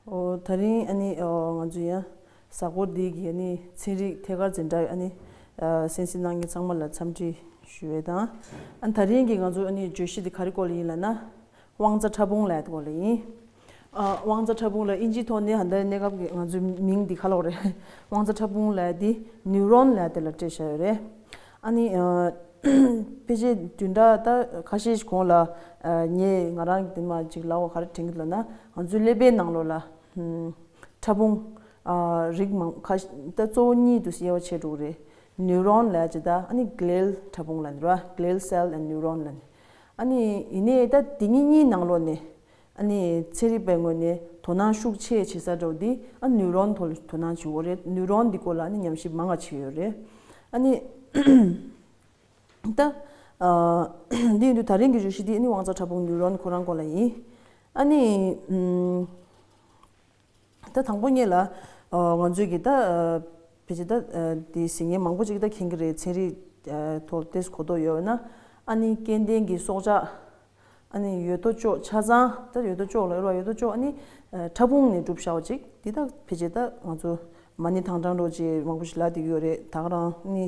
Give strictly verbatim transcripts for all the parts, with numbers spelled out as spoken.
ཨོ། ད་རིང་ཨ་ནི་ཨོ་ང་ཚོ་ཡང་གཟའ་འཁོར་འདི་གི་ཨ་ནི་ཚན་རིག་ཐད་ཀར་འཛིན་གྲྭ་ཨ་ནི་ཨ་གསན་གཟིགས་གནང་མཁན་ཚང་མ་ལ་འཚམས་འདྲི་ཞུ་ཡས་དང་། ཨ་ནི་ད་རིང་གི་ང་ཚོ་ཨ་ནི་བརྗོད་གཞི་འདི་ག་རེ་སྐོར་ལ་ཡིན་ལབ་ན། དབང་རྩ་ཕྲ་ཕུང་ལབ་ཡས་སྐོར་ལ་ཡིན། ཨ་དབང་རྩ་ཕྲ་ཕུང་ལ་ཨིན་ཇིའི་ཐོག་ནས་ད་ལྟའི་གནས་སྐབས་ཀྱི་ང་ཚོའི་མིང་འདི་ག་ལབ་དགོས་རེད། དབང་རྩ་ཕྲ་ཕུང་ལབ་ཡས་འདི་ནིའུ་རོན་ལབ་ཡས་དེ་ལ་སྤྲད་བཞག་ཡོད་རེད། ཨ་ནི་ཨ་ཕལ་ཆེར་བདུན་ཕྲག་ད་ཁ་ཤས་ཤིག་གོང་ལ་ཨ་ངས་ང་རང་གི་དེ་མ་ཅིག་ལབ་པ་ག་རེ་དྲན་གྱི་འདུག་ལབ་ན། ང་ཚོའི་ཀླད་པའི་ནང་ལོགས་ལ་ཨམ་ཕྲ་ཕུང་ཨ་རིགས་མང་ཁ་ཤས་ད་གཙོ་བོ་གཉིས་དུ་དབྱེ་བ་ཕྱེ་འགྲོ་གི་རེད། ནིའུ་རོན་ལབ་ཡས་ཅིག་དང་ཨ་ནི་གླེལ་ཕྲ་ཕུང་ལབ་ནི་རེད་བ། གླེལ་སེལ་ཨེན་ཌི་ནིའུ་རོན་ལབ་ནི། ཨ་ནི་ཡིན་ནའི་ད་དེ་གཉིས་གཉིས་ནང་ལོགས་ནས་ཨ་ནི་ཚན་རིག་པའི་ངོས་ནས་དོ་སྣང་ཤུགས་ཆེ་བྱེད་ས་འདྲ་བོ་འདི་ཨ་ནིའུ་རོན་ཐོག་ལ་དོ་སྣང་བྱེད་ཀྱི་ཡོད་རེད། ནིའུ་རོན་འདི་སྐོར་ལ་ཨ་ནི་ཉམས་ཞིབ་མང་བ་བྱེད་ཀྱི་ཡོད་རེད། ཨ་ནི་ད་ཨ་འདི་ཡིན་དུས་ད་རིང་གི་བརྗོད་གཞི་འདི་ཨ་ནི་དབང་རྩ་ཕྲ་ཕུང་ནིའུ་རོན་ཁོ་རང་སྐོར་ལ་ཡིན། ཨ་ནི་ཨམ། ད་དང་པོ་ཉིད་ལ་ཨ་ང་ཚོས་ཀྱི་ད་ཨ་ཕལ་ཆེར་ད་ཨ་དེ་ཟེར་མཁན་མང་པོ་ཅིག་ད་མཁྱེན་གྱི་རེད། ཚན་རིག་ཨ་ཐོག་ཏོག་ཙམ་གོ་རྟོགས་ཡོད་ན། ཨ་ནི་སྐྱེ་ལྡན་གྱི་སྲོག་ཆགས་ཨ་ནི་ཡོད་དོ་ཅོག་ཆ་ཚང་ད་ཡོད་དོ་ཅོག་ལ་ཡོད་ར་ཡོད་དོ་ཅོག་ཨ་ནི་ཨ་ཕྲ་ཕུང་ནས་གྲུབ་བཞག་པ་ཅིག་འདི་ད་ཕལ་ཆེར་ད་ང་ཚོ་མ་ཎི་བགྲང་བགྲང་འདྲ་བོ་ཅིག་མང་པོ་ཞིག་ལབ་བསྡད་ཀྱི་ཡོད་རེད། ད་ག་རང་ཨ་ནི་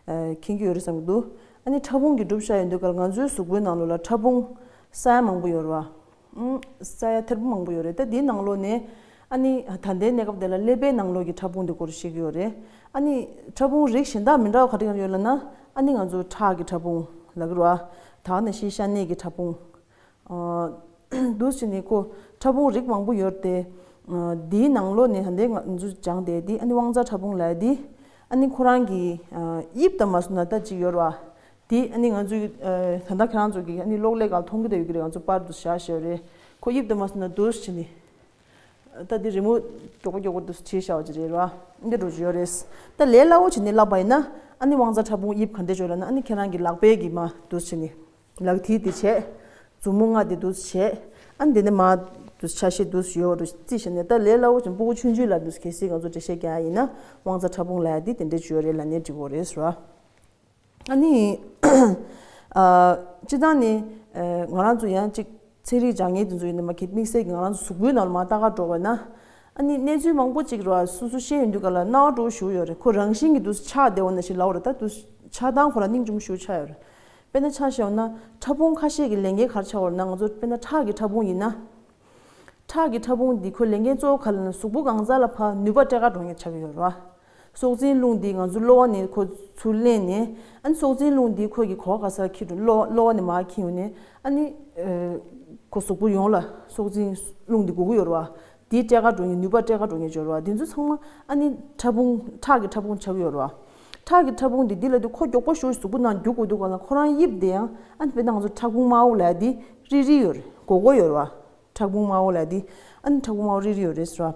ཨ་མཁྱེན་གྱི་ཡོད་རེད་བསམ་གྱི་འདུག་ཨ་ནི་ཕྲ་ཕུང་གི་གྲུབ་བཞག་ཡོད་དུས་ག་ལ་ང་ཚོའི་གཟུགས་པོའི་ནང་ལོགས་ལ་ཕྲ་ཕུང་ས་ཡ་མང་པོ་ཡོད་རེད་བ། ཨུམ། ས་ཡ་ཐེར་འབུམ་མང་པོ་ཡོད་རེད། ད་འདིའི་ནང་ལོགས་ནས་ཨ་ནི་ད་ལྟའི་གནས་སྐབས་དེ་ལ་ཀླད་པའི་ནང་ལོགས་ཀྱི་ཕྲ་ཕུང་དེ་སྐོར་བཤད་ཀྱི་ཡོད་རེད། ཨ་ནི་ཕྲ་ཕུང་རིགས་གཞན་དག་མི་འདྲ་བ་ག་རེ་ག་རེ་ཡོད་ལབ་ན། ཨ་ནི་ང་ཚོ་ཁྲག་གི་ཕྲ་ཕུང་ལབ་ཀྱི་རེད་བ། ད་ག་ནང་བཞིན་ཤ་གནད་ཀྱི་ཕྲ་ཕུང་། ཨ་འདུག་སེ་བྱས་ནས་ཁོ་ཕྲ་ཕུང་རིགས་མང་པོ་ཡོད་དེ། ཨ་འདིའི་ནང་ལོགས་ནས་ད་ལྟའི་ང་ཚོ་སྦྱངས་བསྡད་དེ་ཨ་ནི་དབང་རྩ་ཕྲ་ཕུང་ལབ་ཡས་དེ། ཨ་ནི་ཁོ་རང་གི་ཨ་དབྱིབས་དང་མ་སོང་ན་ད་ཅིག་ཡོད་རེད་བ། དེ་ཨ་ནི་ང་ཚོའི་ཨ་ད་ལྟ་ཁྱེད་རང་ཚོ་གི་ཨ་ནི་གློག་ཀླད་སྒང་མཐོང་གི་ད་ཡོད་ཀྱི་རེད། ང་ཚོ་པར་དུ་བཞག་བཞག་རེད། ཁོ་དབྱིབས་དང་མ་སོང་ན་འདུག་སེ་བྱས་ནས་ད་དེ་རི་མོ་མགྱོགས་པོ་མགྱོགས་པོ་འདུག་སེ་བྱས་བཞག་པ་ཅིག་རེད་ར། འདི་འདྲ་བོ་ཅིག་ཡོད་རེད། ད་ལས་སླ་བོ་བྱས་ནས་ལབ་པ་ཡིན་ན། ཨ་ནི་དབང་རྩ་ཕྲ་ཕུང་དབྱིབས་ག་འདྲ་ཅིག་ཡོད་ལབ་ན། ཨ་ནི་ཁྱེད་རང་གི་ལག་པའི་གི་མར་འདུག་སེ་བྱས་ནས་ལག་མཐིལ་དེ་བྱས། མཛུབ་མོ་ལྔ་དེ་འདུག་སེ་བྱས། ཨ་ནི་དེ་ནས་མར་འདུག་སེ་ཆ་ཤས་འདུག་སེ་ཡོད་རེད། རྩིས་བྱས་ནས་ད་ལས་སླ་བོ་བྱས་ནས་སྤུ་གུ་ཆུང་ཆུང་ལ་འདུག་སེ་གལ་སྲིད་ང་ཚོ་འགྲེལ་བཤད་རྒྱག་ཡ་ཡིན་ན། དབང་རྩ་ཕྲ་ཕུང་ལབ་ཡ་དེ་དེ་འདྲ་ཅིག་ཡོད་རེད་ལབ་ནས་འགྲིག་གི་རེད་ཟེར་བ། ཨ་ནི། ཨ་སྤྱིར་བཏང་ནི་ཨ་ང་རང་ཚོ་ཡང་ཅིག་ཚན་རིག་སྦྱང་མཁན་དེ་ཚོ་ཡིན་ན་མ་གི་དམིགས་བསལ་གྱི་ང་རང་ཚོ་གཟུགས་པོའི་ནང་ལ་མར་ལྟ་ག་འགྲོ་བ་ན། ཨ་ནི་གནས་ཚུལ་མང་པོ་ཅིག་ར་སོ་སོ་ཤེས་ཡོང་དུས་ག་ལ་སྣང་བ་འགྲོ་ཞུ་ཡོད་རེད། ཁོ་རང་བཞིན་གྱིས་འདུག་སེ་ཆགས་བསྡད་པ་ནང་བཞིན་ལབ་པ་རེད། ད་འདུག་སེ་ཆགས་སྟངས་ཁོ་རང་སྙིང་རྗེ་མོ་ཞེ་པོ་ཆགས་ཡོད་རེད། དཔེར་ན་ཆ་བཞག་ན་ཕྲ་ཕུང་ཁ་ཤས་ཀྱི་ལས་འགན་ག་རེ་ཆགས་པ་རེད་ན། ང་ཚོ་དཔེར་ན་ཁྲག་གི་ཕྲ་ཕུང་ཡིན་ན། ཁྲག་གི་ཕྲ་ཕུང་འདི་ཁོའི་ལས་འགན་གཙོ་བོ་ག་རེ་ལབ་ན། གཟུགས་པོ་གང་ས་ལ་ཕར་ནུས་པ་སྤྲད་ག་འགྲོ་མཁན་ཆགས་ཀྱི་ཡོད་རེད་བ། སྲོག་འཛིན་རླུང་འདི་ང་ཚོ་གློ་བ་ནས་ཁོ་ཚུར་ལེན་ནས། ཨ་ནི་སྲོག་འཛིན་རླུང་འདི་ཁོ་གི་གོ་བ་ག་ས་ལ་འཁྱེར་འགྲོ། གློ་གློ་བ་ནས་མར་འཁྱེར་ཡོང་ནས། ཨ་ནི་ཨ་ཁོ་གཟུགས་པོ་ཡོངས་ལ་སྲོག་འཛིན་རླུང་འདི་དགོས་ཀྱི་ཡོད་རེད་བ། འདི་སྤྲད་ག་འགྲོ་མཁན། ནུས་པ་སྤྲད་ག་འགྲོ་མཁན་ཅིག་ཡོད་རེད་བ། འདི་ཚོ་ཚང་མ་ཨ་ནི་ཕྲ་ཕུང་། ཁྲག་གི་ཕྲ་ཕུང་ཆགས་ཀྱི་ཡོད་རེད་བ། ཁྲག་གི་ཕྲ་ཕུང་འདི་འདི་ལབ་དུས་ཁོ་མགྱོགས་པོ་ཞེ་པོ་གཟུགས་པོ་ནང་རྒྱུག་དགོས་དུས་ག་ལ་ཁོ་རང་དབྱིབས་དེ་ཡང་ཨ་ནི་དཔེར་ན་ང་ཚོ་ཕྲ་ཕུང་དམར་པོ་ལབ་ཡ་འདི་རིལ་རིལ་ཡོད་རེད། སྒོར་སྒོར་ཡོད་རེད་བ། ཕྲ་ཕུང་དམར་པོ་ལབ་ཡ་འདི་ཨ་ནི་ཕྲ་ཕུང་དམར་པོ་རིལ་རིལ་ཡོད་རེད་ཟེར་བ།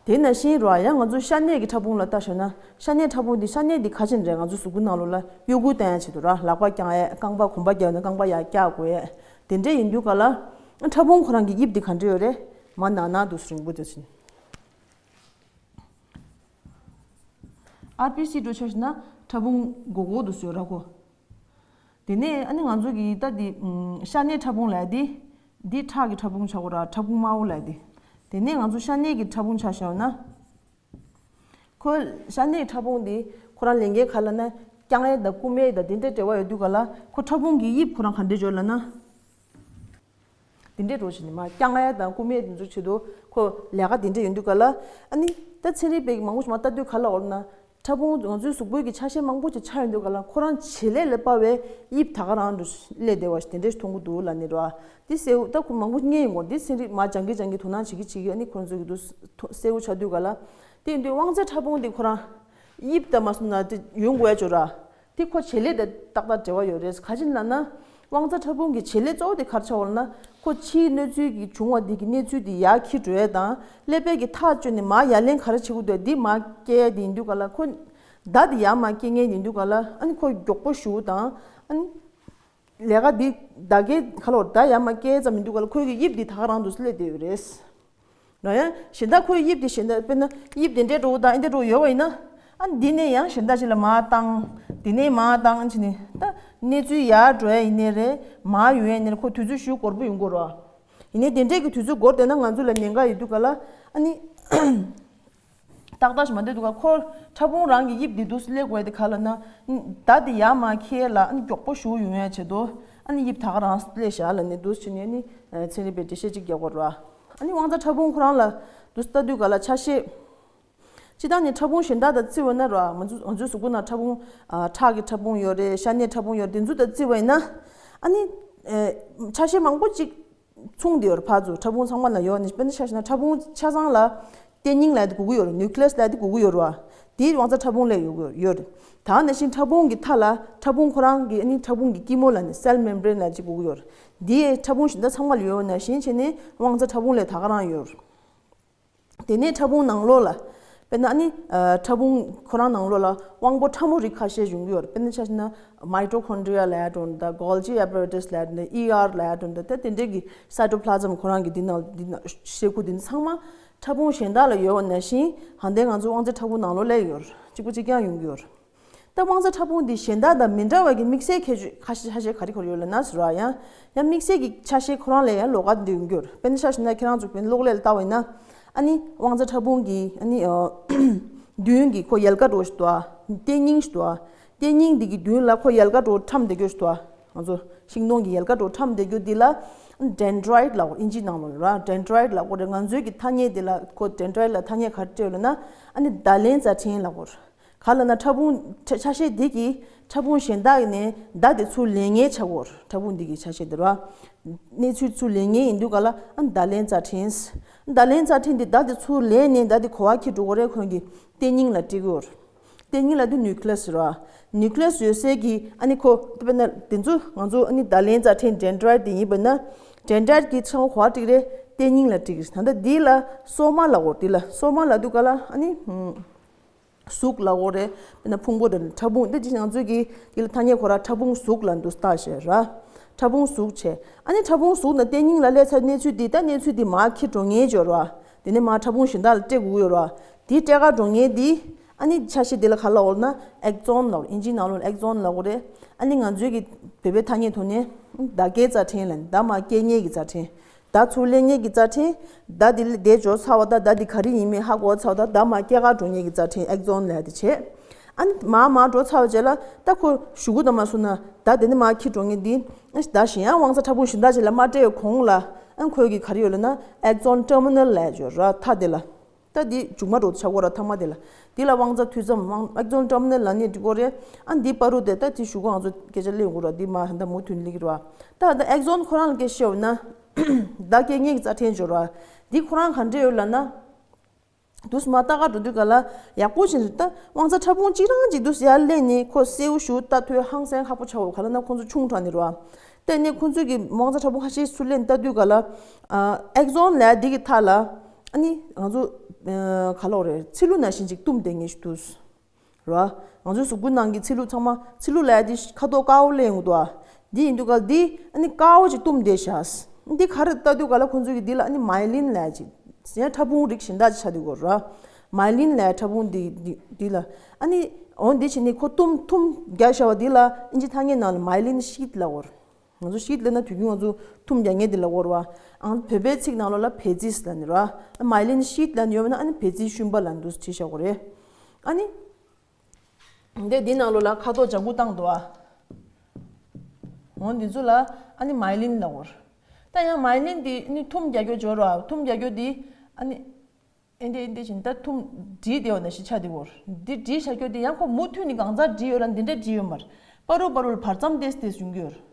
དེ་ནང་བཞིན་རེད་བ། ཡང་ང་ཚོ་ཤ་གནད་ཀྱི་ཕྲ་ཕུང་ལ་ལྟ་བྱས་ན། ཤ་གནད་ཕྲ་ཕུང་འདི། ཤ་གནད་འདི་ག་བྱས་ནས་རེད། ང་ཚོ་གཟུགས་པོའི་ནང་ལོགས་ལ་གཡོ་འགུལ་གཏོང་ཡ་ཆེད་དུ་ར། ལག་པ་བརྐྱང་ཡ། རྐང་པ་གོམ་པ་རྒྱག་ན་རྐང་པ་ཡར་བཀྱག་དགོས་ཡ། དེ་འདྲས་ཡིན་དུས་ག་ལ་ཕྲ་ཕུང་ཁོ་རང་གི་དབྱིབས་འདི་ག་འདྲས་ཡོད་རེད། མར་ནག་ནག་འདུག་སེ་རིང་པོ་འདུག་སེ། ཨར་བི་སི་འདྲ་བོ་ཆ་བཞག་ན་ཕྲ་ཕུང་སྒོར་སྒོར་འདུག་སེ་ཡོད་ར་ཁོ། དེ་ནས་ཨ་ནི་ང་ཚོ་གི་ད་འདི་ཨམ་ཤ་གནད་ཕྲ་ཕུང་ལབ་ཡ་འདི། འདི་ཁྲག་གི་ཕྲ་ཕུང་ཆགས་ཀྱི་རེད་བ། ཕྲ་ཕུང་དམར་པོ་ལབ་ཡ་འདི། དེ་ནས་ང་ཚོ་ཤ་གནད་ཀྱི་ཕྲ་ཕུང་ཆ་བཞག་ན། ཁོ་ཤ་གནད་ཕྲ་ཕུང་འདི་ཁོ་རང་ལས་འགན་ག་རེ་ལབ་ན། བརྐྱང་ཡ་དང་བསྐུམ་ཡ་དང་དེ་འདྲའི་འབྲེལ་བ་ཡོད་དུས་ག་ལ་ཁོ་ཕྲ་ཕུང་གི་དབྱིབས་ཁོ་རང་ག་འདྲས་ཡོད་ལབ་ན། དེ་འདྲས་འདྲ་བོ་བྱས་ནས་མར་བརྐྱང་ཡ་དང་བསྐུམ་ཡ་དེ་ཚོའི་ཆེད་དུ་ཁོ་ལས་ཀ་དེ་འདྲས་ཡོད་དུས་ག་ལ། ཨ་ནི་ད་ཚན་རིག་པས་མང་པོ་ཞིག་མར་ལྟ་དུས་ག་ལ་འོར་ན། ཕྲ་ཕུང་ང་ཚོའི་གཟུགས་པོའི་གི་ཆ་ཤས་མང་པོ་ཅིག་ཆགས་ཡོང་དུས་ག་ལ་ཁོ་རང་བྱེད་ལས་ལ་དཔག་པའི་དབྱིབས་ད་ག་རང་འདྲ་སླེབས་བསྡད་པ་ཞིག་དེ་འདྲས་མཐོང་གི་འདུག་ལབ་ནས་རེད་བ། འདི་གསལ་པོ་ད་ཁོ་མང་པོ་རྙེད་ཡོང་གི་རེད། འདི་ཚན་རིག་མར་སྦྱང་གིན་སྦྱང་གིན་དོ་སྣང་བྱེད་ཀྱིན་བྱེད་ཀྱིན་ཨ་ནི་ཁོ་རང་ཚོ་གི་འདུག་གསལ་པོ་ཆགས་དུས་ག་ལ། དེ་ཡིན་དུས་དབང་རྩའི་ཕྲ་ཕུང་འདི་ཁོ་རང་དབྱིབས་དང་མ་སོང་ན་དེ་ཡོང་དགོས་ཡ་ཅིག་ཡོད་ར། དེ་ཁོ་བྱེད་ལས་དང་ཏག་ཏག་འབྲེལ་བ་ཡོད་རེད། ག་རེ་ལབ་ན། དབང་རྩ་ཕྲ་ཕུང་གི་བྱེད་ལས་གཙོ་བོ་དེ་ག་རེ་ཆགས་ཡོད་ལབ་ན། ཁོ་ཕྱིའི་གནོད་འཚེ་གི་བྱུང་བ་འདི་གི་གནས་ཚུལ་དེ་ཡར་འཁྱེར་འགྲོ་ཡ་དང་། ཀླད་པའི་གི་ཐག་གཅོད་ནས་མར་ཡར་ལེན་ག་རེ་བྱེད་དགོས་འདུག་འདི་མར་སྐྱེལ་ཡ་དེ་ཡིན་དུས་ག་ལ་ཁོ། མདའ་དེ་ཡར་མར་སྐྱེལ་མཁན་ཡིན་དུས་ག་ལ་ཨ་ནི་ཁོ་མགྱོགས་པོ་ཞེ་པོ་དང་། ཨ་ནི་ལས་ཀ་འདི་བདག་གིས་ཁ་ལོ་མདའ་ཡར་མར་སྐྱེལ་ཙམ་ཡིན་དུས་ག་ལ་ཁོའི་གི་དབྱིབས་འདི་ད་ག་རང་འདུག་སེ་སླེབས་བསྡད་ཡོད་རེད། ར། ཡང་གཞན་དག་ཁོའི་དབྱིབས་དེ་གཞན་དག་དཔེར་ན་དབྱིབས་དེ་འདྲས་འདྲ་བོ་དང་ཨེ་འདྲས་འདྲ་བོ་ཡོད་པ་ཡིན་ན། ཨ་འདི་ནས་ཡང་གཞན་དག་ཅིག་ལ་མར་བཏང་། འདི་ནས་མར་བཏང་བྱས་ནས་ད་གནས་ཚུལ་ཡར་འགྲོ་ཡ་ཡིན་ནའི་རེད། མར་ཡོང་ཡ་ཡིན་ནའི་རེད། ཁོ་དུས་ཚོད་ཞེ་པོ་འགོར་པོ་ཡོང་གི་རེད་བ། ཡིན་ནའི་དེ་འདྲས་ཀྱི་དུས་ཚོད་འགོར་བསྡད་ན་ང་ཚོ་ལ་ཉེན་ཁ་ཡོད་དུས་ག་ལ། ཨ་ནི་ ཏག་ཏག་ཞིག་མ་འདོད་འདུག་ག་ཁོ་ཕྲ་ཕུང་རང་གི་དབྱིབས་འདི་འདུག་སེ་སླེབས་དགོས་དེ་ག་ལབ་ན། མདའ་འདི་ཡར་མར་འཁྱེར་ལ་ཨ་ནི་མགྱོགས་པོ་ཞུགས་ཡོང་ཡ་བྱེད་དོ། ཨ་ནི་དབྱིབས་ད་ག་རང་སླེབས་བཞག་ལབ་ནས་འདུག་སེ་བྱས་ནས་ཨ་ནི་ཚན་རིག་པས་འགྲེལ་བཤད་ཅིག་རྒྱག་གི་ཡོད་རེད་བ། ཨ་ནི་དབང་རྩ་ཕྲ་ཕུང་ཁོ་རང་ལ་འདུག་སེ་ལྟ་དུས་ག་ལ་ཆ་ཤས། སྤྱིར་བཏང་ནས་ཕྲ་ཕུང་གཞན་དག་དང་བརྩི་བ་ན་ར། ང་ཚོ་ང་ཚོའི་གཟུགས་པོ་ནང་ཕྲ་ཕུང་། ཨ། ཁྲག་གི་ཕྲ་ཕུང་ཡོད་རེད། ཤ་གནད་ཕྲ་ཕུང་ཡོད་རེད། དེ་ཚོ་དང་བརྩི་བ་ཡིན་ན། ཨ་ནི། ཨེ། ཆ་ཤས་མང་པོ་ཅིག་མཚུངས་བསྡད་ཡོད་རེད། ཕར་ཚུར་ཕྲ་ཕུང་ཚང་མ་ལ་ཡོད་ནི། དཔེར་ན་ཆ་བཞག་ན་ཕྲ་ཕུང་ཆ་ཚང་ལ་ལྟེ་སྙིང་ལབ་དེ་དགོས་ཀྱི་ཡོད་རེད། ནིའུ་ཀི་ལི་ཡས་ལབ་དེ་དགོས་ཀྱི་ཡོད་རེད་བ། དེའི་དབང་རྩ་ཕྲ་ཕུང་ལབ་ཡོད་ཡོད་རེད། ད་ག་ནང་བཞིན་ཕྲ་ཕུང་གི་མཐའ་ལ་ཕྲ་ཕུང་ཁོ་རང་གི། ཨ་ནི་ཕྲ་ཕུང་གི་དཀྱིལ་མོ་ལ་ནི་སེལ་མེམ་བྷྲེན་ལབ་ཅིག་དགོས་ཀྱི་ཡོད་རེད། དེ་ཕྲ་ཕུང་གཞན་དག་ཚང་མ་ལ་ཡོད་ནང་བཞིན་བྱས་ནས་དབང་རྩ་ཕྲ་ཕུང་ལ་ད་ག་རང་ཡོད་རེད། དེ་ནས་ཕྲ་ཕུང་ནང་ལོགས་ལ། དཔེར་ན་ཨ་ནི། ཨ། ཕྲ་ཕུང་ཁོ་རང་ནང་ལོགས་ལ་དབང་པོ་ཕྲ་མོ་རིགས་ཁ་ཤས་ཡོང་གི་ཡོད་རེད། དཔེར་ན་ཆ་བཞག་ན་མའི་ཊོ་ཀོན་ཌི་རི་ཡ་ལབ་ཡ་འདྲ་བོ་དང་། གོལ་ཇི་ཨེ་པ་རེ་ཊ་སི་ལབ་ཡ་འདྲ་བོ་དང་། ཨི་ཨར་ལབ་ཡ་འདྲ་བོ་དང་། ད་དེ་འདྲའི་གི་སའི་ཊོ་པི་ལ་ཛམ་ཁོ་རང་གི་འདི་ནང་འདི་ནང་ཤེལ་སྒོ་འདི་ཚང་མ་ཕྲ་ཕུང་གཞན་དག་ལ་ཡོད་པ་ནང་བཞིན་ཧ་ལམ་ང་ཚོ་དབང་རྩའི་ཕྲ་ཕུང་ནང་ལོགས་ལ་ཡོད་རེད། གཅིག་པ་གཅིག་རྐྱང་ཡོང་གི་ཡོད་རེད། ད་དབང་རྩ་ཕྲ་ཕུང་འདི་གཞན་དག་དང་མི་འདྲ་བ་གི་དམིགས་བསལ་ཁྱད་ཆོས་ཁ་ཤས་ཁ་ཤས་ག་རེ་ག་རེ་ཡོད་ལབ་ན་ཟེར་བ། ཡང་ཡང་དམིགས་བསལ་གྱི་ཆ་ཤས་ཁོ་རང་ལ་ཡང་ལོགས་ཀ་འདི་ཡོང་གི་ཡོད་རེད། དཔེར་ན་ཆ་བཞག་ན་ཁྱེད་རང་ཚོ་དཔེར་ན་གློག་ཀླད་ལ་ལྟ་བ་ཡིན་ན། ཨ་ནི་དབང་རྩ་ཕྲ་ཕུང་གི་ཨ་ནི། ཨ། མདུན་གྱི་ཁོ་ཡལ་ག་འདྲ་བོ་ཞིག་འདུག་ཨ། ལྟེ་སྙིང་ཞིག་འདུག་ཨ། ལྟེ་སྙིང་འདི་གི་མདུན་ལ་ཁོ་ཡལ་ག་འདྲ་བོ་ཁྲམ་བསྡད་རྒྱུ་ཞིག་འདུག་ཨ། ང་ཚོ་ཤིང་སྡོང་གི་ཡལ་ག་འདྲ་བོ་ཁྲམ་བསྡད་རྒྱུ་འདི་ལ་ཌེན་ཌ་རའིཊ་ལབ་དགོས། ཨིན་ཇིའི་ནང་ལོགས་ལ་ར་ཌེན་ཌ་རའིཊ་ལབ་དགོས་རེད། ང་ཚོའི་གི་ཐ་སྙད་འདི་ལ་ཁོ་ཌེན་ཌ་རའིཊ་ལ་ཐ་སྙད་ག་རེ་སྤྲད་ཡོད་ལབ་ན། ཨ་ནི་མདའ་ལན་རྩ་ཕྲན་ལབ་དགོས་རེད། ག་ལབ་ན་ཕྲ་ཕུང་ཆ་ཆ་ཤས་འདི་གིས་ཕྲ་ཕུང་གཞན་དག་གི་ནས་མདའ་དེ་ཚུར་ལེན་མཁན་ཆགས་ཀྱི་ཡོད་རེད། ཕྲ་ཕུང་འདི་གི་ཆ་ཤས་འདི་ར། གནས་ཚུལ་ཚུར་ལེན་མཁན་ཡིན་དུས་ག་ལ། ཨ། མདའ་ལན་རྩ་ཕྲན། མདའ་ལན་རྩ་ཕྲན་འདི་མདའ་དེ་ཚུར་ལེན་ནས་མདའ་དེ་ག་པར་འཁྱེར་འགྲོ་གི་ཡོད་རེད། ཁོང་གི་ལྟེ་སྙིང་ལ་སྤྲད་ཀྱི་ཡོད་རེད། ལྟེ་སྙིང་ལབ་དུས་ནིའུ་ཀི་ལི་ཡས་ར། ནིའུ་ཀི་ལི་ཡས་ཡོད་སའི་གི། ཨ་ནི་ཁོ་དཔེར་ན་དེ་ཚོ་ང་ཚོ་ཨ་ནི་མདའ་ལན་རྩ་ཕྲན་ཌེན་ཌ་རའིཊ་དེ་ཡིན་པ་ན། ཌེན་ཌ་རའིཊ་གི་ཚང་མ་ག་པར་སྤྲད་ཀྱི་རེད། ལྟེ་སྙིང་ལ་སྤྲད་ཀྱི་རེད། ད་ལྟ་འདི་ལ་སོ་མ་ལབ་དགོས། འདི་ལ་སོ་མ་ལབ་དུས་ག་ལ། ཨ་ནི། ཧུམ། གཟུགས་ལབ་དགོས་རེད། དཔེར་ན་ཕུང་པོ་དང་ཕྲ་ཕུང་འདི་ཅི་ང་ཚོས་ཀྱི་འདི་ལ་ཐ་སྙད་ཁོ་ར་ཕྲ་ཕུང་གཟུགས་ལབ་འདུག་སེ་བཏགས་བཞག་ར། ཕྲ་ཕུང་གཟུགས་བྱས། ཨ་ནི་ཕྲ་ཕུང་གཟུགས་ནང་ལྟེ་སྙིང་ལ་སླེབས་ཚར་གནས་ཚུལ་འདི། ད་གནས་ཚུལ་འདི་མར་འཁྱེར་འགྲོ་མཁན་ཅིག་ཡོད་ར། དེ་ནས་མར་ཕྲ་ཕུང་གཞན་དག་ལ་སྤྲད་དགོས་ཀྱི་ཡོད་ར། དེ་སྤྲད་ག་འགྲོ་མཁན་འདི། ཨ་ནི་ཆ་ཤས་འདི་ལ་ག་ལབ་དགོས་ལབ་ན་ཨེག་ཛོན་ལབ་དགོས། ཨིན་ཇིའི་ནང་ལོགས་ཨེག་ཛོན་ལབ་དགོས་རེད། ཨ་ནི་ང་ཚོའི་གི་བོད་པའི་ཐ་སྙད་ཐོག་ནས་མདའ་སྐྱེལ་རྩ་ཕྲན་ལབ། མདའ་མར་སྐྱེལ་མཁན་གྱི་རྩ་ཕྲན། མདའ་ཚུར་ལེན་མཁན་གྱི་རྩ་ཕྲན། མདའ་འདི་ལ་དེ་འབྱོར་ཚར་བ་དང་མདའ་འདི་ག་རེ་ཡིན་མིན་ཧ་གོ་ཚར་བ་དང་མདའ་མར་སྐྱེལ་ག་འགྲོ་མཁན་གྱི་རྩ་ཕྲན་ཨེག་ཛོན་ལབ་དེ་བྱས། ཨ་ནི་མར་མར་འགྲོ་ཚར་བའི་རྗེས་ལ་ད་ཁོ་གཞུག་གུ་དང་མ་སོང་ན་མདའ་དེ་ནས་མར་འཁྱེར་འགྲོ་མཁན་འདི། མདའ་གཞན་ཡང་དབང་རྩ་ཕྲ་ཕུང་གཞན་དག་ཅིག་ལ་མ་སྤྲད་གོང་ལ། ཨ་ནི་ཁོའི་གི་ག་རེ་ཡོད་ལབ་ན་ཨེག་ཛོན་ཊར་མི་ནལ་ལབ་ཡོད་ར། མཐའ་དེ་ལ། ད་འདི་མཇུག་མ་འགྲོ་ཆགས་ཀྱི་ཡོད་ར། མཐའ་མ་དེ་ལ། འདི་ལ་དབང་རྩ་མཐུད་མཚམས། དབང་། ཨེག་ཛོན་ཊར་མི་ནལ་ལབ་ནས་འགྲིག་གི་ཡོད་རེད། ཨ་འདི་བར་དུ་དེ་ད་དེ་གཞུག་གུ་ང་ཚོ་སྐད་ཆ་གླེང་དགོས་ར། འདི་མར་ད་མུ་མཐུད་སླེབས་ཀྱི་རེད་བ། ད་ད་ཨེག་ཛོན་ཁོ་རང་ལ་སྐད་ཆ་བཤད་ཡོད་ན། མདའ་སྐྱེལ་མཁན་གྱི་རྩ་ཕྲན་ཅིག་ཡོད་ར། འདི་ཁོ་རང་ག་འདྲ་ཡོད་ལབ་ན། འདུག་སེ་མར་ལྟ་ག་འགྲོ་དུས་ག་ལ་ཡག་པོ་བྱས་ནས། ད་དབང་རྩ་ཕྲ་ཕུང་གཅིག་རང་གཅིག་འདུག་སེ་ཡར་སླེབས་ནས་ཁོ་གསལ་པོ་ཞེ་པོ་ལྟ་ཐུབ་ཧང་སང་ཁག་པོ་ཆགས་ཡོད། ག་ལབ་ན་ཁོང་ཚོ་ཆུང་དྲགས་ནས་རེད་བ། དེ་ནས་ཁོང་ཚོས་ཀྱི་དབང་རྩ་ཕྲ་ཕུང་ཁ་ཤས་ཚུར་ལེན་ལྟ་དུས་ག་ལ། ཨ། ཨེག་ཛོན་ལབ་ཡ་འདི་གི་མཐའ་ལ། ཨ་ནི་ང་ཚོ། ཨ། ག་ལབ་དགོས་རེད། ཚི་ལུ་ནང་བཞིན་ཅིག་བཏུམས་བསྡད་མཁན་ཞིག་འདུག་ར། ང་ཚོའི་གཟུགས་པོའི་ནང་གི་ཚི་ལུ་ཚང་མ། ཚི་ལུ་ལབ་ཡ་འདི་ཁ་དོག་དཀར་པོ་ལེན་ཡོང་གི་འདུག་ཨ། འདི་ཡིན་དུས་ག་ལ་འདི་ཨ་ནི་དཀར་པོ་ཅིག་བཏུམས་བསྡད་བཞག་འདི་ག་རེ་ལྟ་དུས་ག་ལ་ཁོང་ཚོས་ཀྱི་འདི་ལ་ཨ་ནི་མའི་ལིན་ལབ་ཡ་ཅིག་ཡང་ཕྲ་ཕུང་རིགས་གཞན་དག་ཅིག་ཆགས་འདུག་གོ་ར། མའི་ལིན་ལབ་ཡ་ཕྲ་ཕུང་འདི་འདི་འདི་ལ། ཨ་ནི་འོ་འདི་བྱས་ནས་ཁོ་བཏུམས་བཏུམས་བརྒྱབ་བཞག་པ་འདི་ལ་ཨིན་ཇི་ཐ་སྙད་ནང་ལ་མའི་ལིན་ཤིད་ལབ་གོ་ར། ང་ཚོ་ཤིད་ལབ་ན་དུས་རྒྱུན་ང་ཚོ་བཏུམས་རྒྱག་མཁན་འདི་ལ་གོ་ར་བ། ཨང་བོད་པའི་ཚིག་ནང་ལོགས་ལ་བལ་རྩིས་ལབ་ནི་ར། མའི་ལིན་ཤིད་ལབ་ནི་ཡོད་མ་ན་ཨ་ནི་བལ་རྩིས་ཤུན་པ་ལབ་འདུག་བྲིས་བཞག་གོ་རེད། ཨ་ནི། འདི་འདི་ནང་ལོགས་ལ་ཁ་དོག་ལྗང་གུ་བཏང་འདུག་ཨ། འོ་འདི་ཚོ་ལ་ཨ་ནི་མའི་ལིན་ལབ་གོ་ར། ད་ཡང་མའི་ལིན་འདི་ཨ་ནི་བཏུམས་རྒྱག་རྒྱུ་སྦྱོར་བ། བཏུམས་རྒྱག་རྒྱུ་འདི་ཨ་ནི། ཨེ་འདྲས་ཨེ་འདྲས་བྱས་ནས་ད་བཏུམས་བསྒྲིལ་བསྡད་པ་ནང་བཞིན་ཆགས་བསྡད་ཡོད་རེད། འདི་བསྒྲིལ་བཞག་རྒྱུ་དེ་ཡང་ཁོ་མུ་མཐུད་ནས་གང་ཚང་བསྒྲིལ་ཡོད་ར། འདི་འདྲས་བསྒྲིལ་ཡོད་མ་རེད། པ་རུ་པ་རུ་ལ་བར་མཚམས་ཏོག་ཙམ་ཏོག་ཙམ་ཡོང་གི་ཡོད་རེད།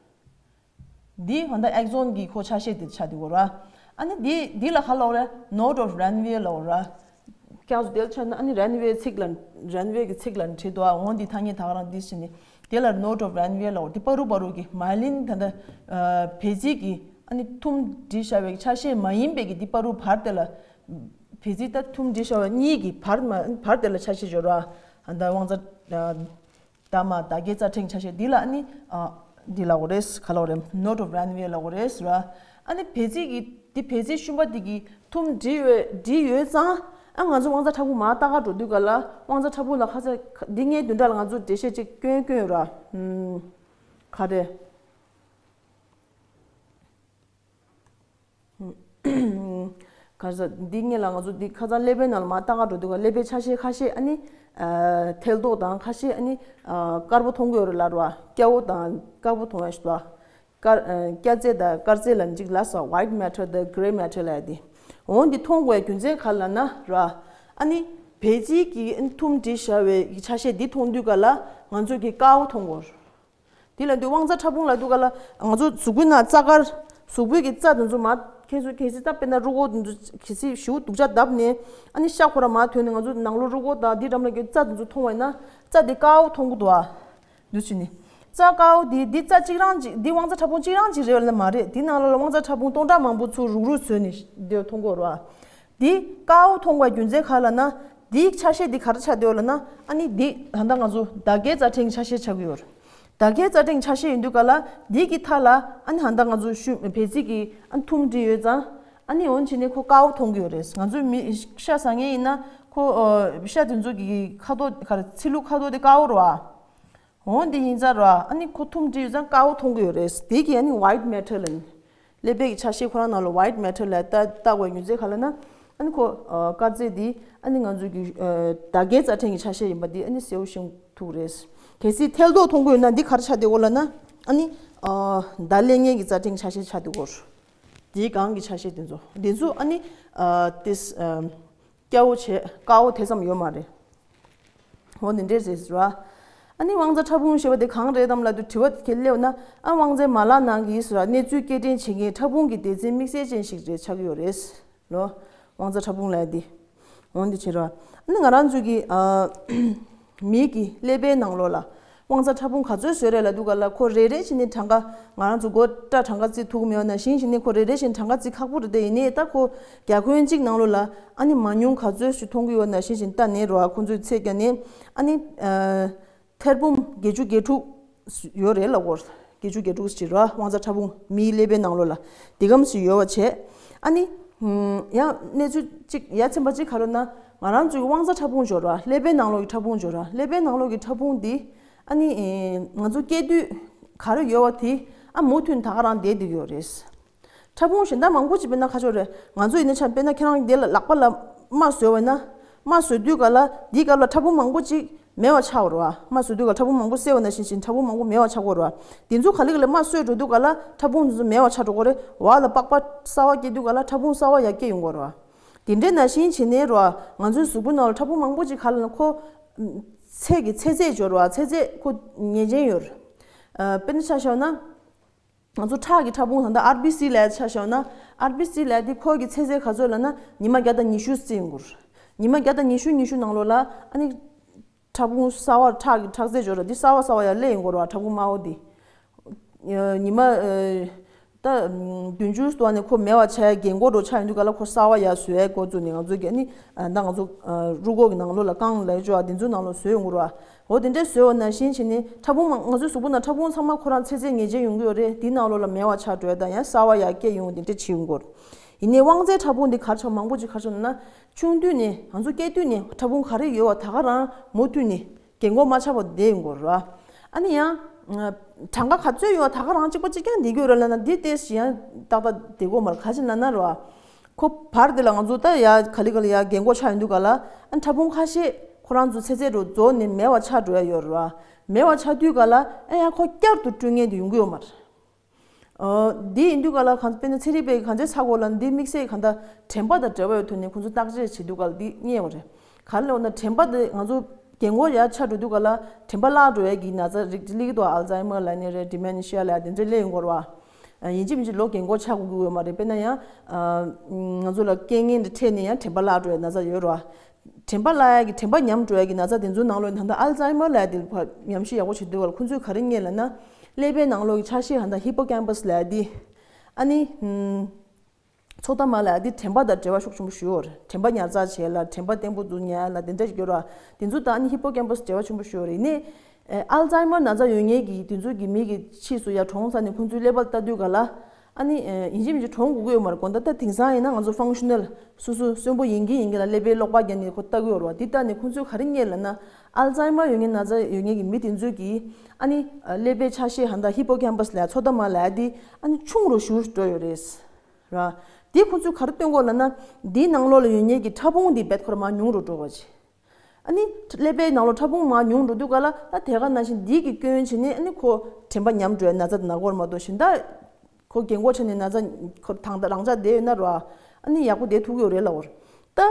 འདི་ཧོན་ད་ཨེག་ཛོན་གྱི་ཁོ་ཆ་ཤས་དེ་ཆགས་བསྡད་ཡོད་རེད། ཨ་ནི་འདི་འདི་ལ་ག་ལབ་རེད། Note of Ranvier ལབ་རེད། ཁྱེད་ཚོ་དེ་ལ་ཆ་ན་ཨ་ནི་རན་ཝེ་ཚིག་ལ་རན་ཝེ་གི་ཚིག་ལ་བྲིས་འདུག་ཨ། འོ་འདི་ཐ་སྙད་ད་ག་རང་འདི་བྱས་ནས་དེ་ལ་Note of Ranvier ལབ་རེད། འདི་པ་རུ་པ་རུ་གི་མའི་ལིན་ད་ལྟ་བལ་རྩིས་ཀྱི་ཨ་ནི་བཏུམས་བསྒྲིལ་བཞག་པའི་ཆ་ཤས་མ་ཡིན་པའི་གི་འདི་པ་རུ་བར་དེ་ལ། བལ་རྩིས་ད་བཏུམས་བསྒྲིལ་བཞག་པ་གཉིས་ཀྱི་བར་མ་བར་དེ་ལ་ཆ་ཤས་སྦྱོར་བ། ད་དབང་རྩ་ད་མ་ད་གའི་རྩ་ཕྲན་ཆ་ཤས་འདི་ལ་ཨ་ནི་འདི་ལབ་དགོས་རེད། ག་ལབ་དགོས་རེད། Note of Ranvier ལབ་དགོས་རེད་ཟེར་བ། ཨ་ནི་བལ་རྩིས་ཀྱི་འདི་བལ་རྩིས་ཤུན་པ་འདི་གི་བཏུམས་བསྒྲིལ་ཡོད་བསྒྲིལ་ཡོད་ཙང་། ཨ་ང་ཚོ་དབང་རྩ་ཕྲ་ཕུང་མར་ལྟ་ག་འགྲོ་དུས་ག་ལ་དབང་རྩ་ཕྲ་ཕུང་ལ་ཁ་ཚ་འདི་ངའི་བདུན་ཕྲག་ལ་ང་ཚོ་འགྲེལ་བཤད་ཅིག་སྐྱོན་སྐྱོན་ཡོད་ར། ཨུམ། ག་རེ། ག་རེ་ཟེར། འདི་སྔོན་ལ་ང་ཚོ་འདི་ཁ་སང་ཀླད་པའི་ནང་ལ་མར་ལྟ་ག་འགྲོ་དུས་ཀ་ཀླད་པའི་ཆ་ཤས་ཁ་ཤས་ཨ་ནི་ཨ་ཐལ་རྡོག་དང་ཁ་ཤས་ཨ་ནི་ཨ་དཀར་པོ་མཐོང་གི་ཡོད་རེད་ལབ་རེད་བ། སྐྱ་བོ་དང་དཀར་པོ་མཐོང་ཡ་ཞིག་འདུག་བ། དཀར་ཨ་སྐྱ་རྫས་དང་དཀར་རྫས་ལ་འཇིག་ལ་ས་white matter དང་grey matter ལབ་ཡ་དེ། འོ་འདི་མཐོང་དགོས་རྒྱུ་མཚན་ག་རེ་ལབ་ན་ར། ཨ་ནི་བལ་རྩིས་ཀྱིས་ཨ་ནི་ཐུམ་སྒྲིལ་བཞག་པའི་ཆ་ཤས་འདི་མཐོང་དུས་ག་ལ་ང་ཚོ་གི་དཀར་པོ་མཐོང་གོ། དེ་ལ་འདི་དབང་རྩ་ཕྲ་ཕུང་ལ་འདུག་ག་ལ་ང་ཚོ་གཟུགས་པོའི་ནང་རྩ་དཀར། གཟུགས་པོའི་གི་རྩ་དེ་ཚོ་མ་ཁྱེད་ཚོ་གལ་སྲིད་ད་དཔེར་ན་རུས་ཁོག་དེ་ཚོ་གལ་སྲིད་ཞེ་པོ་སྡུག་ཅག་བརྡབས་ནས་ཨ་ནི་ཤ་ཁོ་ར་མར་ཐོན་ནས་ང་ཚོ་ནང་ལོགས་རུས་ཁོག་དང་འདི་འགྲམ་ལ་གི་རྩ་དེ་ཚོ་མཐོང་བ་ཡིན་ན་རྩ་དེ་དཀར་པོ་མཐོང་གི་འདུག་ཨ། འདུག་བྱས་ནས། རྩ་དཀར་པོ་འདི་འདི་རྩ་གཅིག་རང་གཅིག་འདི་དབང་རྩ་ཕྲ་ཕུང་གཅིག་རང་གཅིག་རེད་ལ་མ་རེད། འདི་ནང་ལོགས་ལ་དབང་རྩ་ཕྲ་ཕུང་སྟོང་ཕྲག་མང་པོ་ཚུར་རུག་རུག་བཟོས་ནས་འདི་མཐོང་གི་ཡོད་རེད་བ། འདི་དཀར་པོ་མཐོང་བའི་རྒྱུ་མཚན་ག་རེ་ལབ་ན། འདིའི་ཆ་ཤས་འདི་ག་རེ་ཆགས་བསྡད་ཡོད་ལབ་ན། ཨ་ནི་འདི་ད་ལྟ་ང་ཚོ་མདའ་སྐྱེལ་རྩ་ཕྲན་གྱི་ཆ་ཤས་ཆགས་ཀྱི་ཡོད་རེད། མདའ་སྐྱེལ་རྩ་ཕྲན་གྱི་ཆ་ཤས་ཡིན་དུས་ག་ལ་འདི་གི་མཐའ་ལ་ཨ་ནི་ད་ལྟ་ང་ཚོ་ཤུ་བལ་རྩིས་ཀྱི་ཨ་ནི་ཐུམ་སྒྲིལ་ཡོད་ཙང་། ཨ་ནི་འོ་ན་བྱས་ནས་ཁོ་དཀར་པོ་མཐོང་གི་ཡོད་རེད། ང་ཚོའི་མི་ཤ་ཟ་མཁན་ཡིན་ན་ཁོ་ཨ་ཤ་དེ་ཚོ་གི་ཁ་དོག་ག་རེ་ཚིལ་ལུ་ཁ་དོག་དེ་དཀར་པོ་རེད་བ། འོ་འདི་ཡིན་ཙང་ར། ཨ་ནི་ཁོ་ཐུམ་སྒྲིལ་ཡོད་ཙང་དཀར་པོ་མཐོང་གི་ཡོད་རེད། དེ་གི་ཨ་ནི་white matter ལབ་ནི། ཀླད་པའི་གི་ཆ་ཤས་ཁོ་རང་ནང་ལ་white matter ལབ་ད་བཏགས་པའི་རྒྱུ་མཚན་ག་རེ་ལབ་ན། ཨ་ནི་ཁོ་ཨ་དཀར་རྫས་འདི་ཨ་ནི་ང་ཚོ་གི་ཨ་མདའ་སྐྱེལ་རྩ་ཕྲན་གྱི་ཆ་ཤས་ཡིན་པ་འདི་ཨ་ནི་གསལ་པོ་ཤེས་ཐུབ་རེད། གལ་སྲིད་ཐལ་རྡོག་མཐོང་གི་ཡོད་ན་འདི་ག་རེ་ཆགས་བསྡད་ཡོད་ལབ་ན། ཨ་ནི་ཨ་མདའ་ལེན་མཁན་གྱི་རྩ་ཕྲན་གྱི་ཆ་ཤས་ཆགས་བསྡད་ཡོད། འདིའི་སྒང་གི་ཆ་ཤས་འདི་ཚོ་འདི་ཚོ་ཨ་ནི་ཨ་ཏིས་ཨ། སྐྱ་བོ་བྱས་དཀར་པོ་དེ་ཙམ་ཡོད་མ་རེད། འོ་འདི་འདྲས་རེད་ཟེར་བ། ཨ་ནི་དབང་རྩ་ཕྲ་ཕུང་ཞེས་པ་དེ་གང་རེད་དམ་ལབ་དུས་དྲི་བ་དེ་སླེབས་ན། ཨ་དབང་རྩའི་མ་ལག་ནང་གི་ཟེར་བ་གནས་ཚུལ་སྐྱེལ་འདྲེན་བྱེད་མཁན་ཕྲ་ཕུང་གི་སྡེ་ཚན་དམིགས་བསལ་ཅན་ཞིག་རེད་ཆགས་ཀྱི་ཡོད་རེད། ལོ། དབང་རྩ་ཕྲ་ཕུང་ལབ་ཡ་དེ། འོ་འདི་བྱེད་ར། ཨ་ནི་ང་རང་ཚོའི་གི་ཨ། མིའི་གི་ཀླད་པའི་ནང་ལོགས་ལ། དབང་རྩ་ཕྲ་ཕུང་ག་ཚོད་བཟོས་རེད་ལབ་དུས་ག་ལ་ཁོ་རེ་རེ་བཞིན་ནི་གྲངས་ཀ་ང་རང་ཚོ་མགོ་སྐྲ་གྲངས་ཀ་བརྩི་ཐུབ་ཀྱི་མེད་པ་ནང་བཞིན་བྱས་ནས་ཁོ་རེ་རེ་བཞིན་གྲངས་ཀ་བརྩི་ཁག་པོ་རེད་དེ། ཡིན་ནའི་ད་ཁོ་རྒྱ་ཁྱོན་གཅིག་ནང་ལོགས་ལ་ཨ་ནི་མང་ཉུང་ག་ཚོད་ཞིག་མཐོང་གི་ཡོད་ནང་བཞིན་བྱས་ནས་ལྟ་ནས་རོ། ཨ་ཁོ་ཚོས་ཚད་བརྒྱབ་ནས་ཨ་ནི་ཨ་ཐེར་འབུམ་བརྒྱད་ཅུ་གྱ་དྲུག་ཡོད་རེད་ལབ་ཀྱི་ཡོད་རེད། བརྒྱད་ཅུ་གྱ་དྲུག་ཞིག་རོ། དབང་རྩ་ཕྲ་ཕུང་མིའི་ཀླད་པའི་ནང་ལོགས་ལ་དེ་གམ་ཞིག་ཡོད་པ་བྱས། ཨ་ནི་ཡང་གནས་ཚུལ་གཅིག་ཡ་མཚན་པ་གཅིག་ག་རེ་ལབ་ན། ང་རང་ཚོའི་དབང་རྩ་ཕྲ་ཕུང་འབྱོར་བ། ཀླད་པའི་ནང་ལོགས་ཀྱི་ཕྲ་ཕུང་འབྱོར་བ། ཀླད་པའི་ནང་ལོགས་ཀྱི་ཕྲ་ཕུང་འདི་ཨ་ནི་ཨེ་ང་ཚོ་སྐྱེ་དུས་ག་རེ་ཡོད་པ་དེ་ཨ་མུ་མཐུད་ད་ག་རང་བསྡད་བསྡད་ཡོད་རེད། ཕྲ་ཕུང་གཞན་དག་མང་པོ་ཅིག་དཔེར་ན་ཁ་ཕྱོགས་རེད། ང་ཚོ་ཡིན་ན་ཆ་དཔེར་ན་ཁྱེད་རང་འདི་ལ་ལག་པ་ལ་རྨ་བཟོས་པ་ཡིན་ན། རྨ་བཟོ་དུས་ག་ལ་འདིའི་སྐབས་ལ་ཕྲ་ཕུང་མང་པོ་ཅིག་མེད་པ་ཆགས་པ་རེད་བ། རྨ་བཟོ་དུས་ག་ལ་ཕྲ་ཕུང་མང་པོ་བསལ་བ་ནང་བཞིན་བྱས་ནས་ཕྲ་ཕུང་མང་པོ་མེད་པ་ཆགས་ཀྱི་ཡོད་རེད་བ། དེ་ཚོ་ག་ལེ་ག་ལེ་རྨ་བཟོས་འགྲོ་དུས་ག་ལ་ཕྲ་ཕུང་དེ་ཚོ་མེད་པ་ཆགས་འགྲོ་གི་རེད། འོག་ལ་པགས་པ་གསར་པ་སྐྱེ་དུས་ག་ལ་ཕྲ་ཕུང་གསར་པ་ཡར་སྐྱེ་ཡོང་གི་རེད་བ། དེ་འདྲའི་ནང་བཞིན་བྱས་ནས་རེད་བ། ང་ཚོའི་གཟུགས་པོའི་ནང་ལ་ཕྲ་ཕུང་མང་པོ་ཅིག་ག་ལ་ན་ཁོ་ཚད་ཀྱི་ཚད་ཚད་འབྱོར་བ། ཚད་ཚད་ཁོ་ངེས་ཅན་ཡོད་རེད། ཨ་དཔེར་ན་ཆ་བཞག་ན། ང་ཚོ་ཁྲག་གི་ཕྲ་ཕུང་ད་ལྟ་ཨར་བི་སི་ལབ་ཡ་ཆ་བཞག་ན། ཨར་བི་སི་ལབ་ཡ་དེ་ཁོ་གི་ཚད་ཚད་ག་ཚོད་ལབ་ན་ཉི་མ་བརྒྱ་དང་ཉི་ཤུ་རྩི་ཡོང་གི་རེད། ཉི་མ་བརྒྱ་དང་ཉི་ཤུ་ཉི་ཤུ་ནང་ལོགས་ལ་ཨ་ནི་ཕྲ་ཕུང་གསར་པ། ཁྲག་གི་ཁྲག་རྩ་འབྱོར་བ་དེ་གསར་པ་གསར་པ་ཡར་སླེབས་ཡོང་གི་རེད་བ། ཕྲ་ཕུང་དམར་པོ་དེ། ཉི་མ་ཨ་ད་བདུན་ཅུ་ཙམ་ནས་ཁོ་མེད་པ་ཆགས་ཡ་རྒན་གོག་འདྲ་ཆགས་ཡོང་དུས་ག་ལ་ཁོ་གསར་པ་ཡར་བཟོ་ཡ་འགོ་བཙུགས་ནས་ང་ཚོ་གི་ཨ་ནི་ཨ་ད་ང་ཚོ་ཨ་རུས་ཁོག་གི་ནང་ལོགས་ལ་རྐང་ལག་འཇོག་ཡ་དེ་ཚོའི་ནང་ལོགས་བཟོ་ཡོང་གི་རེད་བ། འོ་དེ་འདྲས་བཟོས་པ་ནང་བཞིན་བྱས་ནས་ཕྲ་ཕུང་མང་། ང་ཚོའི་གཟུགས་པོ་ནང་ཕྲ་ཕུང་ཚང་མ་ཁོ་རང་ཚད་ཚད་ངེས་ཅན་ཡོང་གི་ཡོད་རེད། དེའི་ནང་ལོགས་ལ་མེད་པ་ཆགས་འགྲོ་ཡ་དང་ཡང་གསར་པ་ཡར་སྐྱེ་ཡོང་དེ་འདྲས་བྱེད་ཡོང་གི་ཡོད་རེད། ཡིན་ནའི་དབང་རྩའི་ཕྲ་ཕུང་འདི་ག་རེ་ཆགས། མང་པོ་ཅིག་ག་རེ་ཆགས་ན། ཆུང་དུས་ནས་ང་ཚོ་སྐྱེ་དུས་ནས་ཕྲ་ཕུང་ག་རེ་ཡོད་པ་ད་ག་རང་མུ་མཐུད་ནས་རྒན་གོག་མ་ཆགས་པ་བསྡད་ཡོང་གི་ཡོད་རེད་བ། ཨ་ནི་ཡང་གྲངས་ཀ་ག་ཚོད་ཡོད་པ་ད་ག་རང་གཅིག་པ་གཅིག་རྐྱང་བསྡད་ཀྱི་ཡོད་རེད་ལབ་ན་འདི་ཏོག་ཙམ་ཡང་ཏག་ཏག་བསྡད་ཀྱི་ཡོད་མ་རེད། ག་རེ་ཡིན་ལབ་ན་རེད་བ། ཁོ་བར་དེ་ལ་ང་ཚོ་ད་ཡ་ག་ལེ་ག་ལེ་ཡ་རྒན་གོག་ཆགས་ཡོང་དུས་ག་ལ་ཨ་ཕྲ་ཕུང་ཁ་ཤས་ཁོ་རང་ཚོ་ཚད་ཚད་རུ་རྫོགས་ནས་མེད་པ་ཆགས་འགྲོ་ཡ་ཡོད་རེད་བ། མེད་པ་ཆགས་དུས་ག་ལ་ཨ་ཡ་ཁོ་བསྐྱར་དུ་བསྐྲུན་མཁན་དེ་ཡོང་གི་ཡོད་མ་རེད། ཨོ། འདི་ཡིན་དུས་ག་ལ་གང་དཔེར་ན་ཚན་རིག་པས་གང་ཅི་ཚ་གོ་ལ་འདི་དམིགས་བསལ་གང་ལྟར་དྲན་པ་དང་འབྲེལ་བ་ཡོད་ཐོག་ནས་ཁོང་ཚོས་བརྟག་དཔྱད་བྱེད་དུས་ག་ལ་འདི་རྙེད་པ་རེད། ག་རེ་ལབ་ན་དྲན་པ་དེ་ང་ཚོ་རྒན་གོག་ཡར་ཆགས་འགྲོ་དུས་ག་ལ་དྲན་པ་བརླག་འགྲོ་ཡ་གི་ན་ཚ་རིགས་སླེབས་ཀྱི་འདུག་ཨལ་ཛའི་མར་ལབ་ནའི་རེད། ཌི་མེན་ཤི་ཡ་ལབ་དེ་འདྲ་སླེབས་ཡོང་གི་རེད་བ། ཡིན་གཅིག་མིན་གཅིག་ལོ་རྒན་གོག་ཆགས་དགོས་ཀྱི་ཡོད་མ་རེད། དཔེར་ན་ཡང་ང་ཚོ་ལ་རྐྱེན་ངན་དེ་འཕྲད་ནས་ཡང་དྲན་པ་བརླག་འགྲོ་ཡ་ན་ཚ་ཡོད་རེད་བ། དྲན་པ་བརླག་ཡ་གི་དྲན་པ་ཉམས་འགྲོ་ཡ་གི་ན་ཚ་དེ་ཚོའི་ནང་ལོགས་ད་ལྟ་ཨལ་ཛའི་མར་ལབ་ཡ་དེ་ཕར་ཉམས་ཞིབ་ཡག་པོ་བྱེད་དུས་ག་ལ་ཁོང་ཚོས་ག་རེ་རྙེད་ལབ་ན། ཀླད་པའི་ནང་ལོགས་ཀྱི་ཆ་ཤས་ཧ་ད་ཧི་པོ་ཀེམ་པས་ལབ་ཡ་དེ། ཨ་ནི། ཚོགས་གཏའ་མ་ལབ་ཡ་དེ་དྲན་པ་དང་འབྲེལ་བ་ཤུགས་ཆེན་པོ་ཞིག་ཡོད་རེད། དྲན་པ་ཉར་ཚགས་བྱེད་ལ་དྲན་པ་བརྟན་པོ་འདུག་ཉར་ལ་དེ་འདྲ་ཞིག་ཡོད་རེད་བ། དེ་ཚོ་དང་ཨ་ནི་ཧི་པོ་ཀེམ་པས་འབྲེལ་བ་ཆེན་པོ་ཞིག་ཡོད་རེད། ཡིན་ནའི། ཨལ་ཛའི་མར་ན་ཚ་ཡོད་མཁན་གྱི་དེ་ཚོ་གི་མི་གི་ཕྱིས་སུ་ཡར་གྲོངས་ཚར་ནས་ཁོང་ཚོའི་ཀླད་པ་ལྟ་དུས་ག་ལ། ཨ་ནི་ཡིན་གཅིག་མིན་གཅིག་གྲོངས་དགོས་ཀྱི་ཡོད་མ་རེད། དགོངས་དག་ད་དེང་སང་ཡིན་ན་ང་ཚོ་ཧྥང་ཤི་ནལ་སོ་སོ་གསོན་པོ་ཡིན་གྱི་ཡིན་གྱི་ལ་ཀླད་པའི་གློག་པ་བརྒྱབ་ནས་ཁོ་ལྟ་གི་ཡོད་རེད་བ། འདི་ལྟ་ནས་ཁོང་ཚོས་ག་རེ་རྙེད་ལབ་ན། ཨལ་ཛའི་མར་ཡོད་མཁན་ན་ཚ་ཡོད་མཁན་གྱི་མི་དེ་ཚོའི་གི་ཨ་ནི་ཀླད་པའི་ཆ་ཤས་ཧ་ད་ཧི་པོ་ཀེམ་པས་ལབ་ཡ་ཚོགས་གཏའ་མ་ལབ་ཡ་དེ་ཨ་ནི་ཆུང་རུ་ཞེ་པོ་འགྲོ་ཡོད་རེད། ར། དེ་ཁོ་ཚོས་ག་རེ་སྟོན་གོ་ལབ་ན། དེའི་ནང་ལོགས་ལ་ཡོད་མཁན་གྱི་ཕྲ་ཕུང་དེ་རྦད་ཁོ་རང་མར་ཉུང་རུ་འགྲོ་བ་བྱས། ཨ་ནི་ཀླད་པའི་ནང་ལོགས་ཕྲ་ཕུང་མར་ཉུང་འགྲོ་དུས་ག་ལ། ད་དེ་ག་ནང་བཞིན་འདི་གིས་སྐྱོན་བྱས་ནས། ཨ་ནི་ཁོ་དྲན་པ་ཉམས་འགྲོ་ཡ་ན་ཚ་དེ་ན་གོ་ར་མ་གཏོགས། གཞན་དག་ཁོ་རྒན་གོག་ཆགས་ནས་ན་ཚ་ཁོ་དང་ད་རང་འཇགས་བསྡད་ཡོད་ན་ར། ཨ་ནི་ཡག་པོ་བསྡད་ཐུབ་ཀྱི་ཡོད་རེད་ལབ་པ་རེད། ད་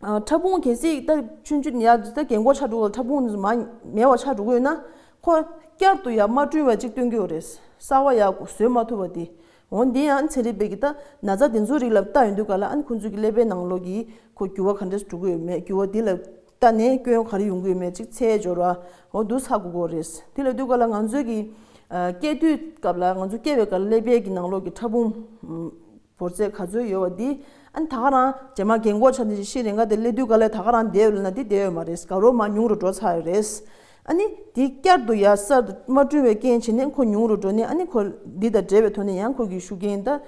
ཨ་ཕྲ་ཕུང་གལ་སྲིད་ད་ཆུང་ཆུང་ཡ་ད་རྒན་གོག་ཆགས་འགྲོ་གི་ལ། ཕྲ་ཕུང་དེ་ཚོ་མར་མེད་པ་ཆགས་འགྲོ་གི་ཡོད་ན། ཁོ་བསྐྱར་དུ་ཡར་མ་བསྐྲུན་པ་ཅིག་སྟོན་གྱི་ཡོད་རེད། གསར་པ་ཡར་བཟོས་མ་ཐུབ་པ་དེ། འོ་འདི་ཡང་ཚན་རིག་པས་ཀྱི་ད་ན་ཚ་དེ་ཚོའི་རིགས་ལ་ལྟ་ཡོང་དུས་ག་ལ། ཨ་ནི་ཁོ་ཚོའི་གི་ཀླད་པའི་ནང་ལོགས་ཀྱི་ཁོ་འགྱུར་བ་ག་འདྲས་འགྲོ་གི་ཡོད་མེད། འགྱུར་བ་འདི་ལ་ལྟ་ནས་སྐྱོན་ག་རེ་ཡོང་གི་ཡོད་མེད་ཅིག་འཚོལ་འབྱོར་བ། འོ་འདུག་ཧ་གོ་གི་རེད། དེ་ལ་དུས་ག་ལ་ང་ཚོའི་གི་ཨ་སྐྱེ་དུས་སྐབས་ལ། ང་ཚོ་སྐྱེ་བའི་སྐབས་ཀླད་པའི་གི་ནང་ལོགས་ཀྱི་ཕྲ་ཕུང་ཨམ་བོར་ཚད་ག་ཚོད་ཡོད་པ་འདི། ཨ་ནི་ད་ག་རང་རྗེས་མ་རྒན་གོག་ཆགས་ནས་ཤི་རན་ག་དེ་སླེབས་དུས་ག་ལ་ད་ག་རང་བསྡད་ཡོད་ལབ་ན། འདི་བསྡད་ཡོད་མ་རེད། དགའ་རབ་མར་ཉུང་རུ་འགྲོ་ཚར་ཡོད་རེད། ཨ་ནི་འདི་བསྐྱར་དུ་ཡར་གསར་དུ་མ་བསྐྲུན་པའི་རྐྱེན་བྱས་ནས་ཁོ་ཉུང་རུ་འགྲོ་ནས། ཨ་ནི་ཁོ་འདི་དང་འབྲེལ་བའི་ཐོག་ནས་ཡང་ཁོ་གི་ཤུགས་རྐྱེན་ད་ཨ་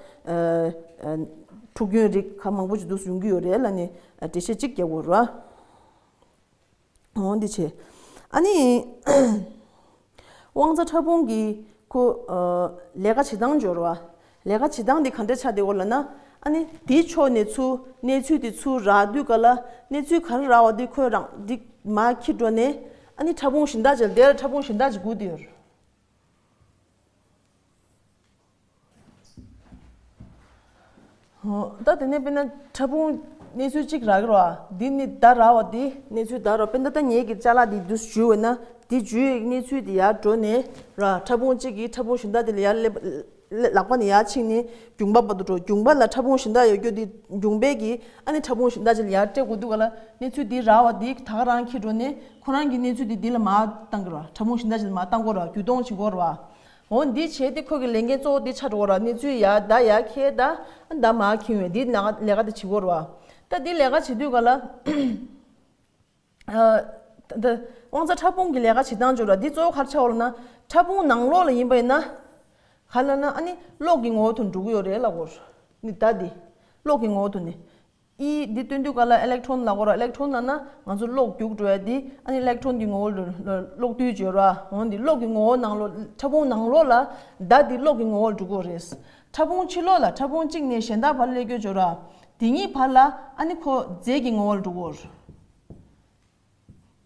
ཨ་འཁྲུག་རྐྱེན་རིགས་ག་མང་པོ་ཞིག་འདུག་ཡོང་གི་ཡོད་རེད་ལབ་ནས་འགྲེལ་བཤད་ཅིག་རྒྱག་དགོས་རེད། འོ་འདི་བྱས། ཨ་ནི་དབང་རྩ་ཕྲ་ཕུང་གི་ཁོ་ཨ་ལས་ཀ་བྱེད་སྟངས་འབྱོར་བ། ལས་ཀ་བྱེད་སྟངས་འདི་ག་འདྲས་ཆགས་བསྡད་ཡོད་ལབ་ན། ཨ་ནི་དེའི་ཕྱོགས་ནས་ཚུར་གནས་ཚུལ་དེ་ཚུར་རག་དུས་ག་ལ། གནས་ཚུལ་ག་རེ་རག་པ་དེ་ཁོས་རང་འདི་མར་འཁྱེར་འགྲོ་ནས། ཨ་ནི་ཕྲ་ཕུང་གཞན་དག་ཅིག་དེ་ལ་ཕྲ་ཕུང་གཞན་དག་ཅིག་སྒུག་བསྡད་ཡོད་རེད། ད་དེ་ནས་དཔེར་ན་ཕྲ་ཕུང་གནས་ཚུལ་གཅིག་རག་གི་རེད་པ། འདི་ནི་ད་རག་པ་འདི་གནས་ཚུལ་ད་རག་དཔེར་ན་ད་ངེད་ཀྱི་ཅ་ལག་འདི་འདུག་སེ་འཇུས་པ་ན། འདི་འཇུས་པའི་གནས་ཚུལ་འདི་ཡར་འགྲོ་ནས་ར། ཕྲ་ཕུང་གཅིག་གིས་ཕྲ་ཕུང་གཞན་དག་དེ་ལ་ཡར་སླེབས། ལག་པ་ནས་ཡར་ཕྱིན་ནས་རྒྱུངས་པ་བར་དུ་འགྲོ། རྒྱུངས་པ་ལ་ཕྲ་ཕུང་གཞན་དག་ཡོད་རྒྱུ་འདི། རྒྱུངས་པའི་གིས་ཨ་ནི་ཕྲ་ཕུང་གཞན་དག་ཅིག་ལ་ཡར་སྤྲད་དགོས་དུས་ག་ལ། གནས་ཚུལ་འདི་རག་པ་འདི་ད་ག་རང་འཁྱེར་འགྲོ་ནས། ཁོ་རང་གི་གནས་ཚུལ་འདི་འདི་ལ་མར་བཏང་གི་རེད་པ། ཕྲ་ཕུང་གཞན་དག་ཅིག་ལ་མར་བཏང་དགོས་རེད་པ། རྒྱུད་གཏོང་བྱེད་དགོས་རེད་པ། འོ་འདི་བྱས་ཏེ་ཁོ་གི་ལས་འགན་གཙོ་བོ་འདི་ཆགས་འགྲོ་གི་རེད་པ། གནས་ཚུལ་ཡར་ད་ཡར་འཁྱེར། ད་ད་མར་འཁྱེར་བའི་འདི་ལས་ཀ་འདི་བྱེད་དགོས་རེད་པ། ད་འདི་ལས་ཀ་བྱེད་དུས་ག་ལ། ཨ་ད་དབང་རྩ་ཕྲ་ཕུང་གི་ལས་ཀ་བྱེད་སྟངས་འབྱོར་བ་འདི་གཙོ་བོ་ག་རེ་ཆགས་ཡོད་ལབ་ན། ཕྲ་ཕུང་ནང་ལོགས་ལ་ཡིན་པ་ཡིན་ན། ག་ལབ་ན་ཨ་ནི་གློག་གི་ངོ་བོ་དུ་འགྲོ་གི་ཡོད་རེད་ལབ་དགོས་རེད། ནི་ད་འདི་གློག་གི་ངོ་བོ་དུ་ནི། ཨི་འདི་སྟོན་དུས་ག་ལ་ཨི་ལེག་ཊོན་ལབ་དགོས་རེད། ཨི་ལེག་ཊོན་ལབ་ན་ང་ཚོ་གློག་རྒྱུག་འགྲོ་ཡ་འདི། ཨ་ནི་ཨི་ལེག་ཊོན་གྱི་ངོ་བོ་ལ་གློག་རྡུལ་བརྗོད་ར། འོ་འདི་གློག་གི་ངོ་བོ་ནང་ལོགས། ཕྲ་ཕུང་ནང་ལོགས་ལ་ད་འདི་གློག་གི་ངོ་བོ་ལ་འགྲོ་གི་ཡོད་རེད། ཕྲ་ཕུང་ཕྱི་ལོགས་ལ་ཕྲ་ཕུང་གཅིག་ནས་གཞན་དག་བར་སླེབས་རྒྱུ་བརྗོད་ར། འདི་གཉིས་བར་ལ་ཨ་ནི་ཁོ་རྫས་ཀྱི་ངོ་བོ་ལ་འགྲོ་གི་ཡོད་རེད།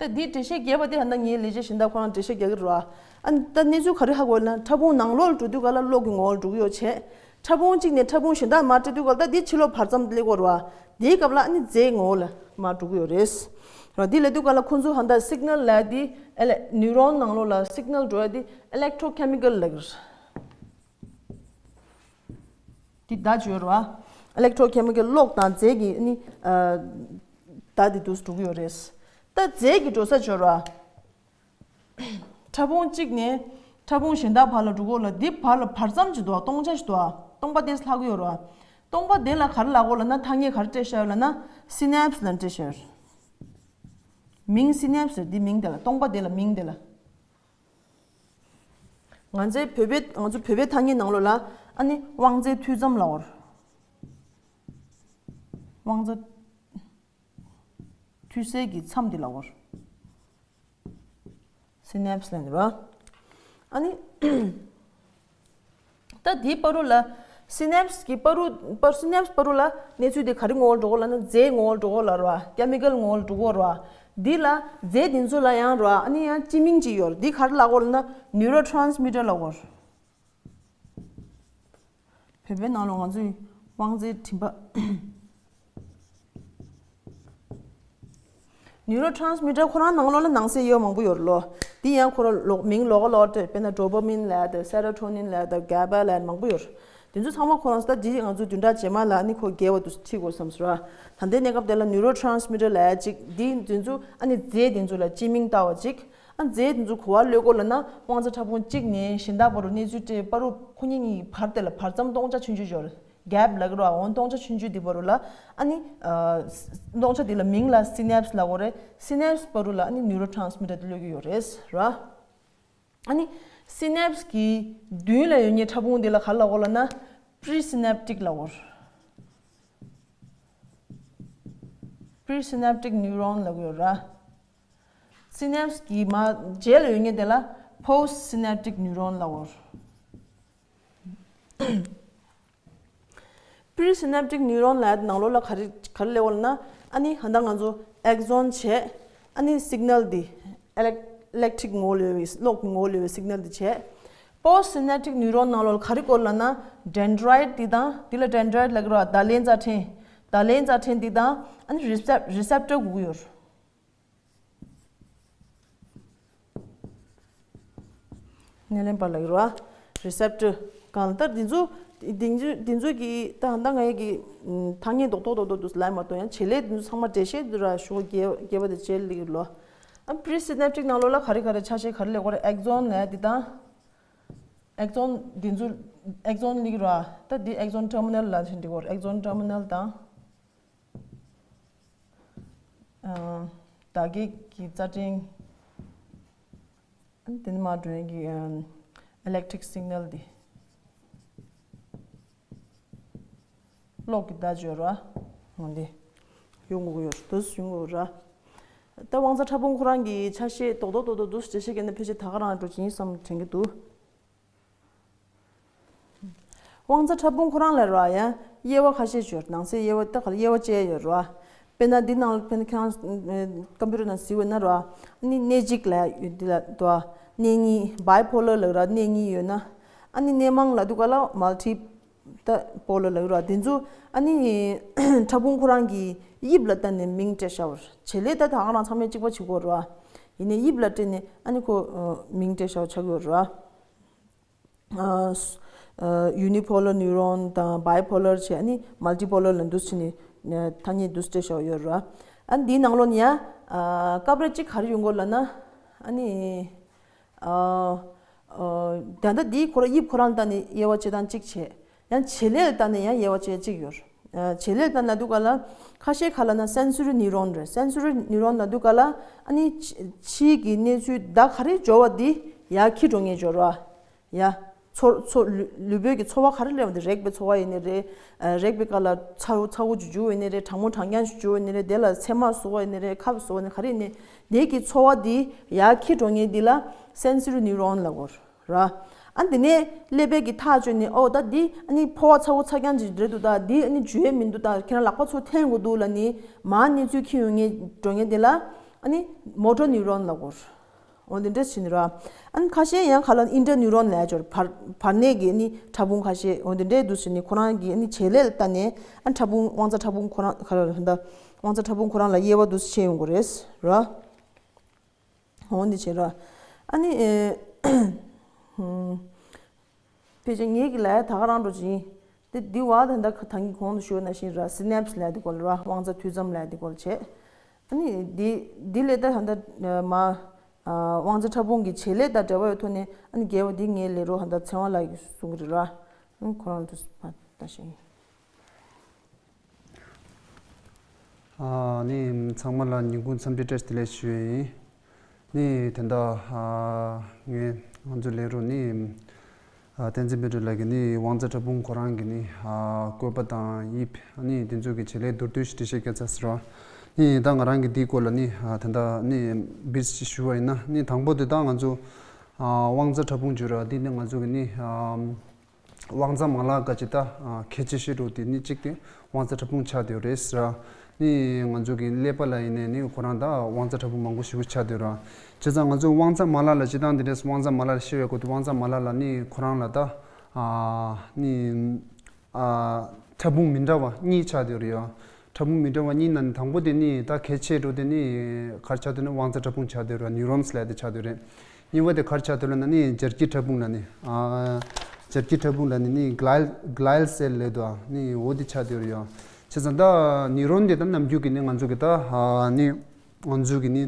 ད་འདི་འགྲེལ་བཤད་རྒྱག་པ་དེ་ཧ་ན་ངའི་ལས་བྱེད་གཞན་དག་ཁོ་རང་འགྲེལ་བཤད་རྒྱག་གི་རེད་པ། ཨ་ནི་ད་གནས་ཚུལ་ག་རེ་ཧ་གོ་ན། ཕྲ་ཕུང་ནང་ལོགས་ལ་འགྲོ་དུས་ག་ལ་གློག་གི་ངོ་བོ་ལ་འགྲོ་གི་ཡོད་བྱས། ཕྲ་ཕུང་གཅིག་ནས་ཕྲ་ཕུང་གཞན་དག་མར་སྤྲད་དུས་ག་ལ། ད་འདི་ཕྱི་ལོགས་བར་མཚམས་སླེབས་ཀྱི་ཡོད་རེད་པ། དེའི་སྐབས་ལ་ཨ་ནི་རྫས་ངོ་བོ་ལ་མར་འགྲོ་གི་ཡོད་རེད། ར་འདི་ལབ་དུས་ག་ལ་ཁོ་ཚོ་ཧ་ད་སིག་ནལ་ལབ་ཡ་འདི། ཨེ་ལེ་ནིའུ་རོན་ནང་ལོགས་ལ་སིག་ནལ་འགྲོ་ཡ་འདི་ཨི་ལེག་ཊོ་ཁེ་མི་ཀལ་ལབ་ཀྱི་རེད། འདི་ད་བརྗོད་ར། ཨི་ལེག་ཊོ་ཁེ་མི་ཀལ་གློག་དང་རྫས་ཀྱི་ནི་ཨ་ད་འདི་འདུག་འགྲོ་གི་ཡོད་རེད། ད་རྫས་ཀྱི་འགྲོ་ས་བརྗོད་ར། ཕྲ་ཕུང་གཅིག་ནས་ཕྲ་ཕུང་གཞན་དག་བར་ལ་འགྲོ་གི་ཡོད་ལ། འདི་བར་ལ་བར་མཚམས་ཅིག་འདུག་པ། སྟོང་ཆ་ཞིག་འདུག་པ། སྟོང་པ་དེ་ལྷག་གི་ཡོད་ར། སྟོང་པ་དེ་ལ་ག་རེ་ལབ་དགོས་ལབ་ན། ཐ་སྙད་ག་རེ་སྤྲད་བཞག་ཡོད་ལབ་ན། སི་ནེབ་སི་ལབ་སྤྲད་བཞག་ཡོད། མིང་སི་ནེབ་སི་རེད། འདི་མིང་དེ་ལ། སྟོང་པ་དེ་ལ་མིང་དེ་ལ། ང་ཚོའི་བོད་པའི། ང་ཚོ་བོད་པའི་ཐ་སྙད་ནང་ལོགས་ལ་ཨ་ནི་དབང་རྩའི་མཐུད་མཚམས་ལབ་ཀྱི་ཡོད་རེད། དབང་རྩ་མཐུད་སའི་གི་མཚམས་དེ་ལབ་ཀྱི་ཡོད་རེད། སི་ནེབ་སི་ལབ་ནི་རེད། ཨ་ནི་ད་དེའི་བར་དུ་ལ། སི་ནེབ་སི་གི་བར་དུ། བར། སི་ནེབ་སི་བར་དུ་ལ་གནས་ཚུལ་དེ་ག་རེ་ངོ་བོར་འགྲོ་གི་ལབ་ན། རྫས་ངོ་བོར་འགྲོ་གི་ལབ་ར། ཀེ་མི་ཀལ་ངོ་བོར་འགྲོ་གི་ར། འདི་ལ་རྫས་དེ་ཚོ་ལ་ཡང་ར། ཨ་ནི་ཡང་སྤྱི་མིང་ཅིག་ཡོད་རེད། འདི་ག་རེ་ལབ་ཀྱི་ཡོད་ལབ་ན། ནིའུ་རོ་ཊི་རན་སི་མི་ཊར་ལབ་ཀྱི་ཡོད་རེད། བོད་པའི་ནང་ལོགས་ང་ཚོའི་དབང་རྩའི་མགྲིན་པ། ནིའུ་རོ་ཊི་རན་སི་མི་ཊར་ཁོ་རང་ནང་ལོགས་ལ་ནང་གསེས་ཡོད་མང་པོ་ཡོད་རེད་ལོ། འདི་ཡང་ཁོ་རང་ལོག་མིང་ལོགས་ཀ་ལོགས་ཀ་སྤྲད། དཔེར་ན་ཌོ་པ་མིན་ལབ་ཡ་དང་། སེ་རོ་ཊོ་ནིན་ལབ་ཡ་དང་། གྷ་བྷ་ལབ་ཡ་མང་པོ་ཡོད་རེད། དེ་ཚོ་ཚང་མ་ཁོ་རང་ས། ད་འདི་ང་ཚོ་བདུན་ཕྲག་རྗེས་མ་ལ་ནི་ཁོ་རྒྱས་པ་དུ་ཁྲིད་དགོས་བསམ་སོང་ར། ད་ལྟའི་གནས་སྐབས་དེ་ལ་ནིའུ་རོ་ཊི་རན་སི་མི་ཊར་ལབ་ཡ་ཅིག་འདི་འདི་ཚོ་ཨ་ནི་རྫས་དེ་ཚོ་ལ་སྤྱི་མིང་བཏགས་པ་ཅིག་ཨ། རྫས་དེ་ཚོ་ག་པར་སླེབས་ཀྱི་ཡོད་ལབ་ན། དབང་རྩ་ཕྲ་ཕུང་གཅིག་ནས་གཞན་དག་བར་དུ་གནས་ཚུལ་སྤྲད་པ་རུ། ཁོ་གཉིས་གཉིས་བར་དེ་ལ་བར་མཚམས་སྟོང་ཆ་ཆུང་ཆུང་ཅིག་ཡོད་རེད། གྷེབ་ལབ་ཀྱི་རེད་པ། འོ་སྟོང་ཆ་ཆུང་ཆུང་དེ་བར་དུ་ལ་ཨ་ནི་ཨ། སྟོང་ཆ་དེ་ལ་མིང་ལ་སི་ནེབ་སི་ལབ་ཀྱི་ཡོད་རེད། སི་ནེབ་སི་བར་དུ་ལ་ཨ་ནི་ནིའུ་རོ་ཊི་རན་སི་མི་ཊར་དེ་སླེབས་ཀྱི་ཡོད་རེད་ར། ཨ་ནི་སི་ནེབ་སི་གི་མདུན་ལ་ཡོད་མཁན་ཕྲ་ཕུང་དེ་ལ་ག་རེ་ལབ་ཀྱི་ཡོད་ལབ་ན། པི་རི་སི་ནེབ་ཊིག་ལབ་ཀྱི་ཡོད་རེད། པི་རི་སི་ནེབ་ཊིག་ནིའུ་རོན་ལབ་ཀྱི་ཡོད་ར། སི་ནེབ་སི་གི་མ་རྗེས་ལ་ཡོད་མཁན་དེ་ལ་པོ་སི་ཊི་སི་ནེབ་ཊིག་ནིའུ་རོན་ལབ་ཀྱི་ཡོད་རེད། presynaptic neuron ལབ་ནང་ལོགས་ལ་ག་རེ་ག་རེ་སླེབས་ཡོད་ལབ་ན། ཨ་ནི་ཧ་ད་ང་ཚོ་axon བྱས། ཨ་ནི་signal འདི་elec- electric ངོ་ལོས་པའི་གློག་གི་ངོ་ལོས་པའི་signal འདི་བྱས། postsynaptic neuron ནང་ལོགས་ལ་ག་རེ་དགོས་ལབ་ན། dendrite འདི་དང་། འདི་ལ་dendrite ལབ་ཀྱི་རེད་བ། བརྡ་ལན་རྩ་ཕྲན། བརྡ་ལན་རྩ་ཕྲན་འདི་དང་། ཨ་ནི་receptor receptor དགོས་ཀྱི་ཡོད་རེད། སྣེ་ལེན་པ་ལབ་ཀྱི་རེད་བ། receptor གང་ལྟར་འདི་ཚོ། འདི་ཚོ་འདི་ཚོ་གི་ད་ད་ང་ཡི་གི་ཐ་སྙད་རྡོག་རྡོག་རྡོག་རྡོག་འདུག་ལབ་མ་གཏོགས། ཡང་བྱེད་ལས་འདི་ཚོ་ཚང་མ་འགྲེལ་བཤད་འདི་ར་ཞུ་བ་རྒྱས་པ་དེ་བྱེད་ལེགས་ལོ། ཨ་presynaptic ནང་ལོགས་ལ་ག་རེ་ག་རེ་ཆ་ཤས་ག་རེ་ལེགས་པར་axon ལབ་འདི་དང་། axon འདི་ཚོ་axon ལེགས་ར། ད་འདི་axon terminal ལ་ཕྱིན་འདི་གོ། axon terminal དང་། ཨ་བརྡ་སྐད་ཀྱི་རྩ་ཕྲན། ཨ་ནི་དེ་ནས་མར་འགྲོ་ཡག་གི་ཨམ་electric signal འདི། གློག་གི་བརྡ་སྦྱོར་བ། འོ་འདི། ཡོང་དགོས་ཀྱི་ཡོད་རེད། འདུག་སེ་ཡོང་དགོས་རེད། ད་དབང་རྩ་ཕྲ་ཕུང་ཁོ་རང་གི་ཆ་ཤས་རྡོག་རྡོག་རྡོག་རྡོག་འདུག་སེ་འགྲེལ་བཤད་བརྒྱབ་ན་ཕལ་ཆེར་ད་ག་རང་འགྲོ་གི་ཡིན་བསམ་དྲན་གྱི་འདུག་དབང་རྩ་ཕྲ་ཕུང་ཁོ་རང་ལ་ར་ཡང་དབྱེ་བ་ཁ་ཤས་ཡོད། ནང་གསེས་དབྱེ་བ་ད་ག་ལ་དབྱེ་བ་བཅས་ཡོད་ར། དཔེར་ན་འདི་ནང་ལ་དཔེར་ན་ཁྱེད་རང་ཨ་ཀམ་པུ་ཊར་ནང་གཟིགས་པ་ཡིན་ན་ར། ཨ་ནི་གནད་གཅིག་ལབ་ཡོད་འདི་ལ་འདུག་ག་གནད་གཉིས། bipolar ལབ་ར། གནད་གཉིས་ཡོད་ན། ཨ་ནི་གནད་མང་ལབ་དུས་ག་ལ་multi ད་polar ལབ་ཀྱི་ར། དེ་ཚོ་ཨ་ནི་ཕྲ་ཕུང་ཁོ་རང་གི་དབྱིབས་ལ་ལྟ་ནས་མིང་སྤྲད་བཞག་པ་རེད། བྱེད་ལས་ད་ད་ག་རང་ཚང་མས་གཅིག་པ་བྱེད་དགོས་ར། ཡིན་ནའི་དབྱིབས་ལ་སྤྲད་ནས་ཨ་ནི་ཁོ་ཨ་མིང་སྤྲད་བཞག་པ་ཆགས་ཀྱི་ཡོད་ར། ཨ་ཨ་unipolar neuron དང་bipolar བྱས། ཨ་ནི་multipolar ལ་འདུག་སེ་བྱས་ནས་ཨ་ཐ་སྙད་འདུག་སེ་སྤྲད་བཞག་ཡོད་ར། ཨ་ནི་འདིའི་ནང་ལོགས་ནས་ཡང་ཨ་སྐབས་རེ་གཅིག་ག་རེ་ཡོང་གི་ལབ་ན། ཨ་ནི་ཨ་ཨ་ད་ལྟ་འདིའི་ཁོ་ར་དབྱིབས་ཁོ་རང་ལ་ལྟ་ནས་དབྱེ་བ་ཕྱེ་སྟངས་གཅིག་བྱས། ཡང་བྱེད་ལས་ལ་ལྟ་ནས་ཡང་དབྱེ་བ་ཕྱེ་གཅིག་ཡོད་ར། ཨ་བྱེད་ལས་ལ་ལྟ་ན་དུས་ག་ལ་ཁ་ཤས་ག་ལབ་ན་sensory neuron རེད། sensory neuron ལབ་དུས་ག་ལ་ཨ་ནི་ཕྱི་ཕྱི་གི་གནས་ཚུལ་བརྡ་ག་རེ་འབྱོར་བ་འདི་ཡར་འཁྱེར་འགྲོ་མཁན་འབྱོར་བ། ཡ། ཚོར་ཚོར་ལུས་ལུས་པོའི་གི་ཚོར་བ་ག་རེ་སླེབས་པ་དེ། རེག་པའི་ཚོར་བ་ཡིན་ནའི་རེད། ཨ་རེག་པའི་སྐབས་ལ་ཚ་བོ་ཚ་བོ་ཅིག་འཇུ་བ་ཡིན་ནའི་རེད། གྲང་མོ་གྲང་རྐྱང་ཅིག་འཇུ་བ་ཡིན་ནའི་རེད། དེ་ལ་མཚན་མ་ཟུག་པ་ཡིན་ནའི་རེད། ཁ་བ་ཟུག་པ་ཡིན་ནའི་ག་རེ་ཡིན་ནའི་དེ་གི་ཚོར་བ་དེ་ཡར་འཁྱེར་འགྲོ་མཁན་དེ་ལ་sensory neuron ལབ་དགོས་ར། ཨ་དེ་ནས་ཀླད་པའི་གི་ཐག་གཅོད་ནས། ཨོ་ད་འདི་ཨ་ནི་ཕོ་བ་ཚ་བོ་ཚ་རྐྱང་ཅིག་རེད་འདུག་ད། འདི་ཨ་ནི་འཇུ་ཡས་མི་འདུག་ད། ཁྱེད་རང་ལག་པ་ཚུར་འཐེན་དགོས་འདུག་ལབ་ནས་མར་གནས་ཚུལ་འཁྱེར་ཡོང་མཁན་འགྲོ་མཁན་དེ་ལ་ཨ་ནི་motor neuron ལབ་དགོས། འོ་འདི་འདྲས་བྱས་ནས་ར། ཨ་ནི་ཁ་ཤས་ཡང་ག་ལ་interneuron ལབ་ཡ་ཅིག་ཡོད་རེད། བར་བར་གནས་ཀྱི་ཨ་ནི་ཕྲ་ཕུང་ཁ་ཤས། འོ་འདི་འདྲས་འདུག་སེ་བྱས་ནས་ཁོ་རང་གི་ཨ་ནི་བྱེད་ལས་ལ་ལྟ་ནས་ཨ་ནི་ཕྲ་ཕུང་དབང་རྩ་ཕྲ་ཕུང་ཁོ་རང་ག་ལ་ད་དབང་རྩ་ཕྲ་ཕུང་ཁོ་རང་ལ་དབྱེ་བ་འདུག་སེ་ཕྱེ་ཡོང་གི་རེད་ར། འོ་འདི་བྱས་ར། ཨ་ནི་ཨེ་ཕལ་ཆེར་ངེད་ཀྱི་ལ་ཡ་ད་ག་རང་འགྲོ་ཅིག་ཡིན། དེ་འདི་བ་ད་ལྟ་ད་གིན་གོང་དུ་ཞུས་པ་ནང་བཞིན་ར། synapse ལབ་ཡ་དེ་སྐོར་ལ་ར། དབང་རྩ་མཐུད་མཚམས་ལབ་ཡ་དེ་སྐོར་ལ་བྱས། ཨ་ནི་འདི་འདི་ལས་ད་ད་ལྟ་མ་ཨ་དབང་རྩ་ཕྲ་ཕུང་གི་བྱེད་ལས་དང་འབྲེལ་བ་ཡོད་ཐོག་ནས་ཨ་ནི་རྒྱས་པ་འདི་ངའི་ལས་རོགས་ད་ལྟ་ཚེ་དབང་ལགས་ཀྱིས་གསུང་གི་རེད་ར། ཨ་ནི་ཁོ་རང་ལ་ད་ཞུ་ཡིན། ཨ་ནི་ཚང་མ་ལ་ཉིན་གུང་འཚམས་འདྲི་བཀྲ་ཤིས་བདེ་ལེགས་ཞུ་ཡས་ཡིན། ནི་དེ་འདྲ་ཨ་ངས་ང་ཚོའི་ལས་རོགས་ནི་ཨ་བསྟན་འཛིན་དཔལ་སྒྲོན་ལགས་ཀྱིས་ནི་དབང་རྩ་ཕྲ་ཕུང་ཁོ་རང་གི་ནི་ཨ་བཀོད་པ་དང་དབྱིབས། ཨ་ནི་དེ་ཚོ་གི་བྱེད་ལས་མདོར་བསྡུས་ཤིག་འགྲེལ་བཤད་བརྒྱབ་ཚར་ཟེར་བ། ནི་ད་ང་རང་གིས་འདིའི་སྐོར་ལ་ནི་ཨ་དེ་འདྲ་ནི་བིས་ཤིག་ཞུ་བ་ཡིན་ན། ནི་དང་པོ་དེ་ད་ང་ཚོ་ཨ་དབང་རྩ་ཕྲ་ཕུང་བརྗོད་ར། འདི་ནི་ང་ཚོ་གི་ནི་ཨ་དབང་རྩ་མ་ལག་ག་ཅི་ད་ཨ་གལ་ཆེ་ཤོས་འགྲོ་དེ་ནི་གཅིག་དེ་དབང་རྩ་ཕྲ་ཕུང་ཆགས་བསྡད་ཡོད་རེད་ཟེར། ནི་ང་ཚོ་གི་ཀླད་པ་ལ་ཡིན་ནའི་ནི་ཁོ་རང་ད་དབང་རྩ་ཕྲ་ཕུང་མང་པོ་ཞེ་པོ་ཆགས་བསྡད་ཡོད་རེད། བྱས་ཙང་ང་ཚོ་དབང་རྩ་མ་ལག་ལ་སྤྱིར་བཏང་དེ་འདྲས་དབང་རྩ་མ་ལག་ལ་བཤད་པའི་སྐོར་དུ། དབང་རྩ་མ་ལག་ལ་ནི་ཁོ་རང་ལ་ད་ཨ་ནི་ཨ་ཕྲ་ཕུང་མི་འདྲ་བ་གཉིས་ཆགས་བསྡད་ཡོད་རེད་ཡ། ཕྲ་ཕུང་མི་འདྲ་བ་གཉིས་ནང་ནས་དང་པོ་དེ་ནི་ད་གལ་ཆེ་འགྲོ་དེ་ནི་ག་རེ་ཆགས་བསྡད་ན་དབང་རྩ་ཕྲ་ཕུང་ཆགས་བསྡད་ཡོད་རེད། ནིའུ་རོན་སི་ལབ་དེ་ཆགས་བསྡད་ཡོད་རེད། གཉིས་པ་དེ་ག་རེ་ཆགས་བསྡད་ཡོད་ལབ་ན་ནི་རྒྱལ་སྐྱེས་ཕྲ་ཕུང་ལབ་ནི། ཨ་རྒྱལ་སྐྱེས་ཕྲ་ཕུང་ལབ་ནི་ནི་གླའི་གླའི་སེལ་ལབ་དུས་ནི་འོ་དེ་ཆགས་བསྡད་ཡོད་རེད་ཡ། བྱས་ཙང་ད་ནིའུ་རོན་དེ་ད་ནམ་རྒྱུན་གྱི་ནི་ང་ཚོ་གི་ད་ཨ་ནི་ང་ཚོ་གི་ནི་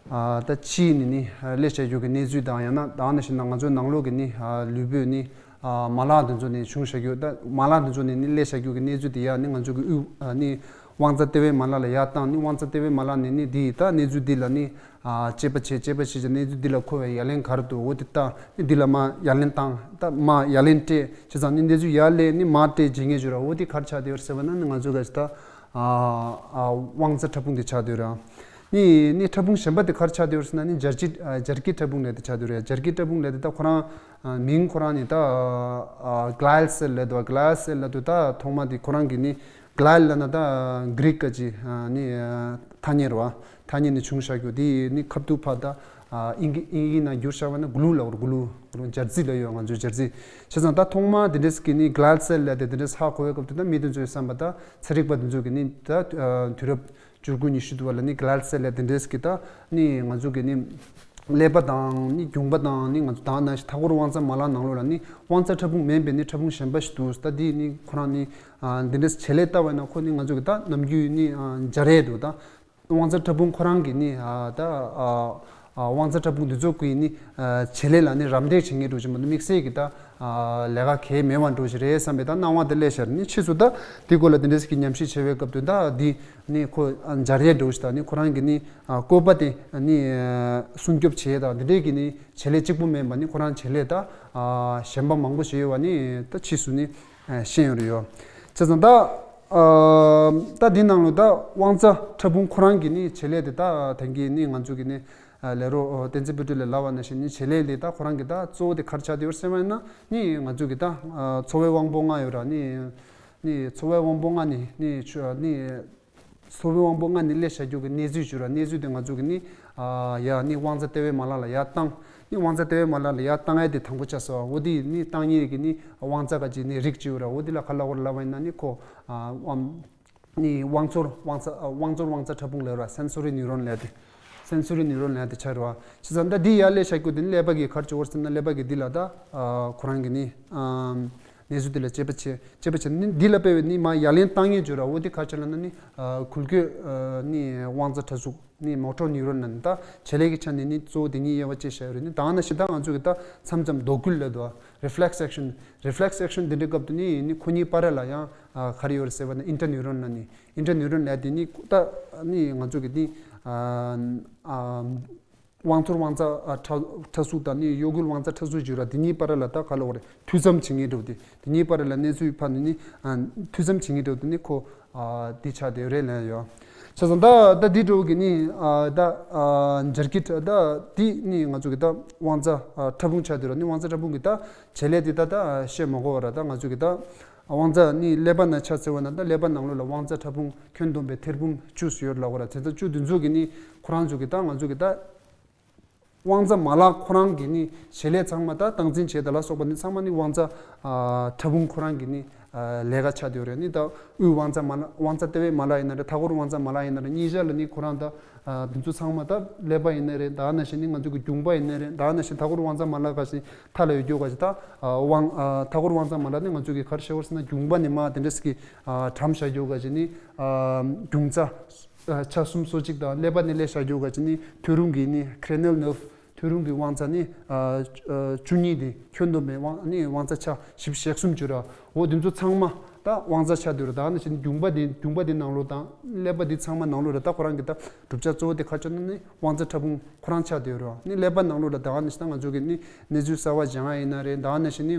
ཨ་ད་ཕྱིའི་ནི་ནི་ཨ་སླེབས་བཞག་རྒྱུ་གི་གནས་ཚུལ་དང་། ཡང་ན་ད་ནང་བཞིན་ན་ང་ཚོའི་ནང་ལོགས་ཀྱི་ནི་ཨ་ལུས་པོའི་ནི་ཨ་མ་ལག་དེ་ཚོ་ནས་བྱུང་བཞག་རྒྱུ། ད་མ་ལག་དེ་ཚོ་ནས་ནི་སླེབས་བཞག་རྒྱུ་གི་གནས་ཚུལ་དེ་ཡར་ནི་ང་ཚོ་གི་དབུགས་ཨ་ནི་དབང་རྩ་ལྟེ་བའི་མ་ལག་ལ་ཡར་བཏང་། ནི་དབང་རྩ་ལྟེ་བའི་མ་ལག་ནས་ནི་འདི་ད་གནས་ཚུལ་འདི་ལ་ནི་ཨ་དཔྱད་པ་བྱས། དཔྱད་པ་བྱས་ཀྱང་གནས་ཚུལ་འདི་ལ་མཁོ་བའི་ཡ་ལན་ག་རེ་འདུག་འོ་དེ་ལྟ་ནི་འདི་ལ་མར་ཡ་ལན་བཏང་། ད་མར་ཡ་ལན་སྤྲད། བྱས་ཙང་ནི་གནས་ཚུལ་ཡར་སླེབས་ནི་མར་སྤྲད་བྱེད་མཁན་ཅིག་ཡོད་ར། འོ་དེ་ག་རེ་ཆགས་བསྡད་ཡོད་རེད་ཟེར་བ་ན་ནི་ང་ཚོ་ག་ཅི་ད་ཨ་ཨ་དབང་རྩ་ཕྲ་ཕུང་དེ་ཆགས་བསྡད་ཡོད་ར། ནི་ནི་ཕྲ་ཕུང་གཞན་པ་དེ་ག་རེ་ཆགས་བསྡད་ཡོད་ཟེར་ན་ནི་སྦྱར་སྐྱི་ཨ་སྦྱར་སྐྱི་ཕྲ་ཕུང་ལབ་དེ་ཆགས་བསྡད་ཡོད་རེད། སྦྱར་སྐྱི་ཕྲ་ཕུང་ལབ་དེ་ད་ཁོ་རང་ཨ་མིང་ཁོ་རང་ནི་ད་ཨ་ཨ་glial cell ལབ་འདུག glial cell ལབ་དུས་ད་ཐོག་མ་དེ་ཁོ་རང་གི་ནི་glial ལབ་ན་ད་Greek སྐད་ཀྱི་ཨ་ནི་ཨ་ཐ་སྙད་རེད་བ། ཐ་སྙད་ནི་བྱུང་བཞག་རྒྱུ་དེ་ནི་ཁ་ཐུག་ཕར་ད་ཨ་ཨིན་ཇི་ཨིན་ཇི་ནང་བསྒྱུར་བཞག་པ་ན་glue ལབ་རེད། glue སྦྱར་རྩི་ལབ་ཡོད་ང་ཚོའི་སྦྱར་རྩི། བྱས་ཙང་ད་ཐོག་མ་དེ་འདྲས་ཀྱི་ནི་glial cell ལབ་དེ་དེ་འདྲས་ཧ་གོ་བའི་སྐབས་དེ་ད་མི་དེ་ཚོའི་བསམ་པ་ད་ཚན་རིག་པ་དེ་ཚོ་གི་ནི་ད་ཨ་དུས་རབས་བཅུ་དགུ་ཉི་ཤུ་དུ་བ་ལ་ནི་glial cell ལབ་དེ་འདྲས་ཀྱི་ད་ནི་ང་ཚོ་གི་ནི་ཀླད་པ་དང་ནི་རྒྱུངས་པ་དང་ནི་ང་ཚོ་ད་ནང་བཞིན་མཐའ་འཁོར་དབང་རྩ་མ་ལག་ནང་ལོགས་ལ་ནི་དབང་རྩ་ཕྲ་ཕུང་མིན་པའི་ནི་ཕྲ་ཕུང་གཞན་པ་ཞིག་འདུག་ད་འདི་ནི་ཁོ་རང་ནི་ཨ་འདི་འདྲས་བྱེད་ལས་ལྟ་བས་ན་ཁོ་ནི་ང་ཚོ་གི་ད་ནམ་རྒྱུན་ནི་ཨ་སྦྱར་ཡས་འདུག་ད་དབང་རྩ་ཕྲ་ཕུང་ཁོ་རང་གི་ནི་ཨ་ད་ཨ་ཨ་དབང་རྩ་ཕྲ་ཕུང་འདི་ཚོ་གི་ནི་ཨ་བྱེད་ལས་ལ་ནི་རམ་འདེགས་བྱེད་མཁན་འདྲ་བོ་ཞིག་མ་གཏོགས་དམིགས་བསལ་གྱི་ད་ཨ་ལས་ཀ་གལ་མེད་པ་འདྲ་བོ་ཞིག་རེད་བསམ་པའི་ད་སྣང་བ་དེ་སླེབས་ཤར། ནི་ཕྱིས་སུ་ད་འདི་སྐོར་ལ་དེ་འདྲས་ཀྱི་ཉམས་ཞིབ་བྱེད་པའི་སྐབས་དུ་ད་འདི་ནི་ཁོ་ཨ་སྦྱར་ཡས་འདྲ་བོ་ཞིག་ད་ནི་ཁོ་རང་གི་ནི་ཨ་བཀོད་པ་དེ་ནི་ཨ་སྲུང་སྐྱོབ་བྱེད་ཡས་དང་དེ་འདྲས་ཀྱི་ནི་བྱེད་ལས་གཅིག་པུ་མིན་པ་ནི་ཁོ་རང་བྱེད་ལས་ད་ཨ་གཞན་པ་མང་པོ་ཞིག་ཡོད་པ་ནི་ད་ཕྱིས་སུ་ནི་ཨ་ཤེས་ཡོང་རེད་ཡོད། བྱས་ཙང་ད་ཨ་ད་འདི་ནང་ལོ་ད་དབང་རྩ་ཕྲ་ཕུང་ཁོ་རང་གི་ནི་བྱེད་ལས་དེ་ད་དེང་གི་ནི་ང་ཚོ་གི་ནི་ཨ་ལས་རོགས་ཨོ་བསྟན་འཛིན་དཔལ་སྤྲུལ་ལས་ལབ་པ་ནང་བཞིན་ནི་བྱེད་ལས་དེ་ད་ཁོ་རང་གི་ད་གཙོ་བོ་དེ་ག་རེ་ཆགས་བསྡད་ཡོད་ཟེར་བ་ཡིན་ན་ནི་ང་ཚོ་གི་ད་ཨ་འཚོ་བའི་དབང་པོ་ལྔ་ཡོད་ར་ནི་ནི་འཚོ་བའི་དབང་པོ་ལྔ་ནི་ནི་ཆུ་ནི་འཚོ་བའི་དབང་པོ་ལྔ་ནི་སླེབས་བཞག་རྒྱུ་གི་གནས་ཚུལ་བྱུང་ར། གནས་ཚུལ་དེ་ང་ཚོ་གི་ནི་ཨ་ཡ་ནི་དབང་རྩ་ལྟེ་བའི་མ་ལག་ལ་ཡར་བཏང་། ནི་དབང་རྩ་ལྟེ་བའི་མ་ལག་ལ་ཡར་བཏང་ཡས་དེ་དང་པོ་ཆགས་སོ། འོ་དེ་ནི་བཏང་ཡས་ཀྱི་ནི་དབང་རྩ་ག་ཅིག་ནི་རིགས་ཅིག་ཡོད་ར། འོ་དེ་ལ་ག་ལབ་དགོས་ར་ལབ་པ་ཡིན་ན་ནི་ཁོ་ཨ་དབང་ནི་དབང་ཚོར་དབང་རྩ་ཨ་དབང་ཚོར་དབང་རྩ་ཕྲ་ཕུང་ལབ་ར། སེན་སོ་རི་ནིའུ་རོན་ལབ་དེ། སེན་སོ་རི་ནིའུ་རོན་ལབ་དེ་ཆགས་ར་བ། བྱས་ཙང་ད་འདི་ཡར་སླེབས་བཞག་རྒྱུ་དེ་ནི་ཀླད་པ་གི་ག་རེ་བྱུང་བ་ཟེར་ན་ཀླད་པ་གི་འདི་ལ་ད་ཨ་ཁོ་རང་གི་ནི་ཨ་གནས་ཚུལ་དེ་ལ་དཔྱད་པ་བྱེད་དཔྱད་པ་བྱེད་ནི་འདི་ལ་དཔེ་བའི་ནི་མ་ཡ་ལན་བཏང་ཡས་བརྗོད་ར། འོ་དེ་ག་ཆ་ལ་ན་ནི་ཨ་ཁུལ་སྐྱོད་ཨ་ནི་དབང་རྩ་ཕྲ་གཟུགས་ནི་མོ་ཊོར་ནིའུ་རོན་ལ་ནི་ད་བྱེད་ལས་ཀྱི་ཆ་ནས་ནི་གཙོ་བོ་དེ་གཉིས་དབྱེ་བ་ཕྱེ་བཞག་ཡོད་རེད། ནི་ད་ནང་བཞིན་ད་ང་ཚོ་གི་ད་མཚམས་མཚམས་རྡོ་སྐུལ་ལབ་འདུག་ཨ། reflex action reflex action དེ་འདྲའི་སྐབས་དུ་ནི་ནི་ཁོ་གཉིས་བར་ལ་ཡང་ཨ་ག་རེ་ཡོད་རེད་ཟེར་བ་ན་ཨིན་ཊར་ནིའུ་རོན་ལ་ནི་ཨིན་ཊར་ནིའུ་རོན་ལབ་དེ་ནི་ད་ནི་ང་ཚོ་གི་ནི་ཨ་ཨ། དབང་ཚོར་དབང་རྩ་ཨ་ཕྲ་ཕྲ་གཟུགས་དང་ནི་གཡོ་འགུལ་དབང་རྩ་ཕྲ་གཟུགས་བརྗོད་ར། དེ་གཉིས་བར་ལ་ད་ག་ལ་བ་རེད། མཐུད་མཚམས་བྱེད་མཁན་འདྲ་བོ་དེ། དེ་གཉིས་བར་ལ་གནས་ཚུལ་ཕར་ནི་ནི་ཨ་མཐུད་མཚམས་བྱེད་མཁན་འདྲ་བོ་དེ་ནི་ཁོ་ཨ་འདི་ཆགས་བསྡད་རེད་ལབ་ཡོད། བྱས་ཙང་ད་ད་འདི་འདྲ་བོ་གི་ནི་ཨ་ད་ཨ་སྦྱར་སྐྱི་ད་དེ་ནི་ང་ཚོ་གི་ད་དབང་རྩ་ཨ་ཕྲ་ཕུང་ཆགས་བསྡད་ར། ནི་དབང་རྩ་ཕྲ་ཕུང་གི་ད་བྱེད་ལས་དེ་ད་ད་བཤད་མ་དགོས་པ་ར། ད་ང་ཚོ་གི་ད་དབང་རྩ་ནི་ཀླད་པ་ན་ཆགས་ཟེར་བ་ན་ད་ཀླད་པ་ནང་ལོགས་ལ་དབང་རྩ་ཕྲ་ཕུང་ཁྱོན་བསྡོམས་པའི་ཐེར་འབུམ་བཅུ་ཡོད་ལབ་དགོས་ར། དེ་ཚོ་བཅུ་དེ་ཚོ་གི་ནི་ཁོ་རང་ཚོ་གི་ད་ང་ཚོ་གི་ད་དབང་རྩ་མ་ལག་ཁོ་རང་གི་ནི་བྱེད་ལས་ཚང་མ་ད་སྟངས་འཛིན་བྱེད་ད་ལ་སོགས་པ་ནི་ཚང་མ་ནི་དབང་རྩ་ཨ་ཕྲ་ཕུང་ཁོ་རང་གི་ནི་ཨ་ལས་ཀ་ཆགས་བསྡད་ཡོད་རེད། ནི་ད་དབུས་དབང་རྩ་མ་ལག་དབང་རྩ་ལྟེ་བའི་མ་ལག་ཡིན་ན་རེད། མཐའ་འཁོར་དབང་རྩ་མ་ལག་ཡིན་ན་རེད། གཉིས་ཆ་ལ་ནི་ཁོ་རང་ད་ཨ་དེ་ཚོ་ཚང་མ་ད་ཀླད་པ་ཡིན་ན་རེད། ད་ནང་བཞིན་ནི་ང་ཚོ་གི་རྒྱུངས་པ་ཡིན་ན་རེད། ད་ནང་བཞིན་མཐའ་འཁོར་དབང་རྩ་མ་ལག་ག་ཞིག་མཐའ་ལ་ཡོད་རྒྱུ་ག་ཞིག་ད་ཨ་དབང་ཨ་མཐའ་འཁོར་དབང་རྩ་མ་ལག་ནི་ང་ཚོ་གི་ག་རེ་ཤེས་བར་ཟེར་ན་རྒྱུངས་པ་ནི་མ་དེ་འདྲས་ཀྱི་ཨ་གྲམ་བཞག་རྒྱུ་ག་ཞིག་ནི་ཨ་རྒྱུངས་རྩ། ཆ་གསུམ་སོ་གཅིག་དང་ཀླད་པ་ནས་སླེབས་བཞག་རྒྱུ་ག་ཅི་ནི་ཐོད་རུང་གི་ནི་cranial nerve ཐོད་རུང་གི་དབང་རྩ་ནི་ཨ་ཨ་བཅུ་གཉིས་དེ་ཁྱོན་བསྡོམས་པའི་དབང་ནི་དབང་རྩ་ཆ་བཞི་བཅུ་ཞེ་གསུམ་བརྗོད་ར། འོ་དེ་ཚོ་ཚང་མ་ད་དབང་རྩ་ཆགས་བསྡད་ར། ད་ནི་ཞིག་རྒྱུངས་པ་དེ་རྒྱུངས་པ་དེ་ནང་ལོགས་དང་ཀླད་པ་དེ་ཚང་མ་ནང་ལོགས་ར། ད་ཁོ་རང་གི་ད་གྲུབ་ཆ་གཙོ་བོ་དེ་ག་ཆགས་ན་ནི་དབང་རྩ་ཕྲ་ཕུང་ཁོ་རང་ཆགས་བསྡད་ར། ནི་ཀླད་པ་ནང་ལོགས་ར་ད་ནི་ཞིག་ད་ང་ཚོ་གི་ནི་གནས་ཚུལ་གསར་བ་སྦྱང་ཡ་ཡིན་ན་རེད། ད་ནི་ཞིག་ནི།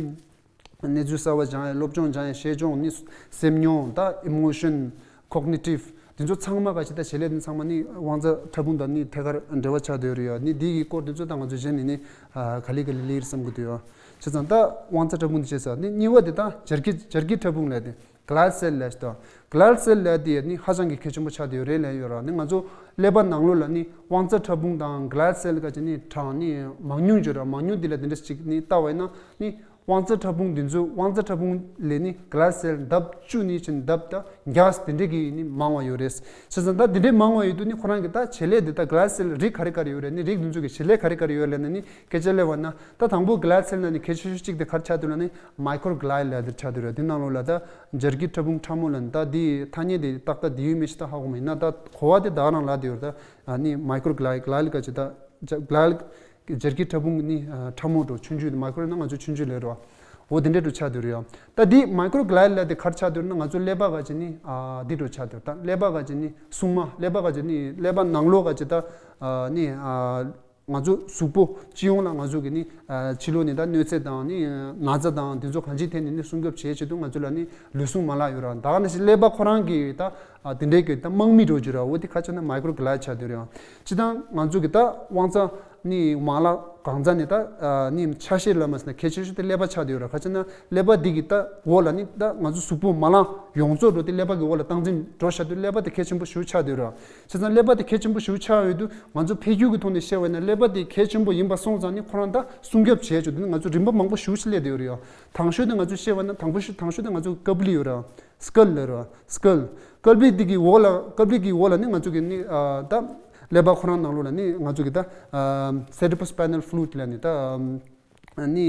གནས་ཚུལ་གསར་བ་སྦྱང་ཡ་སློབ་སྦྱོང་སྦྱང་ཡ་ཤེས་སྦྱོང་ནི་སེམས་མྱོང་ད་emotion cognitive དེ་ཚོ་ཚང་མ་ག་ཅི་ད་བྱེད་ལས་དེ་ཚང་མ་ནི་དབང་རྩ་ཕྲ་ཕུང་དང་ནི་ཐད་ཀར་འབྲེལ་བ་ཆགས་བསྡད་ཡོད་རེད་ཡ། ནི་འདི་གི་སྐོར་དེ་ཚོ་ད་ང་ཚོ་གཞན་ནས་ནི་ཨ་ག་ལེ་ག་ལེ་ལེར་བསམ་གི་འདུག་ཡ། བྱས་ཙང་ད་དབང་རྩ་ཕྲ་ཕུང་དེ་བྱས་ཙང་ནི་གཉིས་པ་དེ་ད་སྦྱར་སྐྱི་སྦྱར་སྐྱི་ཕྲ་ཕུང་ལབ་དེ་glial cell ལབ་ཞིག་དང་glial cell ལབ་དེ་ནི་ཧ་ཅང་གི་གལ་ཆེན་པོ་ཆགས་བསྡད་ཡོད་རེད་ལབ་ཡོད་ར། ནི་ང་ཚོ་ཀླད་པ་ནང་ལོགས་ལ་ནི་དབང་རྩ་ཕྲ་ཕུང་དང་glial cell ག་ཅི་ནི་གྲངས་ནི་མང་ཉུང་བརྗོད་ར། མང་ཉུང་དེ་ལ་དེ་འདྲ་ཞིག་ནི་ལྟ་བ་ཡིན་ན་ནི། དབང་རྩ་ཕྲ་ཕུང་འདི་ཚོ་དབང་རྩ་ཕྲ་ཕུང་ལས་ནི་glial cell ལྡབ་བཅུ་ནས་ཕྱིན་ལྡབ་ད་བརྒྱ་དེ་འདྲ་གི་ནི་མང་བ་ཡོད་རེད། བྱས་ཙང་ད་དེ་འདྲའི་མང་བ་ཡོད་དུས་ནི་ཁོ་རང་གི་ད་བྱེད་ལས་འདི་ད་glial cell རིགས་ག་རེ་ག་རེ་ཡོད་རེད། ནི་རིགས་འདི་ཚོ་གི་བྱེད་ལས་ག་རེ་ག་རེ་ཡོད་ལབ་ན་ནི་སྐད་ཆ་སླེབས་པ་ན་ད་དང་པོ་glial cell ནང་ནི་གལ་ཆེ་ཤོས་གཅིག་དེ་ག་རེ་ཆགས་འདུག་ལབ་ན་ནི་microglia ལབ་དེ་ཆགས་འདུག་རེད། དེ་ནང་ལོགས་ལ་ད་སྦྱར་སྐྱི་ཕྲ་ཕུང་ཕྲ་མོ་ལབ་ན་ད་དེ་ཐ་སྙད་དེ་ཏག་ཏག་དེ་ཡོད་མེད་ཞིག་ད་ཧ་གོ་མེད་ན་ད་གོ་བ་དེ་ད་ག་རང་ལབ་དེ་ཡོད་རེད། ད་ནི་microglia glial ག་ཅི་ད་glial སྦྱར་སྐྱི་ཕྲ་ཕུང་ནི་ཨ་ཕྲ་མོ་འགྲོ་ཆུང་ཆུང་དེ་micro ན་ང་ཚོ་ཆུང་ཆུང་ལབ་རོ། འོ་དེ་འདྲ་འགྲོ་ཆགས་བསྡད་རེད་ཡ། ད་དེ་microglia ལབ་དེ་ག་རེ་ཆགས་བསྡད་ན་ང་ཚོ་ཀླད་པ་ག་ཅི་ནི་ཨ་དེ་འགྲོ་ཆགས་བསྡད། ད་ཀླད་པ་ག་ཅི་ནི་སྲུང་མ་ཀླད་པ་ག་ཅི་ནི་ཀླད་པ་ནང་ལོགས་ག་ཅི་ད་ཨ་ནི་ཨ་ ང་ཚོ་གཟུགས་པོ་སྤྱི་ཡོངས་ལ་ང་ཚོ་གི་ནི་ཕྱི་ལོགས་ནས་ད་གནོད་འཚེ་དང་ནི་ན་ཚ་དང་དེ་ཚོ་གང་ཅིའི་ཐད་ནས་ནི་སྲུང་སྐྱོབ་བྱེད་ཆེད་དུ་ང་ཚོ་ལ་ནི་ལུས་ཟུངས་མ་ལག་ཡོད་ར། ད་ག་ནང་བཞིན་ཀླད་པ་ཁོ་རང་གི་ད་དེ་འདྲའི་གི་ད་དམག་མི་འགྲོ་རྒྱུ་ར། འོ་དེ་ཁ་ཆ་ན་མའི་ཀྲོ་གི་ལའི་ཆགས་བསྡད་ཡོད་ར། སྤྱི་བཏང་ང་ཚོ་གི་ད་དབང་རྩ་ནི་མ་ལག་གང་རྩ་ནས་ད་ནི་ཆ་ཤས་ལ་མ་ཟིན་ན་གལ་ཆེ་ཤོས་དེ་ཀླད་པ་ཆགས་བསྡད་ཡོད་ར། ཁ་ཆ་ན་ཀླད་པ་འདི་གི་ད་འོག་ལ་ནི་ད་ང་ཚོ་གཟུགས་པོ་མ་ལག་ཡོངས་རྫོགས་འགྲོ་དེ་ཀླད་པ་གི་འོག་ལ་སྟངས་འཛིན་འགྲོ་བཞག་དུས་ཀླད་པ་དེ་གལ་ཆེན་པོ་ཞེ་པོ་ཆགས་བསྡད་ཡོད་ར། བྱས་ཙང་ཀླད་པ་དེ་གལ་ཆེན་པོ་ཞེ་པོ་ཆགས་ཡོད་དུས་ང་ཚོ་འཕེལ་འགྱུར་གྱི་ཐོག་ནས་བཤད་པ་ཡིན་ན་ཀླད་པ་དེ་གལ་ཆེན་པོ་ཡིན་པ་སོང་ཙང་ནི་ཁོ་རང་ད་སྲུང་སྐྱོབ་བྱས་ཆོག་དེ་ནི་ང་ཚོ་རིམ་པ་མང་པོ་ཞེ་པོ་ཞིག་སླེབས་བསྡད་ཡོད་རེད་ཡ། དང་ཤོས་དེ་ང་ཚོ་བཤད་པ་ན་དང་པོ་ཞིག་དང་ཤོས་དེ་ང་ཚོ་ཀབ་ལི་ཡོད་ར། སྐལ་ལབ་ར། སྐལ། ཀབ་ལི་དེ་གི་འོག་ལ་ཀབ་ལི་གི་འོག་ལ་ནི་ང་ཚོ་གི་ནི་ད་ཀླད་པ་ཁོ་རང་ནང་ལོགས་ལ་ནི་ང་ཚོ་གི་ད་cerebrospinal fluid ལབ་ནི་ད། ནི།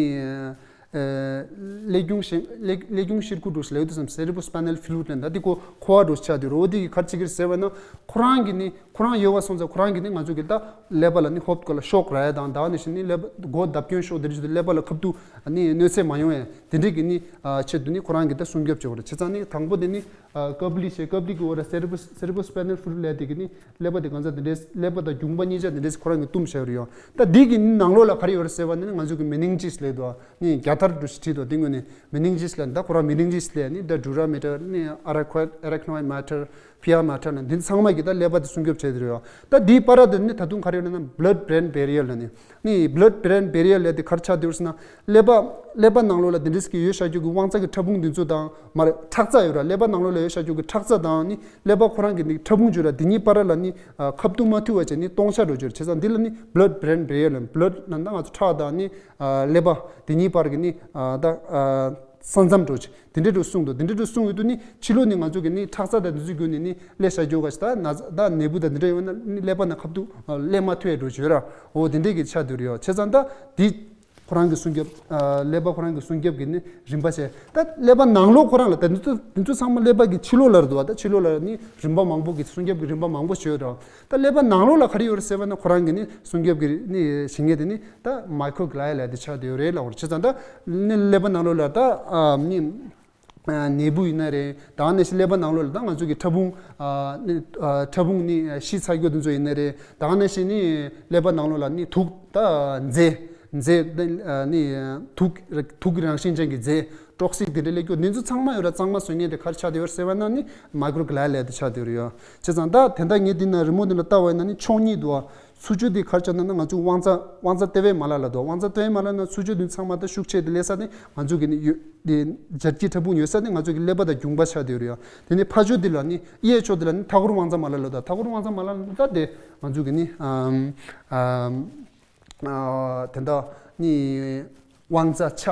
ཀླད་རྒྱུང་ཤེ་ཀླད་ཀླད་རྒྱུང་ཤེལ་སྒོ་འགྲོ་ལེའུ་དུ་སམ་cerebrospinal fluid ལ་ད་དེ་ཀོ་ཁོ་བ་འགྲོ་ཆ་དེ་རོ་དེ་གི་ཁར་ཆི་གིར་ཟེར་བ་ན་ཁོ་རང་གི་ནི་ཁོ་རང་ཡོད་བ་སོང་ཙང་ཁོ་རང་གི་ནི་ང་ཚོ་གི་ད་ཀླད་པ་ལ་ནི་ཧོབ་ཀ་ལ་ཤོག་ར་ཡ་དང་ད་ནི་ཤི་ནི་ཀླད་པ་མགོ་བརྡབ་སྐྱོན་ཤོག་དེ་རིགས་ཀླད་པ་ལ་ཁབ་ཏུ་ནི་གནོད་འཚེ་མ་ཡོང་ཡ་དེ་འདྲས་གི་ནི་ཆེད་དུ་ནི་ཁོ་རང་གི་ད་སྲུང་སྐྱོབ་བྱེད་བ་རེད། བྱས་ཙང་ནི་དང་པོ་དེ་ནི་ཀབ་ལི་ཤེ་ཀབ་ལི་གི་འོག་ལ་cerebrospinal fluid ལབ་དེ་གི་ནི་ཀླད་པ་དེ་གང་ཚ་དེ་འདྲས་ཀླད་པ་དང་རྒྱུངས་པ་གཉིས་ཆ་དེ་འདྲས་ཁོ་རང་གི་བཏུམ་བཞག་ཡོད་རེད་ཡོང་། ད་འདི་གི་ནང་ལོགས་ལ་ག་རེ་ཡོད་རེད་ཟེར་བ་ནི་ང་ཚོ་གི་མེ་ནིང་ཇིས་ལབ་འདུག་ནི་རྒྱ་དར་འདྲ་ཞིག་བྲིས་འདུག་དེ་ངོས་ནས་མེ་ནིང་ཇིས་ལབ་ད་ཁོ་རང་མེ་ནིང་ཇིས་ལབ་ནི་ད་ཌུ་ར་མེ་ཊར་ནི་ཨ་ར་ཁོ་ཨ་ར་ཁ་ནོ་ཡིཌ་མེ་ཊར་པི་ཨར་མེ་ཊར་ནི་འདི་ཚང་མ་གི་ད་ཀླད་པ་དེ་སྲུང་སྐྱོབ་བྱས་ཏེ་རེད་ཡོང་། ད་འདིའི་བར་དེ་ནི་ད་དུང་ག་རེ་ཡོད་ན་blood brain barrier ལབ་ནི་ནི་blood brain barrier ལབ་དེ་ག་རེ་ཆགས་བསྡད་ཡོད་ཟེར་ན། ཀླད་པ་ཀླད་པ་ནང་ལོགས་ལ་དེ་འདྲས་ཀྱི་ཡོད་བཞག་རྒྱུ་གི་དབང་རྩ་གི་ཕྲ་ཕུང་འདི་ཚོ་དང་མ་རེད་ཁྲག་རྩ་ཡོད་ར། ཀླད་པ་ནང་ལོགས་ལ་ཡོད་བཞག་རྒྱུ་གི་ཁྲག་རྩ་དང་ནི་ཀླད་པ་ཁོ་རང་གི་ནི་ཕྲ་ཕུང་བརྗོད་ར་དེ་གཉིས་བར་ལ་ནི་ཁ་བཏུམ་མ་ཐུབ་པ་བྱས་ནི་སྟོང་ཆ་འགྲོ་རྒྱུ་རེད། བྱས་ཙང་འདི་ལ་ནི་blood brain barrier ལབ་blood ལབ་ན་ང་ཚོ་ཁྲག་དང་ནི་ཀླད་པ་དེ་གཉིས་བར་གི་ནི་ད་ས་མཚམས་འགྲོ་ཆེ་དེ་འདྲས་འགྲོ་གསུངས་འདུག་དེ་འདྲས་འགྲོ་གསུངས་ཡོད་དུས་ནི་ཕྱི་ལོགས་ནི་ང་ཚོ་གི་ནི་ཁྲག་རྩ་དང་དེ་ཚོ་བརྒྱུད་ནས་ནི་ཀླད་ཤ་རྒྱུ་ག་ཞིག་ད་ན་ཚ་ད་ནད་འབུ་དང་དེ་འདྲས་ཡོད་ན་ནི་ཀླད་པ་ནང་ཁ་བཏུམ་ཀླད་མ་ཐུབ་ཡ་འགྲོ་རྒྱུ་ར། འོ་དེ་འདྲས་གི་ཆ་དུ་རེད་ཡོད། བྱས་ཙང་ད་འདི། ཁོ་རང་གི་སྲུང་སྐྱོབ། ཀླད་པ་ཁོ་རང་གི་སྲུང་སྐྱོབ་ཀྱི་ནི་རིམ་པ་བྱས། ད་ཀླད་པ་ནང་ལོགས་ཁོ་རང་ལ་ད་འདི་ཚོ་འདི་ཚོ་ཚང་མ་ཀླད་པ་གི་ཕྱི་ལོགས་ལ་རེད་འདུག་ད་ཕྱི་ལོགས་ལ་ནི་རིམ་པ་མང་པོ་གི་སྲུང་སྐྱོབ་ཀྱི་རིམ་པ་མང་པོ་ཞིག་ཡོད་རེད། ད་ཀླད་པ་ནང་ལོགས་ལ་ག་རེ་ཡོད་རེད་ཟེར་བ་ན་ཁོ་རང་གི་ནི་སྲུང་སྐྱོབ་ཀྱི་ནི་བྱེད་མཁན་དེ་ནི་ད་མའི་ཀྲོ་གི་ལ་ཡ་ལབ་དེ་ཆགས་བསྡད་ཡོད་རེད་ལབ་པ་རེད། བྱས་ཙང་ད་ནི་ཀླད་པ་ནང་ལོགས་ལ་ད་ནི། ནད་འབུ་ཡིན་ན་རེད། ད་ག་ནང་བཞིན་ཀླད་པ་ནང་ལོགས་ལ་ད་ང་ཚོ་གི་ཕྲ་ཕུང་། ཕྲ་ཕུང་ནི་ཤི་ཚར་རྒྱུ་དེ་ཚོ་ཡིན་ན་རེད། ད་ག་ནང་བཞིན་ནི་ཀླད་པ་ནང་ལོགས་ལ་ནི་དུག་ད་རྫས་རྫས་ནི་དུག་དུག་གི་རང་བཞིན་ཅན་གྱི་རྫས་ཊོག་སིག་དེ་འདྲ་སླེབས་རྒྱུ་འདི་ཚོ་ཚང་མ་ཡོད་ར། གཙང་མ་བཟོ་མཁན་དེ་ག་རེ་ཆགས་བསྡད་ཡོད་ཟེར་བ་ན་ནི་མའི་ཀྲོ་གི་ལ་ཡ་ལབ་དེ་ཆགས་བསྡད་ཡོད་རེད་ཡ། བྱས་ཙང་ད་དེ་འདྲ་ངས་འདི་ན་རི་མོ་འདི་ལ་ལྟ་བ་ཡིན་ན་ནི་ཕྱོགས་གཉིས་འདུག་ཨ། ཚུར་ཕྱོགས་འདི་ག་རེ་ཆགས་ན་ན་ང་ཚོ་དབང་རྩ་དབང་རྩ་ལྟེ་བའི་མ་ལག་ལ་འདུག་དབང་རྩ་ལྟེ་བའི་མ་ལག་ན་ཚུར་ཕྱོགས་འདི་ཚང་མ་ད་ཤུགས་ཆེ་དེ་སླེབས་ས་ནི་ང་ཚོ་གི་ནི་ཡོད་དེ་འབྱར་སྐྱི་ཕྲ་ཕུང་ཡོད་ས་ནི་ང་ཚོ་གི་ཀླད་པ་དང་རྒྱུངས་པ་ཆགས་བསྡད་ཡོད་རེད་ཡ། དེ་ནི་ཕར་ཕྱོགས་འདི་ལ་ནི་གཡས་ཕྱོགས་འདི་ལ་ནི་མཐའ་འཁོར་དབང་རྩ་མ་ལག་ལ་འདུག་མཐའ་འཁོར་དབང་རྩ་མ་ལག་ལ་འདུག་ད་དེ་ང་ཚོ་གི་ནི་ཨམ་ཨམ། དེ་འདྲ་ནི་དབང་རྩ་ཆ་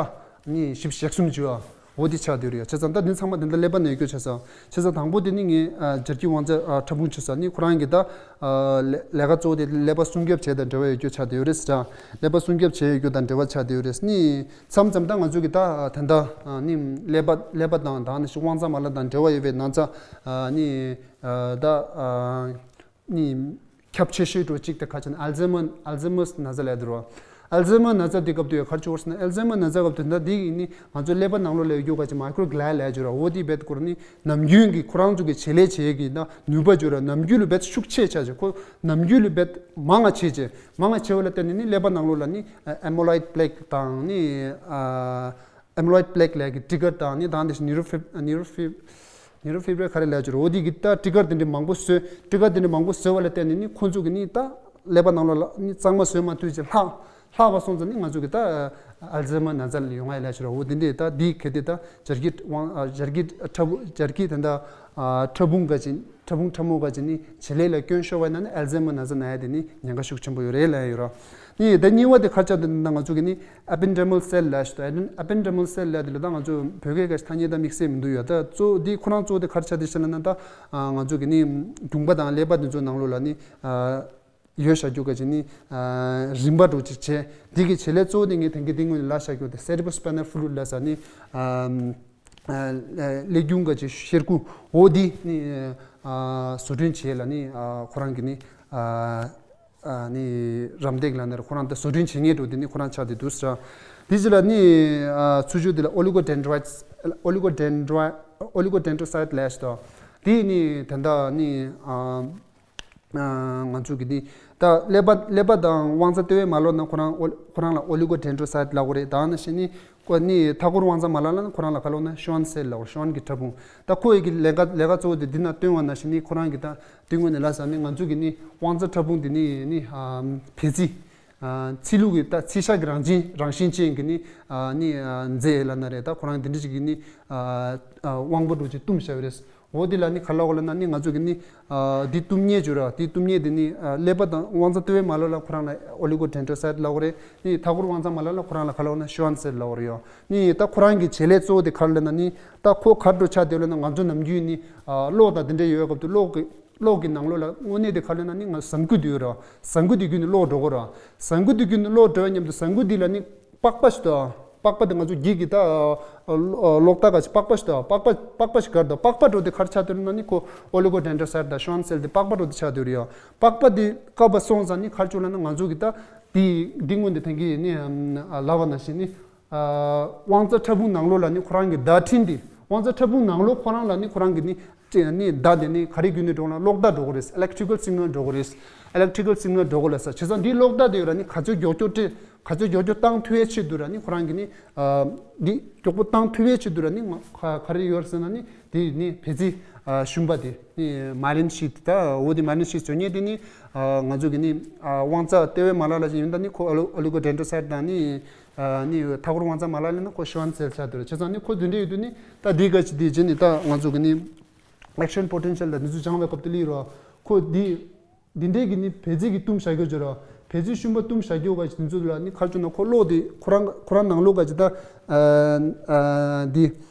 ནི་བཞི་བཅུ་ཞེ་གསུམ་བཅུ་ཨ། འོ་དེ་ཆགས་བསྡད་ཡོད་རེད་ཡ། བྱས་ཙང་ད་འདི་ཚང་མ་དེ་འདྲ་ཀླད་པ་ནས་སྐྱོ་ཆགས་སོང་། བྱས་ཙང་དང་པོ་དེ་ནི་ངས་ཨ་འབྱར་སྐྱི་དབང་རྩ་ཨ་ཕྲ་ཕུང་བཅུ་ས་ནི་ཁོ་རང་གི་ད་ཨ་ལས་ལས་ཀ་གཙོ་བོ་དེ་ཀླད་པ་སྲུང་སྐྱོབ་བྱེད་དང་འབྲེལ་བ་ཡོད་རྒྱུ་ཆགས་བསྡད་ཡོད་རེད་ཟེར། ཀླད་པ་སྲུང་སྐྱོབ་བྱེད་ཡོད་རྒྱུ་དང་འབྲེལ་བ་ཆགས་བསྡད་ཡོད་རེད་ནི། མཚམས་མཚམས་ད་ང་ཚོ་གི་ད་ད་ལྟ་ནི་ཀླད་པ་ཀླད་པ་དང་ད་ནི་དབང་རྩ་མ་ལག་དང་འབྲེལ་བ་ཡོད་པའི་ན་ཚ་ནི་ད། ནི་ཁྱབ་ཆེ་ཤོས་འགྲོ་གཅིག་དེ་ཁ་ཆེ་ན་ཨལ་ཛེ་མར་ཨལ་ཛེ་མར་ན་ཚ་ལབ་དུས་རོ། ཨལ་ཛེ་མར་ན་ཚ་དེ་སྐབས་དུ་ཡ་ག་རེ་བྱུང་ཟེར་ན་ཨལ་ཛེ་མར་ན་ཚ་སྐབས་དུ་ད་དེ་ཡིན་ནི་ང་ཚོ་ཀླད་པ་ནང་ལོགས་ལ་ཡོད་རྒྱུ་ག་ཅིག་མའི་ཀྲོ་གི་ལ་ཡ་ལབ་ཀྱི་རོ། འོ་དེ་བེད་ཀོར་ནི་ནམ་རྒྱུན་གྱི་ཁོ་རང་ཚོ་གི་བྱེད་ལས་བྱེད་ཀྱི་ད་ནུས་པ་བརྗོད་ར་ནམ་རྒྱུན་ལ་བེད་ཤུགས་ཆེ་ཆ་ཆེ་ཁོ་ནམ་རྒྱུན་ལ་བེད་མང་ང་ཆེ་ཆེ་མང་ང་ཆེ་བ་ལ་བརྟེན་ནས་ནི་ཀླད་པ་ནང་ལོགས་ལ་ནི་ཨེ་མོ་ལོ་ཡིད་པི་ལེག་དང་ནི་ཨ། ཨེ་མོ་ལོ་ཡིད་པི་ལེག་ལབ་ཀྱི་ཊི་གར་དང་ནི་དང་དེ་བཞིན་ནིའུ་རོ་ཕིབ་ནིའུ་རོ་ཕིབ་ནིའུ་རོ་ཕིབ་ར་ག་རེ་ལབ་ཀྱི་རེད། འོ་དེ་གི་ད་ཊི་གར་དེ་འདྲ་མང་པོ་བཟོས། ཊི་གར་དེ་འདྲ་མང་པོ་བཟོས་པ་ལ་བརྟེན་ནས་ནི་ཁོང་ཚོ་གི་ནི་ད་ཀླད་པ་ནང་ལོགས་ལ་ནི་གཙང་མ་བཟོས་མ་ཐུབ་ཅིག་ལྷག་ལྷག་པ་སོང་ཙང་ནི་ང་ཚོ་གི་ད་ཨལ་ཛེ་མར་ན་ཚ་ལ་ཡོང་ང་ཡ་ལབ་ཀྱི་རེད། འོ་དེ་འདྲས་ད་དེ་གལ་ཏེ་ད་འབྱར་སྐྱི་དབང་འབྱར་སྐྱི་ཕྲ་བུ་འབྱར་སྐྱི་དེ་འདྲ་ཕྲ་ཕུང་ག་ཅིག་ཕྲ་ཕུང་ཕྲ་མོ་ག་ཅིག་ནི་བྱེད་ལས་ལ་སྐྱོན་ཤོར་བ་ཡིན་ན་ནི་ཨལ་ཛེ་མར་ན་ཚ་ན་ཡ་དེ་ནི་ཉེན་ཁ་ཤུགས་ཆེན་པོ་ཡོད་རེད་ལབ་ཡ་ཡོད་ར། ནི་ད་གཉིས་པ་དེ་ག་རེ་ཆགས་འདུག་ན་ང་ཚོ་གི་ནི་ཨེ་པེན་ཌར་མལ་སེལ་ལབ་ཞིག་འདུག་ཨེ་པེན་ཌར་མལ་སེལ་ལབ་དེ་ལ་ད་ང་ཚོ་བོད་སྐད་ག་ཞིག་ཐ་སྙད་ད་དམིགས་བསལ་མི་འདུག་ཡ། ད་གཙོ་བོ་འདི་ཁོ་རང་གཙོ་བོ་དེ་ག་རེ་ཆགས་འདུག་ཟེར་ན་ད་ང་ཚོ་གི་ནི་རྒྱུངས་པ་དང་ཀླད་པ་དེ་ཚོ་ནང་ལོགས་ལ་ནི་ཡོད་བཞག་རྒྱུ་ག་ཅིག་ནི་རིམ་པ་འགྲོ་ཅིག་བྱས། འདི་གི་བྱེད་ལས་གཙོ་བོ་དེ་ངས་དེང་གི་འདི་སྔོན་ནས་ལབ་བཞག་རྒྱུ་དེ་སེ་རེ་བོ་སི་པའི་ནལ་ཕུ་ལུ་ཌི་ལབ་ས་ནི། ཀླད་རྒྱུངས་ག་ཅིག་ཤེལ་སྒོ་འོ་འདི་ནི་བཟོ་སྐྲུན་བྱེད་ལ་ནི་ཁོ་རང་གི་ནི་ནི་རམ་འདེགས་ལ་ནི་ཁོ་རང་ད་བཟོ་སྐྲུན་བྱེད་མཁན་འགྲོ་དེ་ནི་ཁོ་རང་ཆགས་དེ་འདུག་ཟེར། དེ་ཅི་ལ་ནི་ཚུར་ཕྱོགས་དེ་ལ་ཨོ་ལི་གོ་ཌེན་ཌྲོ་ཡིཌ་ཨོ་ལི་གོ་ཌེན་ཌྲོ་ཨོ་ལི་གོ་ཌེན་ཌྲོ་སའིཌ་ལབ་ཞིག་འདུག་དེ་ནི་ད་ལྟ་ནི། ང་ཚོ་གི་ནི་ ད་ཀླད་པ་ཀླད་པ་དང་དབང་རྩ་ལྟེ་བའི་མ་ལོགས་ན་ཁོ་རང་ཨོ་ཁོ་རང་ལ་ཨོ་ལི་གོ་ཌེན་ཌྲོ་སའིཊ་ལབ་དགོས་རེད། ད་ནང་བཞིན་ནི་ཁོ་ནི་མཐའ་འཁོར་དབང་རྩ་མ་ལག་ལ་ནི་ཁོ་རང་ལ་ག་ལབ་ན་ཤུ་ཝན་སེལ་ལབ་དགོས། ཤུ་ཝན་གྱི་ཕྲ་ཕུང་། ད་ཁོ་ཡི་གི་ལས་ཀ་ལས་ཀ་གཙོ་བོ་དེ་འདི་ན་སྟོན་པ་ནང་བཞིན་ནི་ཁོ་རང་གི་ད་སྟོན་དགོས་ནི་ལ་ཟ་ནི་ང་ཚོ་གི་ནི་དབང་རྩ་ཕྲ་ཕུང་དེ་ནི་ནི་ཨ་བལ་རྩི། ཨ་ཚི་ལུ་གི་ད་ཚི་ཤ་གི་རང་བཞིན་རང་བཞིན་ཅན་གྱི་ནི་ཨ་ནི་ཨ་རྫས་ལབ་ན་རེད། ད་ཁོ་རང་འདི་འདྲ་ཅིག་གི་ནི་ཨ་ཨ་དབང་པོ་འདྲ་ཅིག་བཏུམས་བཞག་པ་རེད། འོ་དེ་ལ་ནི་ག་ལབ་དགོས་ལབ་ན་ནི་ང་ཚོ་གི་ནི་ཨ་འདི་བཏུམས་མཁན་བྱོས་ར། འདི་བཏུམས་མཁན་དེ་ནི་ཨ་ཀླད་པ་དང་དབང་རྩ་ལྟེ་བའི་མ་ལོགས་ལ་ཁོ་རང་ལ་ཨོ་ལི་གོ་ཌེན་ཌྲོ་སའིཊ་ལབ་དགོས་རེད། ནི་མཐའ་འཁོར་དབང་རྩ་མ་ལོགས་ལ་ཁོ་རང་ལ་ག་ལབ་དགོས་ན་ཤུ་ཝན་སེལ་ལབ་དགོས་རེད་ཡོ། ནི་ད་ཁོ་རང་གི་བྱེད་ལས་གཙོ་བོ་དེ་ག་རེ་ལབ་ན་ནི་ད་ཁོ་ག་འདྲ་ཆགས་བསྡད་ལབ་ན་ང་ཚོ་ནམ་རྒྱུན་ནི་ཨ་གློག་དང་དེ་འདྲ་ཡོད་སྐབས་དུ་གློག་གི་གློག་གི་ནང་ལོགས་ལ་དངོས་གནས་དེ་ག་ལབ་ན་ནི་ང་ཟངས་སྐུད་དེ་ཡོད་ར། ཟངས་སྐུད་དེ་བརྒྱུད་ནས་གློག་འགྲོ་གི་ར། ཟངས་སྐུད་དེ་བརྒྱུད་ནས་གློག་འགྲོ་བའི་མཉམ་དུ་ཟངས་སྐུད་དེ་ལ་ནི་པགས་པ་ཞིག་འདུག་པགས་པ་དེ་ང་ཚོ་འགྱིག་གི་ད་ཨ་གློག་བརྡ་ག་ཞིག་པགས་པ་ཞིག་འདུག་པགས་པ་པགས་པ་ཞིག་ག་རེ་འདུག་པགས་པ་འདྲ་དེ་ག་རེ་ཆགས་བསྡད་ན་ནི་ཁོ་ཨོ་ལི་གོ་ཌེན་ཌྲོ་སའིཊ་དང་ཤུ་ཝན་སེལ་དེ་པགས་པ་འདྲ་དེ་ཆགས་བསྡད་ཡོད་རེད་ཡ། པགས་པ་དེ་བཀབ་པ་སོང་ཙང་ནི་ག་རེ་བྱུང་ལབ་ན་ང་ཚོ་གི་ད་དེ་འདི་སྔོན་དེ་ཐེངས་གི་ནི་ཨ་ལབ་པ་ནང་བཞིན་ནི། ཨ་དབང་རྩ་ཕྲ་ཕུང་ནང་ལོགས་ལ་ནི་ཁོ་རང་གི་བརྡ་འཕྲིན་དེ། དབང་རྩ་ཕྲ་ཕུང་ནང་ལོགས་ཁོ་རང་ལ་ནི་ཁོ་རང་གི་ནི་ནི་བརྡ་དེ་ནི་ག་རེ་བརྒྱུད་ནས་འགྲོ་ན་གློག་བརྡ་འགྲོ་གི་རེད། ཨི་ལེག་ཊི་རི་ཀལ་སིག་ནལ་འགྲོ་གི་རེད། ཨི་ལེག་ཊི་རི་ཀལ་སིག་ནལ་འགྲོ་གི་ལ་ས་བྱས་ཙང་འདིའི་གློག་བརྡ་དེ་ཡོད་ར་ནི་ག་ཚོད་མགྱོགས་མགྱོགས་སྤྲད་ག་ཚོད་མགྱོགས་མགྱོགས་བཏང་ཐུབ་ཡའི་ཆེད་དུ་ར་ནི་ཁོ་རང་གི་ནི་ཨ་འདི་མགྱོགས་པོ་བཏང་ཐུབ་ཡའི་ཆེད་དུ་ར་ནི་ང་ག་ག་རེ་ཡོད་རེད་ཟེར་ན་ནི་དེ་ནི་བལ་རྩི་ཨ་ཤུན་པ་དེ་ནི་མ་ལིན་ཤིད་ད་འོ་དེ་མ་ལིན་ཤིད་བཟོ་མཁན་དེ་ནི་ཨ་ང་ཚོ་གི་ནི་ཨ་དབང་རྩ་ལྟེ་བའི་མ་ལག་ལ་ཅིག་ཡིན་ད་ནི་ཁོ་ཨོ་ལི་ཨོ་ལི་གོ་ཌེན་ཌྲོ་སའིཊ་དང་ནི། ནི་མཐའ་འཁོར་དབང་རྩ་མ་ལག་ལ་ནི་ཁོ་ཤུ་ཝན་སེལ་ཆགས་འདུག་རེད། བྱས་ཙང་ནི་ཁོ་འདི་འདྲ་ཡོད་དུས་ནི་ད་འདི་ག་ཅི་འདི་བྱས་ནི་ད་ང་ཚོ་གི་ནི་ཨེག་ཤན་པོ་ཊེན་ཤལ་དང་འདི་ཚོ་སྦྱང་བའི་སྐབས་དུ་ལི་རོ། ཁོ་འདི་འདི་འདྲའི་གི་ནི་བལ་རྩི་གི་བཏུམས་བཞག་རྒྱུ་བྱོས་རོ། བལ་རྩི་ཤུན་པ་བཏུམས་བཞག་རྒྱུ་ག་ཅི་འདི་ཚོ་ལ་ནི་ག་རེ་བྱུང་ན་ཁོ་གློག་དེ་ཁོ་རང་ཁོ་རང་ནང་ལོགས་ག་ཅི་ད་འདི་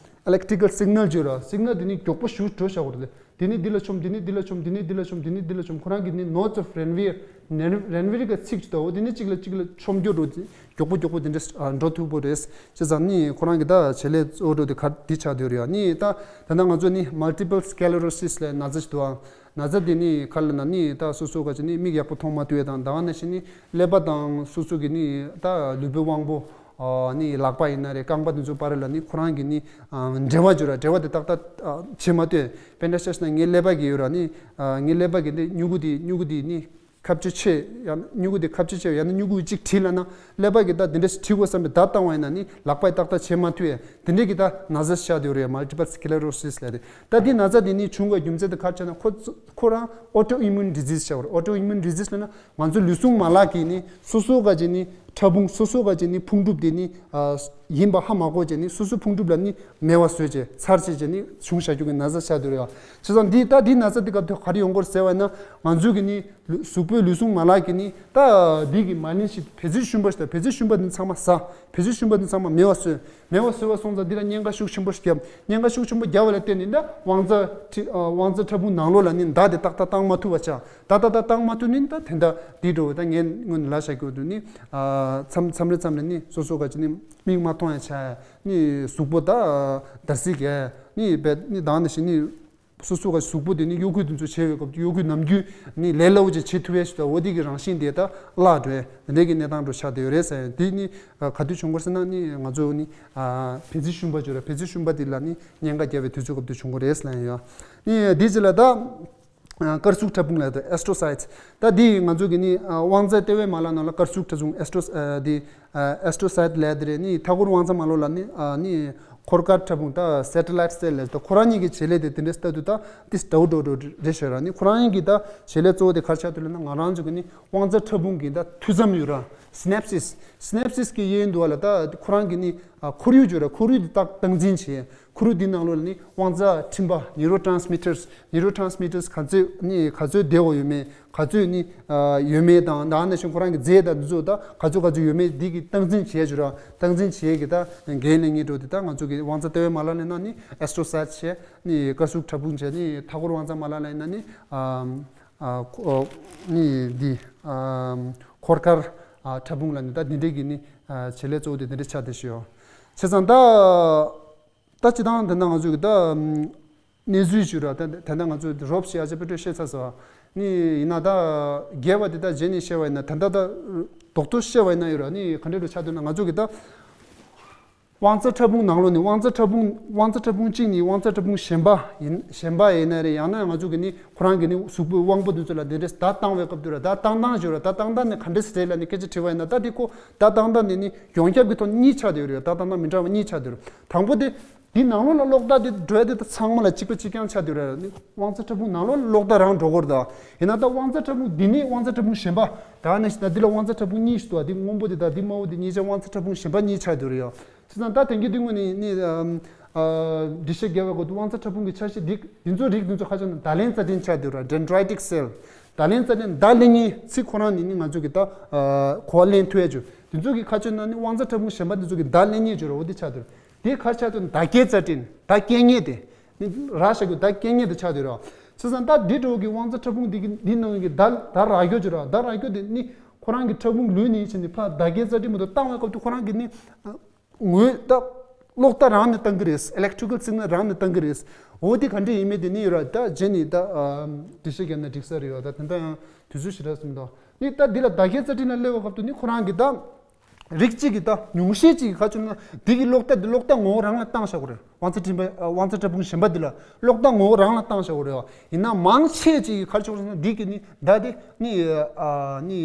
ཨི་ལེག་ཊི་རི་ཀལ་སིག་ནལ་བྱོས་རོ། སིག་ནལ་དེ་ནི་མགྱོགས་པོ་ཞུ་འགྲོ་བཞག་གོ་རེད། དེ་ནས་འདི་ལ་མཆོངས། དེ་ནས་འདི་ལ་མཆོངས། དེ་ནས་འདི་ལ་མཆོངས། དེ་ནས་འདི་ལ་མཆོངས། ཁོ་རང་གི་ནི་nodes of Ranvier Ranvier གི་ཚིགས་ཀྱི་ལྟ་བུ་དེ་ནས་གཅིག་ལ་གཅིག་ལ་མཆོངས་རྒྱུ་འགྲོ་དེ་མགྱོགས་པོ་མགྱོགས་པོ་དེ་འདྲ་འགྲོ་ཐུབ་པོ་རེད། བྱས་ཙང་ནི་ཁོ་རང་གི་ད་བྱེད་ལས་གཙོ་བོ་འགྲོ་དེ་ག་འདི་ཆགས་བསྡད་ཡོད་རེད་ཡ། ནི་ད་ད་ལྟ་ང་ཚོ་ནི་multiple sclerosis ལ་ན་ཚ་ཞིག་འདུག་ཨ། ན་ཚ་དེ་ནི་ག་ལ་ན་ནི་ད་སོ་སོ་ག་ཅི་ནི་མིག་ཡག་པོ་མཐོང་མ་ཐུབ་ཡ་དང་ད་ག་ནང་བཞིན་ནི་ཀླད་པ་དང་སོ་སོ་གི་ནི་ད་ལུས་པོའི་དབང་པོ། ཨ་ནི་ལག་པ་ཡིན་ན་རེད། རྐང་པ་དེ་ཚོ་བར་ལ་ནི་ཁོ་རང་གི་ནི་ཨ་འབྲེལ་བ་བྱོས་ར། འབྲེལ་བ་དེ་ཏག་ཏག་ཨ་བྱེད་མ་ཐུབ། དཔེར་ན་ཆ་བཞག་ན་ངའི་ཀླད་པ་གི་ཡོད་ར་ནི་ཨ་ངའི་ཀླད་པ་གི་ནི་སྨྱུ་གུ་དེ་སྨྱུ་གུ་དེ་ནི་ཁ་བཅུ་ཆེ་ཡང་སྨྱུ་གུ་དེ་ཁ་བཅུ་ཆེ་ཡང་ན་སྨྱུ་གུ་གཅིག་བྲིས་ལབ་ན་ཀླད་པ་གི་ད་དེ་འདྲ་ཞིག་བྲིས་དགོས་བསམ་པའི་བརྡ་བཏང་བ་ཡིན་ན་ནི་ལག་པས་ཏག་ཏག་བྱེད་མ་ཐུབ་ཡ། དེ་འདྲ་གི་ད་ན་ཚ་ཤ་དེ་ཡོད་རེད། multiple sclerosis ལབ་རེད། ད་དེ་ན་ཚ་དེ་ནི་བྱུང་བའི་རྒྱུ་མཚན་དེ་ག་རེ་ཆགས་ན་ཁོ་ཁོ་རང་autoimmune disease ཤ་བར་autoimmune disease ལབ་ན་ང་ཚོ་ལུས་ཟུངས་མ་ལག་གི་ནི་སོ་སོ་ག་ཅི་ནི་ཕྲ་ཕུང་སོ་སོ་ག་ཅི་ནི་ཕུང་གྲུབ་དེ་ནི་ཨ་ཡིན་པ་ཧ་མ་གོ་བྱས་ནི་སོ་སོ་ཕུང་གྲུབ་ལ་ནི་མེད་པ་བཟོས་བྱས་ཚར་བྱས་བྱས་ནི་བྱུང་བཞག་རྒྱུ་གི་ན་ཚ་ཆགས་བསྡད་ཡོད། བྱས་ཙང་འདི་ད་འདི་ན་ཚ་འདི་སྐབས་དུ་ག་རེ་ཡོང་གི་རེད་ཟེར་བ་ཡིན་ན་ང་ཚོའི་གི་ནི་ལུས་གཟུགས་པོའི་ལུས་ཟུངས་མ་ལག་གི་ནི་ད་འདི་གི་མ་ནིང་ཞིག་བལ་རྩི་ཤུན་པ་ཞིག་དང་བལ་རྩི་ཤུན་པ་འདི་ཚང་མ་ཟ། བལ་རྩི་ཤུན་པ་འདི་ཚང་མ་མེད་པ་བཟོས། མེད་པ་བཟོས་པ་སོང་ཙང་འདི་ལ་གཉན་ཁ་ཤུགས་ཆེན་པོ་ཞིག་བརྒྱབ། གཉན་ཁ་ཤུགས་ཆེན་པོ་བརྒྱབ་པ་ལ་བརྟེན་ནས་ད་དབང་རྩ་ཁྲི་ཨ་དབང་རྩ་ཕྲ་ཕུང་ནང་ལོགས་ལ་ནི་མདའ་དེ་ཏག་ཏག་བཏང་མ་ཐུབ་པ་ཆགས། མདའ་ཏག་ཏག་བཏང་མ་ཐུབ་ནི་ད་དེ་འདྲ་འདི་འགྲོ་བ་ད་ངས་སྔོན་ལ་བཤད་རྒྱུ་དུ་ནི་ཨ་མཚམས་མཚམས་རེ་མཚམས་རེ་ནི་སོ་སོ་ག་ཅི་ནི་མིག་མ་མཐོང་ཡ་ཆགས། ནི་གཟུགས་པོ་ད་འདར་སིག་གས་ནི་བས་ནི་དང་ནི་ཞིག་ནི། སོ་སོ་ག་གཟུགས་པོ་དེ་ནི་གཡོ་འགུལ་དེ་ཚོ་བྱེད་པའི་སྐབས་ཀྱི་གཡོ་འགུལ་ནམ་རྒྱུན་ནི་ལས་སླ་བོ་ཅིག་བྱེད་ཐུབ་ཡས་ཞིག་དང་འོ་དེ་གི་རང་བཞིན་དེ་ད་བརླག་འགྲོ་ཡས་དེ་འདྲའི་གི་གནས་སྟངས་འགྲོ་ཆགས་བསྡད་ཡོད་རེད་ཟེར་ཡས་དེ་ནི་ག་དུས་བྱུང་གི་རེད་ཟེར་ན་ནི་ང་ཚོ་ནི་བལ་རྩི་ཤུན་པ་བརྗོད་ར་བལ་རྩི་ཤུན་པ་དེ་ལ་ནི་གཉན་ཁ་བརྒྱབ་པའི་དུས་ཚོད་སྐབས་དུ་བྱུང་གི་རེད་ཟེར་ལབ་ཡོད། ནི་དེ་ཅི་ལ་ད་དཀར་གཟུགས་ཕྲ་ཕུང་ལ་ད་ཨེ་སི་ཊྲོ་སའི་ཊི་ད་དེ་ང་ཚོ་གི་ནི་དབང་རྩ་ལྟེ་བའི་མ་ལག་ནང་ལ་དཀར་གཟུགས་ཕྲ་ཕུང་ཨེ་སི་ཊྲོ་དེ། ཨེ་སི་ཊྲོ་སའི་ཊི་ལབ་དེ་རེད། ནི་མཐའ་འཁོར་དབང་རྩ་མ་ལོགས་ལ་ནི་ཨ་ནི་འཁོར་སྐར་ཕྲ་ཕུང་ད་སེ་ཊི་ལའི་ཊི་སེལ་ལབ་ད་ཁོ་རང་གཉིས་ཀྱི་བྱེད་ལས་དེ་དེ་འདྲའི་ལྟ་དུས་ད་ཏིས་འདྲ་བོ་འདྲ་བོ་རེད་ཤག་ར། ནི་ཁོ་རང་གཉིས་ཀྱི་ད་བྱེད་ལས་གཙོ་བོ་དེ་ག་རེ་ཆགས་འདུག་ལབ་ན་ང་རང་ཚོ་གི་ནི་དབང་རྩ་ཕྲ་ཕུང་གི་ད་མཐུད་མཚམས་ཡོད་ར། སི་ནེབ་སིས་སི་ནེབ་སིས་གི་གཡས་གཡོན་འདུག་བ་ལ་ད་ཁོ་རང་གི་ནི་ཨ་ཁོར་ཡུག་ཅིག་ཡོད་ར། ཁོར་ཡུག་དེ་ད་སྟངས་འཛིན་བྱེད། ཁོར་ཡུག་འདི་ནང་ལོགས་ལ་ནི་དབང་རྩ་འཕྲིན་པ་ནིའུ་རོ་ཊ་རན་སི་མི་ཊར་ནིའུ་རོ་ཊ་རན་སི་མི་ཊར་ག་ཚོད་ནི་ག་ཚོད་བདེ་བོ་ཡོད་མེད་ག་ཚོད་ནི་ཨ་ཡོད་མེད་དང་ད་ནང་བཞིན་ཁོ་རང་གི་རྫས་དང་འདི་ཚོ་ད་ག་ཚོད་ག་ཚོད་ཡོད་མེད་འདི་གི་སྟངས་འཛིན་བྱེད་ཡ་ཅིག་ར། སྟངས་འཛིན་བྱེད་ཡ་གི་ད་འགན་ལེན་མཁན་འདྲ་བོ་དེ་ད་ང་ཚོ་གི་དབང་རྩ་ལྟེ་བའི་མ་ལག་ལ་ཡིན་ན་ནི་ཨེ་སི་ཊྲོ་སའི་ཊི་བྱས། ནི་དཀར་གཟུགས་ཕྲ་ཕུང་བྱས། ནི་མཐའ་འཁོར་དབང་རྩ་མ་ལག་ལ་ཡིན་ན་ནི་ཨ་ཨ་ཁོ་ནི་འདི་ཨ་འཁོར་སྐར་ཨ་ཕྲ་ཕུང་ལ་ནི་ད་འདི་འདྲའི་གི་ནི་ཨ་བྱེད་ལས་གཙོ་བོ་དེ་འདི་འདྲ་ཆགས་བསྡད་ཤག་ཡོད། བྱས་ཙང་ད། ད་སྤྱིར་བཏང་དེ་འདྲ་ང་ཚོས་ཀྱི་ད་གནས་ཚུལ་ཞིག་ར། ད་དེ་འདྲ་ང་ཚོས་རོབ་ཞིག་ཨ་ཅེ་པེ་ཏྲོས་བཤད་ཚར་སོང་། ནི་ཡིན་ན་ད་རྒྱས་པ་དེ་ད་རྗེས་ནས་བཤད་པ་ཡིན་ན་ད་ད་ད་རྡོག་ཏོ་བཤད་པ་ཡིན་ན་ཡོད་ར། ནི་ག་འདྲ་འདྲ་ཆགས་འདུག་ན་ང་ཚོ་གི་ད་ དབང་རྩ་ཕྲ་ཕུང་ནང་ལོགས་ནས་དབང་རྩ་ཕྲ་ཕུང་། དབང་རྩ་ཕྲ་ཕུང་གཅིག་ནས་དབང་རྩ་ཕྲ་ཕུང་གཞན་པ་ཡིན། གཞན་པ་ཡིན་ན་རེད། ཡང་ན་ང་ཚོ་གི་ནི་ཁོ་རང་གི་ནི་གཟུགས་པོའི་དབང་པོ་འདི་ཚོ་ལ་འདི་འདྲས་བརྡ་བཏང་བའི་སྐབས་དུས་ལ། བརྡ་བཏང་སྟངས་ཞུ་ར། བརྡ་བཏང་སྟངས་ནི་ག་འདྲས་རེད་ལབ་ནི་སྐད་ཆ་དྲིས་པ་ཡིན་ན། ད་འདི་ཁོ་བརྡ་བཏང་སྟངས་ནི་ནི་ཡོངས་ཁྱབ་ཀྱི་ཐོག་གཉིས་ཆགས་བསྡད་ཡོད་རེད། བརྡ་བཏང་སྟངས་མི་འདྲ་བ་གཉིས་ཆགས་བསྡད་ཡོད་རེད། དང་པོ་དེ། འདི་ནང་ལོགས་ལ་གློག་བརྡ་འདི་འགྲོ་ཡ་འདི་ད་ཚང་མ་ལ་གཅིག་པ་གཅིག་རྐྱང་ཆགས་བསྡད་ཡོད་རེད། ནི་དབང་རྩ་ཕྲ་ཕུང་ནང་ལོགས་ལ་གློག་བརྡ་རང་འགྲོ་གི་རེད་ད། ཡིན་ན་ད་དབང་རྩ་ཕྲ་ཕུང་འདི་ནི་དབང་རྩ་ཕྲ་ཕུང་གཞན་པ། ད་ནི་ད་འདི་ལ་དབང་རྩ་ཕྲ་ཕུང་གཉིས་ཤིག་འདུག་ཨ། འདི་སྔོན་པོ་འདི་དང་འདི་དམར་པོ་འདི་གཉིས་ཆ་དབང་རྩ་ཕྲ་ཕུང་གཞན་པ་གཉིས་ཆགས་བསྡད་ཡོད་རེད་ཡ། བྱས་ཙང་ད་དེང་གི་དུས་ངོས་ནས་ནི་ཨམ་ཨ་འགྲེལ་བཤད་རྒྱག་པའི་སྐབས་སུ་དབང་རྩ་ཕྲ་ཕུང་གི་ཆ་ཤས་འདི་འདི་ཚོ་རིགས་འདི་ཚོ་ཁ་ཕྱོགས་ནས་བརྡ་ལེན་རྩ་ཕྲན་ཆགས་བསྡད་ཡོད་རེད། Dendritic cell། བརྡ་ལེན་རྩ་ཕྲན། བརྡ་ལེན་མཁན་ཚིག་ཁོ་རང་ནི་ནི་ང་ཚོ་གི་ད་ཨ་གོ་བ་ལེན་ཐུབ་ཡ་ཅིག་འདི་ཚོ་གི་ཁ་ཕྱོགས་ནས་ནི་དབང་རྩ་ཕྲ་ཕུང་གཞན་པ་འདི་ཚོ་གི་བརྡ་ལེན་མཁན་ཅིག་རེད། འོ་འདི་ཆགས་བསྡད་ཡོད་རེད། དེ་ག་རེ་ཆགས་འདུག་བརྡ་སྐྱེལ་རྩ་ཕྲན། བརྡ་སྐྱེལ་མཁན་དེ། ནི་ར་ཤ་གི་བརྡ་སྐྱེལ་མཁན་དེ་ཆགས་བསྡད་ཡོད་རེད། བྱས་ཙང་ད་འདི་འདྲ་བོ་གི་དབང་རྩ་ཕྲ་ཕུང་འདི་གི་འདི་ནང་གི་བརྡ་བརྡ་རག་རྒྱུ་ཅིག་རེད། བརྡ་རག་རྒྱུ་དེ་ནི་ཁོ་རང་གི་ཕྲ་ཕུང་ལུས་ནས་ཕྱིན་ནས་ཕར་བརྡ་སྐྱེལ་རྩ་ཕྲན་མ་གཏོགས་བཏང་བའི་སྐབས་དུས་ཁོ་རང་གི་ནི་ངོས་ད་གློག་བརྡ་རང་ནས་བཏང་གི་རེད། Electrical signal རང་ནས་བཏང་གི་རེད། འོ་དེ་ག་འདྲ་ཡིན་མིན་དེ་ནི་ཡོད་རེད། ད་རྗེས་ནས་ད་འགྲེལ་བཤད་བརྒྱབ་ན་འགྲིག་ས་རེད་ཡ། ད་དེ་འདྲ་ཡང་དུས་ཚོད་ཞེ་དྲག་སོང་། ད་ནི་ད་འདི་ལ་བརྡ་སྐྱེལ་རྩ་ཕྲན་ལ་སླེབས་པའི་སྐབས་དུས་ནི་ཁོ་རང་གི་ད། རིགས་གཅིག་གི་ད་ཉུང་ཤས་གཅིག་གི་ཁ་ཕྱོགས་ན་འདི་གི་གློག་བརྡ་འདི་གློག་བརྡ་ངོ་བོ་རང་ལ་བཏང་བཞག་གི་རེད། དབང་རྩ་ཕྲན་པ་ཨ་དབང་རྩ་ཕྲ་ཕུང་གཞན་པ་འདི་ལ་གློག་བརྡ་ངོ་བོ་རང་ལ་བཏང་བཞག་གི་རེད་བ། ཡིན་ན་མང་ཆེ་གཅིག་གི་ཁ་ཕྱོགས་ན་འདི་གི་ནི་བརྡ་དེ་ནི་ཨ་ནི་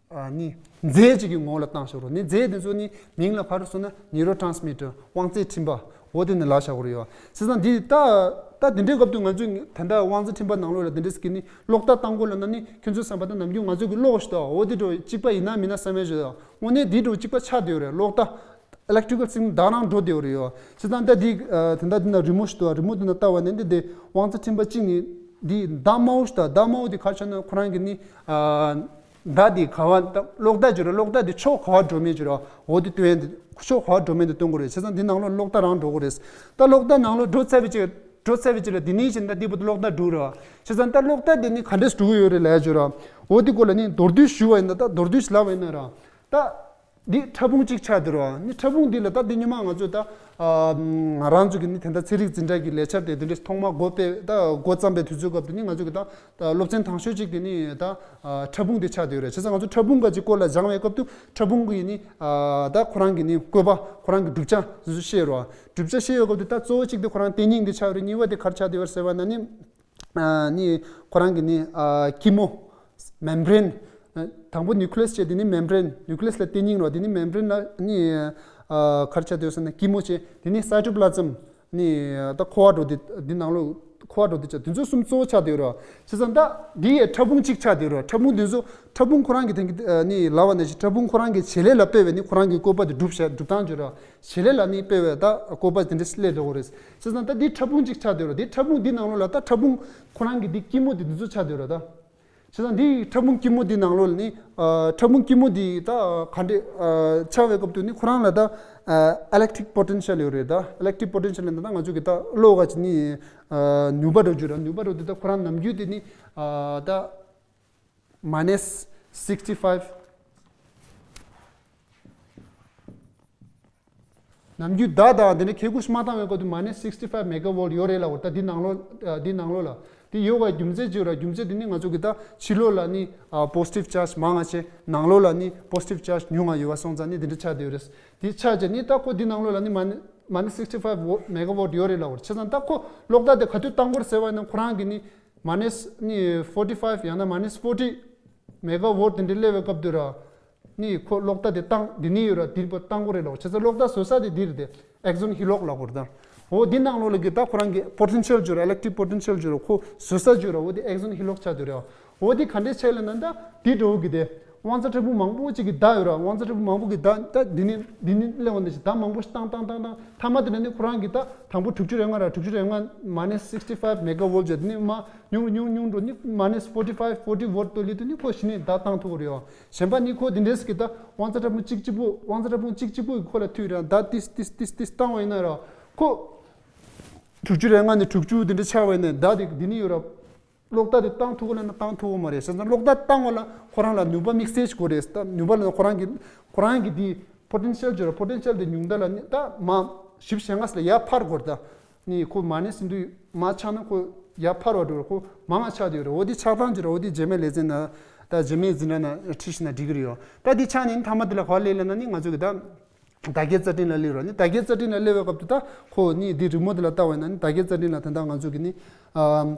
ཨ་ནི་རྫས་གཅིག་གི་ངོ་བོ་ལ་བཏང་བཞག་གི་རེད། ནི་རྫས་དེ་ཚོ་ནི་མིང་ལ་ག་རེ་ཟེར་ན་neurotransmitter དབང་རྩའི་འཕྲིན་པ། འོ་དེ་ནི་ལབ་བཞག་གི་རེད་བ། བྱས་ཙང་འདི་ད་ད་དེ་འདྲའི་སྐབས་དུས་ང་ཚོས་ད་ལྟ་དབང་རྩའི་འཕྲིན་པ་ནང་ལོགས་ལ་དེ་འདྲའི་ཟེར་གི་ནི་གློག་བརྡ་བཏང་དགོས་ལབ་ན་ནི་ཁྱོད་ཚོའི་བསམ་པ་ད་ནམ་རྒྱུན་ང་ཚོ་གི་གློག་ཞིག་འདུག་འོ་དེ་འདྲ་གཅིག་པ་ཡིན་ན་མིན་ན་བསམ་ཡས་ཞིག་འདུག་དངོས་གནས་འདི་འདྲ་གཅིག་པ་ཆགས་བསྡད་ཡོད་རེད། གློག་བརྡ་electrical signal བརྡ་རང་འགྲོ་བསྡད་ཡོད་རེད་ཡོ། བྱས་ཙང་ད་འདི་ཨ་དེ་འདྲ་འདི་ན་རི་མོ་ཞིག་འདུག་རི་མོ་འདི་ན་ལྟ་བ་ནི་འདི་དེ་དབང་རྩ་འཕྲིན་པ་གཅིག་ནི་འདི་བརྡ་དམར་པོ་ཞིག་འདུག་བརྡ་དམར་པོ་འདི་ག་རེ་ཆགས་ན་ཁོ་རང་གི་ནི་ཨ་བརྡ་འདི་ག་བ་ད་གློག་བརྡ་བརྗོད་རེད། གློག་བརྡ་འདི་ཕྱོགས་ག་བ་འགྲོ་མིན་བརྗོད་རེད། འོ་འདི་སྟོན་འདི་ཕྱོགས་ག་བ་འགྲོ་མིན་འདི་སྟོན་དགོས་རེད། བྱས་ཙང་འདི་ནང་ལོགས་གློག་བརྡ་རང་འགྲོ་གི་རེད། ད་གློག་བརྡ་ནང་ལོགས་འགྲོ་ཚར་བའི་ཅིག་འགྲོ་ཚར་བའི་ཅིག་ལ་འདི་ནི་བཞིན་ད་འདི་བར་དུ་གློག་བརྡ་འགྲོ་རེད་བ། བྱས་ཙང་ད་གློག་བརྡ་འདི་ནི་ག་འདྲས་འགྲོ་གི་ཡོད་རེད་ལབ་བརྗོད་རེད། འོ་འདི་སྐོར་ལ་ནི་མདོར་བསྡུས་ཞུ་བ་ཡིན་ན་ད་མདོར་བསྡུས་ཞིག་ལབ་པ་ཡིན་ན་ར། ད། འདི་ཕྲ་ཕུང་གཅིག་ཆགས་བསྡད་རེད་བ། ནི་ཕྲ་ཕུང་འདི་ལ་ད་འདི་སྔོན་མ་ང་ཚོས་ད་ཨ་ང་རང་ཚོ་གི་ནི་དེ་འདྲ་ཚན་རིག་འཛིན་གྲྭ་གི་ལས་འཆར་དེ་དེ་འདྲས་ཐོག་མ་འགོ་སྤེལ་ད་འགོ་བརྩམས་པའི་དུས་ཚོད་སྐབས་དེ་ནི་ང་ཚོ་གི་ད་ད་སློབ་ཚན་དང་ཤོས་གཅིག་དེ་ནི་ད་ཨ་ཕྲ་ཕུང་དེ་ཆགས་བསྡད་ཡོད་རེད། བྱས་ཙང་ང་ཚོ་ཕྲ་ཕུང་ག་ཅིག་སྐོར་ལ་སྦྱང་བའི་སྐབས་དུ་ཕྲ་ཕུང་གི་ནི་ཨ་ད་ཁོ་རང་གི་ནི་བཀོད་པ་ཁོ་རང་གི་གྲུབ་ཆ་དེ་ཚོ་ཤེས་རེད་བ། གྲུབ་ཆ་ཤེས་ཡོད་སྐབས་དུ་ད་གཙོ་བོ་གཅིག་དེ་ཁོ་རང་དེ་སྙིང་དེ་ཆགས་རེད། གཉིས་པ་དེ་ག་རེ་ཆགས་བསྡད་ཡོད་རེད་ཟེར་བ་ན་ནི། ཨ་ནི་ཁོ་རང་གི་ནི་ཨ་སྐྱི་མོ། membrane། ཨ་དང་པོ་nucleus་བྱས། དེ་ནི་membrane། nucleus་ལ་ལྟེ་སྙིང་རོ། དེ་ནི་membrane་ལ་ནི་ཨ་ག་རེ་ཆགས་བསྡད་ཡོད་ཟེར་ན་སྐྱི་མོ་བྱས། དེ་ནི་cytoplasm་ནི་ད་ཁོ་བ་འགྲོ་དེ་འདི་ནང་ལོགས་ཁོ་བ་འགྲོ་དེ་ཆགས། དེ་ཚོ་གསུམ་གཙོ་བོ་ཆགས་བསྡད་ཡོད་རོ། བྱས་ཙང་ད་འདི་ཡི་ཕྲ་ཕུང་གཅིག་ཆགས་བསྡད་ཡོད་རོ། ཕྲ་ཕུང་དེ་ཚོ་ཕྲ་ཕུང་ཁོ་རང་གི་དེང་གི་ཨ་ནི་ལབ་པ་ནང་བཞིན་ཕྲ་ཕུང་ཁོ་རང་གི་བྱེད་ལས་ལ་ལྟོས་པའི་ནི་ཁོ་རང་གི་བཀོད་པ་དེ་གྲུབ་བྱ་གྲུབ་སྟངས་བརྗོད་རོ། བྱེད་ལས་ལ་ནི་དཔེ་བས་ད་བཀོད་པ་དེ་འདྲ་སླེབས་འགྲོ་གི་རེད། བྱས་ཙང་ད་འདི་ཕྲ་ཕུང་གཅིག་ཆགས་བསྡད་རོ། འདི་ཕྲ་ཕུང་འདི་ནང་ལོགས་ལ་ད་ཕྲ་ཕུང་ཁོ་རང་གི་འདི་སྐྱི་མོ་འདི་འདི་ཚོ་ཆགས་བསྡད་རོ་ད། བྱས་ཙང་འདི་ཕྲ་ཕུང་སྐྱི་མོ་འདི་ནང་ལོགས་ལ་ནི་ཨ་ཕྲ་ཕུང་སྐྱི་མོ་འདི་ད་ག་འདྲས་ཨ་ཆགས་པའི་སྐབས་དུ་ནི་ཁོ་རང་ལ་ད་ཨ་electric potential་ཡོད་རེད་ད། electric potential་ཡིན་ད་ང་ཚོ་གི་ད་གློག་ག་ཅིག་ནི་ཨ་ནུས་པ་འགྲོ་རྒྱུ་ར། ནུས་པ་འགྲོ་འདི་ད་ཁོ་རང་ནམ་རྒྱུན་དེ་ནི་ཨ་ད་minus sixty five། ནམ་རྒྱུན་བརྡ་དང་དེ་ནས་ཁེ་ཁུ་ཞིག་མ་བཏང་བའི་སྐབས་དུ་minus sixty five megavoltཡོད་རེད་ལབ་པ་རེད། ད་འདི་ནང་ལོགས་ཨ་འདི་ནང་ལོགས་ལ་དེ་ཡོད་པའི་རྒྱུ་མཚན་ཅི་ཡོད་ར། རྒྱུ་མཚན་དེ་ནི་ང་ཚོ་གི་ད་ཕྱི་ལོགས་ལ་ནི་ཨ་positive chargeམང་ང་བྱས། ནང་ལོགས་ལ་ནི་positive chargeཉུང་ང་ཡོད་པ་སོང་ཙང་ནི་དེ་འདྲ་ཆགས་བསྡད་ཡོད་རེད། དེ་ཆགས་བྱས་ནི་ད་ཁོ་འདི་ནང་ལོགས་ལ་ནི་minus minus sixty five megavoltཡོད་རེད་ལབ་པ་རེད། བྱས་ཙང་ད་ཁོ་གློག་བརྡ་དེ་ག་དུས་བཏང་དགོས་རེད་ཟེར་བ་ཡིན་ན་ཁོ་རང་གི་ནི། minus ནི་forty five ཡང་ན་minus forty megavoltདེ་འདྲ་སླེབས་པའི་སྐབས་དུ་ར། ནི་ཁོ་གློག་བརྡ་དེ་བཏང་འདི་ནི་ཡོད་ར། དེ་བཏང་དགོས་རེད་ལོ། བྱས་ཙང་གློག་བརྡ་བཟོ་ས་དེ་འདི་རེད་དེ། axon hillockལབ་དགོས་རེད་ད། འོ་འདི་ནང་ལོགས་ལ་གི་ད་ཁོ་རང་གི་potentialབརྗོད་ར། electric potentialབརྗོད་ར། ཁོ་བཟོ་ས་བརྗོད་ར། འོ་དེ་axon hillockཆགས་དུ་རེད། འོ་དེ་ག་འདྲས་ཆགས་ལ་ན་ད་དེ་འགྲོ་གི་དེ། དབང་རྩ་ཕྲ་ཕུང་མང་པོ་ཅིག་གི་བརྡ་ཡོད་ར། དབང་རྩ་ཕྲ་ཕུང་མང་པོ་གི་བརྡ་ད་འདི་ནི་འདི་ནི་སླེབས་པ་འདི་ཞིག་བརྡ་མང་པོ་ཞིག་བཏང་བཏང་བཏང་བཏང་། མཐའ་མ་དེ་ནས་ནི་ཁོ་རང་གི་ད་དང་པོ་དྲུག་ཅུ་རེ་ལྔ་ར། དྲུག་ཅུ་རེ་ལྔ་minus sixty five megavoltབརྗོད་དེ་ནི་མ་ཉུང་རུ་ཉུང་རུ་ཉུང་རུ་འགྲོ་ནི་minus forty five forty voltདོ་ལི་དུ་ནི་ཁོ་གཞི་ནས་བརྡ་བཏང་ཐུབ་ཀྱི་རེད། གཞན་པ་ནི་ཁོ་དེ་འདྲས་ཀྱི་ད་དབང་རྩ་ཕྲ་ཕུང་གཅིག་གཅིག་པུ་དབང་རྩ་ཕྲ་ཕུང་གཅིག་གཅིག་པུ་གི་ཁོ་ལ་མཐུད་ར། ད་ཏིས་ཏིས་ཏིས་ཏིས་བཏང་བ་ཡིན་ན་ར། ཁོ་དྲུག་ཅུ་རེ་ལྔ་ནས་དྲུག་ཅུ་དེ་འདྲ་ཆགས་པ་ཡིན་ན་བརྡ་དེ་འདི་ནི་ཡོད་ར། གློག་བརྡ་དེ་བཏང་ཐུབ་ཀྱི་ལབ་ན་བཏང་ཐུབ་ཀྱི་མ་རེད། བྱས་ཙང་གློག་བརྡ་བཏང་བ་ལ་ཁོ་རང་ལ་ནུས་པ་དམིགས་བསལ་ཞིག་དགོས་རེད། ད་ནུས་པ་ལ་ཁོ་རང་གི་ཁོ་རང་གི་དེ་potentialབརྗོད་ར། potentialདེ་ཉུང་མཐའ་ལ་ནི་ད་མ་ཞིབ་བཤད་ང་སི་ལ་ཡར་འཕར་དགོས་རེད་ད། ནི་ཁོ་minusཟིན་དུས་མ་ཆགས་ན་ཁོ་ཡར་འཕར་བ་འགྲོ་ར། ཁོ་མང་ང་ཆགས་དུས་ར། འོ་དེ་ཆགས་སྟངས་ཀྱི་ར། འོ་དེ་རྗེས་མའི་ལེ་ཚན་ན་ད་རྗེས་མའི་འཛིན་གྲྭ་ན་ཁྲིད་ཤི་ན་འགྲིག་གི་རེད་ཡོ། ད་དེ་ཆགས་ནས་ནི་མཐའ་མ་དེ་ལ་ག་ལས་ལབ་ན་ནི་ང་ཚོ་གི་ད། ད་གའི་རྩ་ཕྲན་ལ་སླེབས་ར་ནི། ད་གའི་རྩ་ཕྲན་ལ་སླེབས་པའི་སྐབས་དུ་ད་ཁོ་ནི་འདི་རི་མོ་འདི་ལ་ལྟ་བས་ན་ནི་ད་གའི་རྩ་ཕྲན་ལ་ད་ལྟ་ང་ཚོ་གི་ནི་ཨ་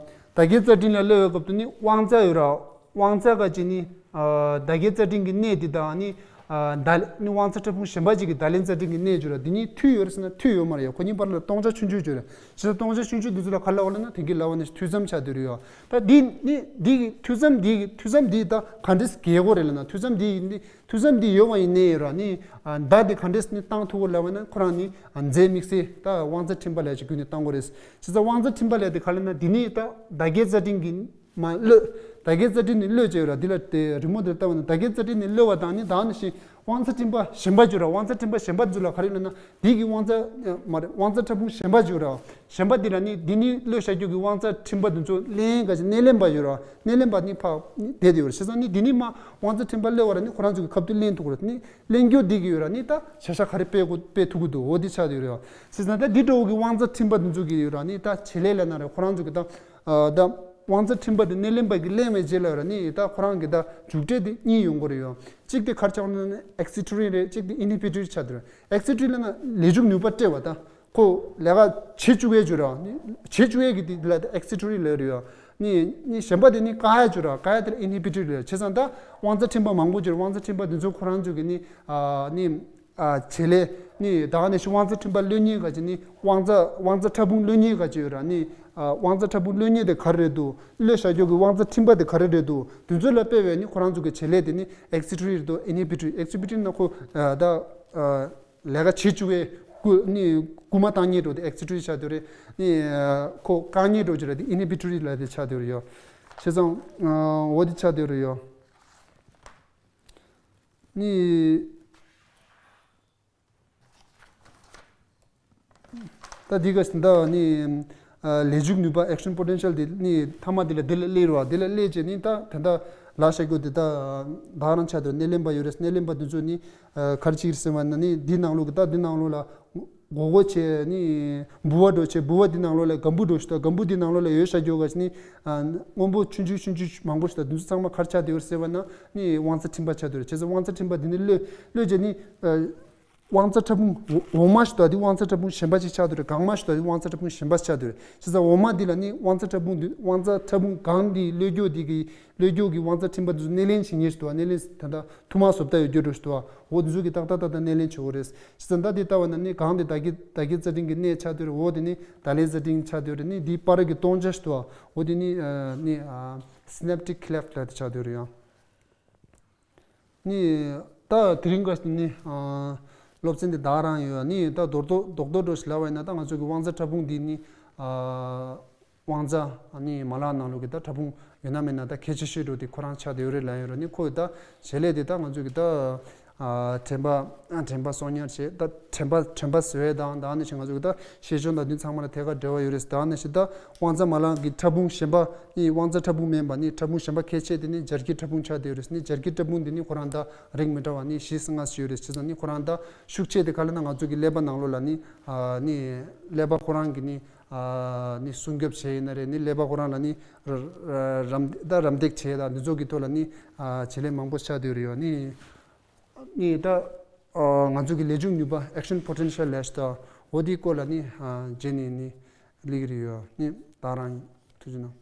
ད་གའི་རྩ་ཕྲན་ལ་སླེབས་པའི་སྐབས་དུ་ནི་དབང་རྩ་ཡོད་ར། དབང་རྩ་ག་ཅི་ནི་ཨ་ད་གའི་རྩ་ཕྲན་གྱི་གནས་འདི་དང་ནི་ཨ་ད་ནི་དབང་རྩ་ཕྲ་ཕུང་གཞན་པ་ཅིག་གི་ད་ལན་རྩ་ཕྲན་གྱི་གནས་བརྗོད་ར། འདི་གཉིས་མཐུད་ཡོད་རེད་ཟེར་ན་མཐུད་ཡོད་མ་རེད་ཡ། ཁོ་གཉིས་བར་ལ་སྟོང་ཆ་ཆུང་ཆུང་བརྗོད་ར། ཞེས་སྟོང་ཆ་ཆུང་ཆུང་འདི་ཚོ་ལ་ག་ལབ་པ་ལབ་ན་དེང་གི་ལབ་པ་ནི་མཐུད་མཚམས་ཆགས་བསྡད་རེད་ཡ། ད་འདི་ནི་འདི་གི་མཐུད་མཚམས་འདི་གི་མཐུད་མཚམས་འདི་ད་ག་འདྲས་རྒྱས་དགོས་རེད་ལབ་ན། མཐུད་མཚམས་འདི་ནི་མཐུད་མཚམས་འདི་ཡོད་པ་ཡིན་ནའི་ར་ནི་ཨ་མདའ་འདི་ག་འདྲས་ནི་བཏང་ཐུབ་དགོས་ལབ་པ་ན་ཁོ་རང་ནི་ཨ་རྫས་དམིགས་བསལ་ད་དབང་རྩ་ཕྲན་པ་ལབ་ཅིག་བརྒྱུད་ནས་བཏང་དགོས་རེད། བྱས་ཙང་དབང་རྩ་ཕྲན་པ་ལབ་དེ་ག་ལབ་ན་འདི་ནི་ད་ད་གའི་རྩ་ཕྲན་གྱི་མ་གློད། ད་གའི་རྩ་ཕྲན་ནི་གློད་བྱས་ཡོད་ར། འདི་ལ་དེ་རི་མོ་འདིར་ལྟ་བ་ན་ད་གའི་རྩ་ཕྲན་ནི་གློད་པ་དང་ནི་ད་ནི་ཞིག་དབང་རྩ་ཕྲན་པ་གཞན་པ་བརྗོད་ར། དབང་རྩ་ཕྲན་པ་གཞན་པ་ཚོ་ལ་ག་རེ་ལབ་ན་འདི་གི་དབང་རྩ་མ་རེད། དབང་རྩ་ཕྲ་ཕུང་གཞན་པ་བརྗོད་ར། གཞན་པ་འདི་ལ་ནི་འདི་ནི་གློད་བྱ་རྒྱུ་གི་དབང་རྩ་ཕྲན་པ་འདི་ཚོ་ལེན་ག་ཅིག་སྣེ་ལེན་པ་ཡོད་ར། སྣེ་ལེན་པ་ནི་ཕ་ནི་བསྡད་དེ་ཡོད་ར། བྱས་ཙང་ནི་འདི་ནི་མ་དབང་རྩ་ཕྲན་པ་གློད་པ་ར་ནི་ཁོ་རང་ཚོ་གི་ཁ་ཐུག་ལེན་ཐུབ་ར། ནི་ལེན་རྒྱུ་འདི་གི་ཡོད་ར། ནི་ད་བྱ་བྱ་ག་རེ་སྤེལ་དགོས་སྤེལ་ཐུབ་ཀྱི་འདུག་འོ་འདི་ཆགས་དེ་ཡོད་ར། བྱས་ཙང་ད་འདི་འདྲ་བོ་གི་དབང་རྩ་ཕྲན་པ་འདི་ཚོ་གི་ཡོད་ར། ནི་ད་བྱེད་ལས་ལ་ན་ར་ཁོ་རང་ཚོ་གི་ད་ཨ་ད་དབང་རྩ་ཕྲན་པ་དེ་སྣེ་ལེན་པ་གིས་ལེན་པའི་རྗེས་ལ་ར་ནི་ད་ཁོ་རང་གི་ད་འཇུག་འབྲས་དེ་གཉིས་ཡོང་གི་རེད་ཡོ། གཅིག་དེ་ག་རེ་ཆགས་ན་ནི་ཨེག་སི་ཊི་ཊོ་རི་ཡན་རེད། གཅིག་དེ་ཨིན་ཧི་བི་ཊོ་རི་ཆགས་དེ་རེད། ཨེག་སི་ཊི་ཊོ་རི་ལབ་ན་ལས་འཇུག་ནུས་པ་སྤྲད་པ། ད་ཁོ་ལས་ཀ་བྱེད་བཅུག་ཡས་བརྗོད་ར། ནི་བྱེད་བཅུག་ཡས་ཀྱི་དེ་ལ་ཨེག་སི་ཊི་ཊོ་རི་ལབ་རེད་ཡོ། ནི་ནི་གཞན་པ་དེ་ནི་བཀག་ཡས་བརྗོད་ར། བཀག་ཡས་དེ་ལ་ཨིན་ཧི་བི་ཊོ་རི་ལབ། བྱས་ཙང་ད་དབང་རྩ་ཕྲན་པ་མང་པོ་བརྗོད་ར། དབང་རྩ་ཕྲན་པ་དེ་ཚོ་ཁོ་རང་ཚོ་གི་ནི་ཨ་ནི། ཨ་བྱེད་ལས་ནི་ད་ག་ནང་བཞིན་དབང་རྩ་ཕྲན་པ་གློད་མཁན་ག་ཅིག་ནི་དབང་རྩ་དབང་རྩ་ཕྲ་ཕུང་གློད་མཁན་ག་ཅིག་ཡོད་ར། ནི་ཨ་དབང་རྩ་ཕྲ་ཕུང་གློད་མཁན་དེ་ག་རེ་རེད་འདུག་གློད་བྱ་རྒྱུ་གི་དབང་རྩ་ཕྲན་པ་དེ་ག་རེ་རེད་འདུག་དེ་ཚོ་ལ་དཔེ་བས་ནི་ཁོ་རང་ཚོ་གི་བྱེད་ལས་དེ་ནི་ཨེག་སི་ཊི་ཊོ་རི་རེད་འདུག་ཨིན་ཧི་བི་ཊོ་རི། ཨེག་སི་ཊི་བི་ཊོ་རི་ན་ཁོ་ཨ་ད་ཨ་ལས་ཀ་བྱེད་བཅུག་པའི་སྐུལ་ནི་སྐུལ་མ་བཏང་མཁན་འགྲོ་དེ་ཨེག་སི་ཊི་ཊོ་རི་ཆགས་དེ་རེད། ནི་ཨ་ཁོ་བཀག་མཁན་འགྲོ་ཅིག་ར་དེ་ཨིན་ཧི་བི་ཊོ་རི་ལབ་དེ་ཆགས་དེ་རེད་ཡོ། བྱས་ཙང་ཨ་འོ་དེ་ཆགས་དེ་རེད་ཡོ། ནི། ད་འདི་ག་ཟིན་ད་ནི་ཨ་ལས་འཇུག་ནུས་པ་ཨེག་ཤན་པོ་ཊེན་ཤལ་འདི་ནི་མཐའ་མ་འདི་ལ་འདི་ལ་སླེབས་རོགས། འདི་ལ་སླེབས་བྱས་ནི་ད་ད་ལྟ་ལ་བཤད་རྒྱུ་འདི་ད་ད་རང་ཆ་དུ་སྣེ་ལེན་པ་ཡོད་རེད། སྣེ་ལེན་པ་འདི་ཚོ་ནི་ཨ་ག་རེ་བྱེད་ཀྱི་རེད་ཟེར་བ་ན་ནི་འདི་ནང་ལོགས་ཀྱི་ད་འདི་ནང་ལོགས་ལ་མགོ་སྐོར་བྱས་ནི་འབུལ་བ་འགྲོ་བྱས། འབུལ་བ་འདི་ནང་ལོགས་ལ་སྒམ་བུ་འགྲོ་ཞིག་ད། སྒམ་བུ་འདི་ནང་ལོགས་ལ་ཡོད་བྱ་རྒྱུ་ག་ཞིག་ནི་ཨ་སྔོན་པོ་ཆུང་ཆུང་ཆུང་ཆུང་མང་པོ་ཞིག་ད། འདི་ཚོ་ཚང་མ་ག་རེ་ཆགས་བསྡད་ཡོད་རེད་ཟེར་བ་ན་ནི་དབང་རྩ་ཕྲན་པ་ཆགས་བསྡད་ཡོད་རེད། བྱས་ཙང་དབང་རྩ་ཕྲན་པ་འདི་ནི་གློད་གློད་བྱས་ནི་ཨ། དབང་རྩ་ཕྲ་ཕུང་འོ་འོག་མ་ཞིག་དང་དེ་དབང་རྩ་ཕྲ་ཕུང་གཞན་པ་ཅིག་ཆགས་འདུག་རེད། སྒང་མ་ཞིག་དང་དེ་དབང་རྩ་ཕྲ་ཕུང་གཞན་པ་ཆགས་འདུག་རེད། བྱས་ཙང་འོག་མ་འདི་ལ་ནི་དབང་རྩ་ཕྲ་ཕུང་འདི་དབང་རྩ་ཕྲ་ཕུང་སྒང་འདི་གློད་རྒྱུ་འདི་གི་གློད་རྒྱུ་གི་དབང་རྩ་ཕྲན་པ་འདི་ཚོ་སྣེ་ལེན་བྱེད་མཁན་ཞིག་འདུག་བ། སྣེ་ལེན་ད་ལྟ་ཐུར་མ་བཟོ་ལྟ་ཡོད་རྒྱུ་འདྲ་ཞིག་འདུག་བ། འོ་འདི་ཚོ་གི་ཏག་ཏག་ཏག་ཏག་སྣེ་ལེན་བྱེད་དགོས་རེད། བྱས་ཙང་ད་འདི་ལྟ་བ་ན་ནི་སྒང་འདི་ད་གིན་ད་གིན་རྩ་ཕྲན་གི་གནས་ཆགས་འདུག་རེད། འོག་འདི་ནི་ད་ལན་རྩ་ཕྲན་ཆགས་འདུག་རེད། ནི་འདི་བར་གི་སྟོང་ཆ་ཞིག་འདུག་བ། འོ་འདི་ནི་ཨ་ནི་ཨ་སི་ནེབ་ཊིག་ཀི་ལེབ་ཊི་ལབ་དེ་ཆགས་འདུག་རེད་ཡང་། ནི་ད་དེ་རིང་ག་ནི་ཨ་སློབ་ཚན་འདི་ད་རང་ཡོད། ནི་ད་རྡོག་རྡོག་རྡོག་རྡོག་འགྲོ་ཞིག་ལབ་པ་ཡིན་ན་ད་ང་ཚོ་གི་དབང་རྩ་ཕྲ་ཕུང་འདི་ནི་ཨ་དབང་རྩ་ནི་མ་ལག་ནང་ལོགས་ཀྱི་ད་ཕྲ་ཕུང་ཡོད་ན་མེད་ན་ད་གལ་ཆེ་ཤོས་འགྲོ་དེ་ཁོ་རང་ཆགས་བསྡད་ཡོད་རེད་ལབ་ཡོད་རེད། ནི་ཁོ་ཡི་ད་བྱེད་ལས་དེ་ད་ང་ཚོ་གི་ད་ཨ་དྲན་པ་ཨ་དྲན་པ་གསོག་ཉར་བྱེད་ད་དྲན་པ་དྲན་པ་བཟོ་ཡས་དང་ད་ནི་ཞིག་ང་ཚོ་གི་ད་ཤེས་འཇོན་དང་འདི་ཚང་མ་ལ་ཐད་ཀར་འབྲེལ་བ་ཡོད་རེད། ད་ནི་ཞིག་ད་དབང་རྩ་མ་ལག་གི་ཕྲ་ཕུང་གཞན་པ་ནི་དབང་རྩ་ཕྲ་ཕུང་མིན་པ་ནི་ཕྲ་ཕུང་གཞན་པ་ཁྱད་ཆོས་དེ་ནི་སྦྱར་གྱི་ཕྲ་ཕུང་ཆགས་བསྡད་ཡོད་རེད། ནི་སྦྱར་གྱི་ཕྲ་ཕུང་དེ་ནི་ཁོ་རང་ད་རིགས་མི་འདྲ་བ་ནི་བཞི་ལྔ་ཞིག་ཡོད་རེད། བྱས་ཙང་ནི་ཁོ་རང་ད་ཤུགས་ཆེ་དེ་ག་ལ་ན་ང་ཚོ་གི་ཀླད་པ་ནང་ལོགས་ལ་ནི་ཨ་ནི་ཀླད་པ་ཁོ་རང་གི་ནི་ཨ་ནི་སྲུང་སྐྱོབ་བྱས་ཡིན་ན་རེད། ནི་ཀླད་པ་ཁོ་རང་ལ་ནི་ར་ར་རམ་ད་རམ་འདེགས་བྱས་ད་འདི་ཚོ་གི་ཐོག་ལ་ནི་ཨ་བྱེད་ལས་མང་པོ་ཆགས་བསྡད་ཡོད་རེད་ཡ། ནི་ནི་ད་ཨ་ང་ཚོ་གི་ལས་འཇུག་ནུས་པ་ཨེག་ཤན་པོ་ཊེན་ཤལ་ལབ་ཤག་ད། འོ་དེའི་སྐོར་ལ་ནི་ཨ་རྗེས་ནས་ནི་ལེགས་རེད་ཡ། ནི་ད་རང་ཐུགས་རྗེ་གནང་།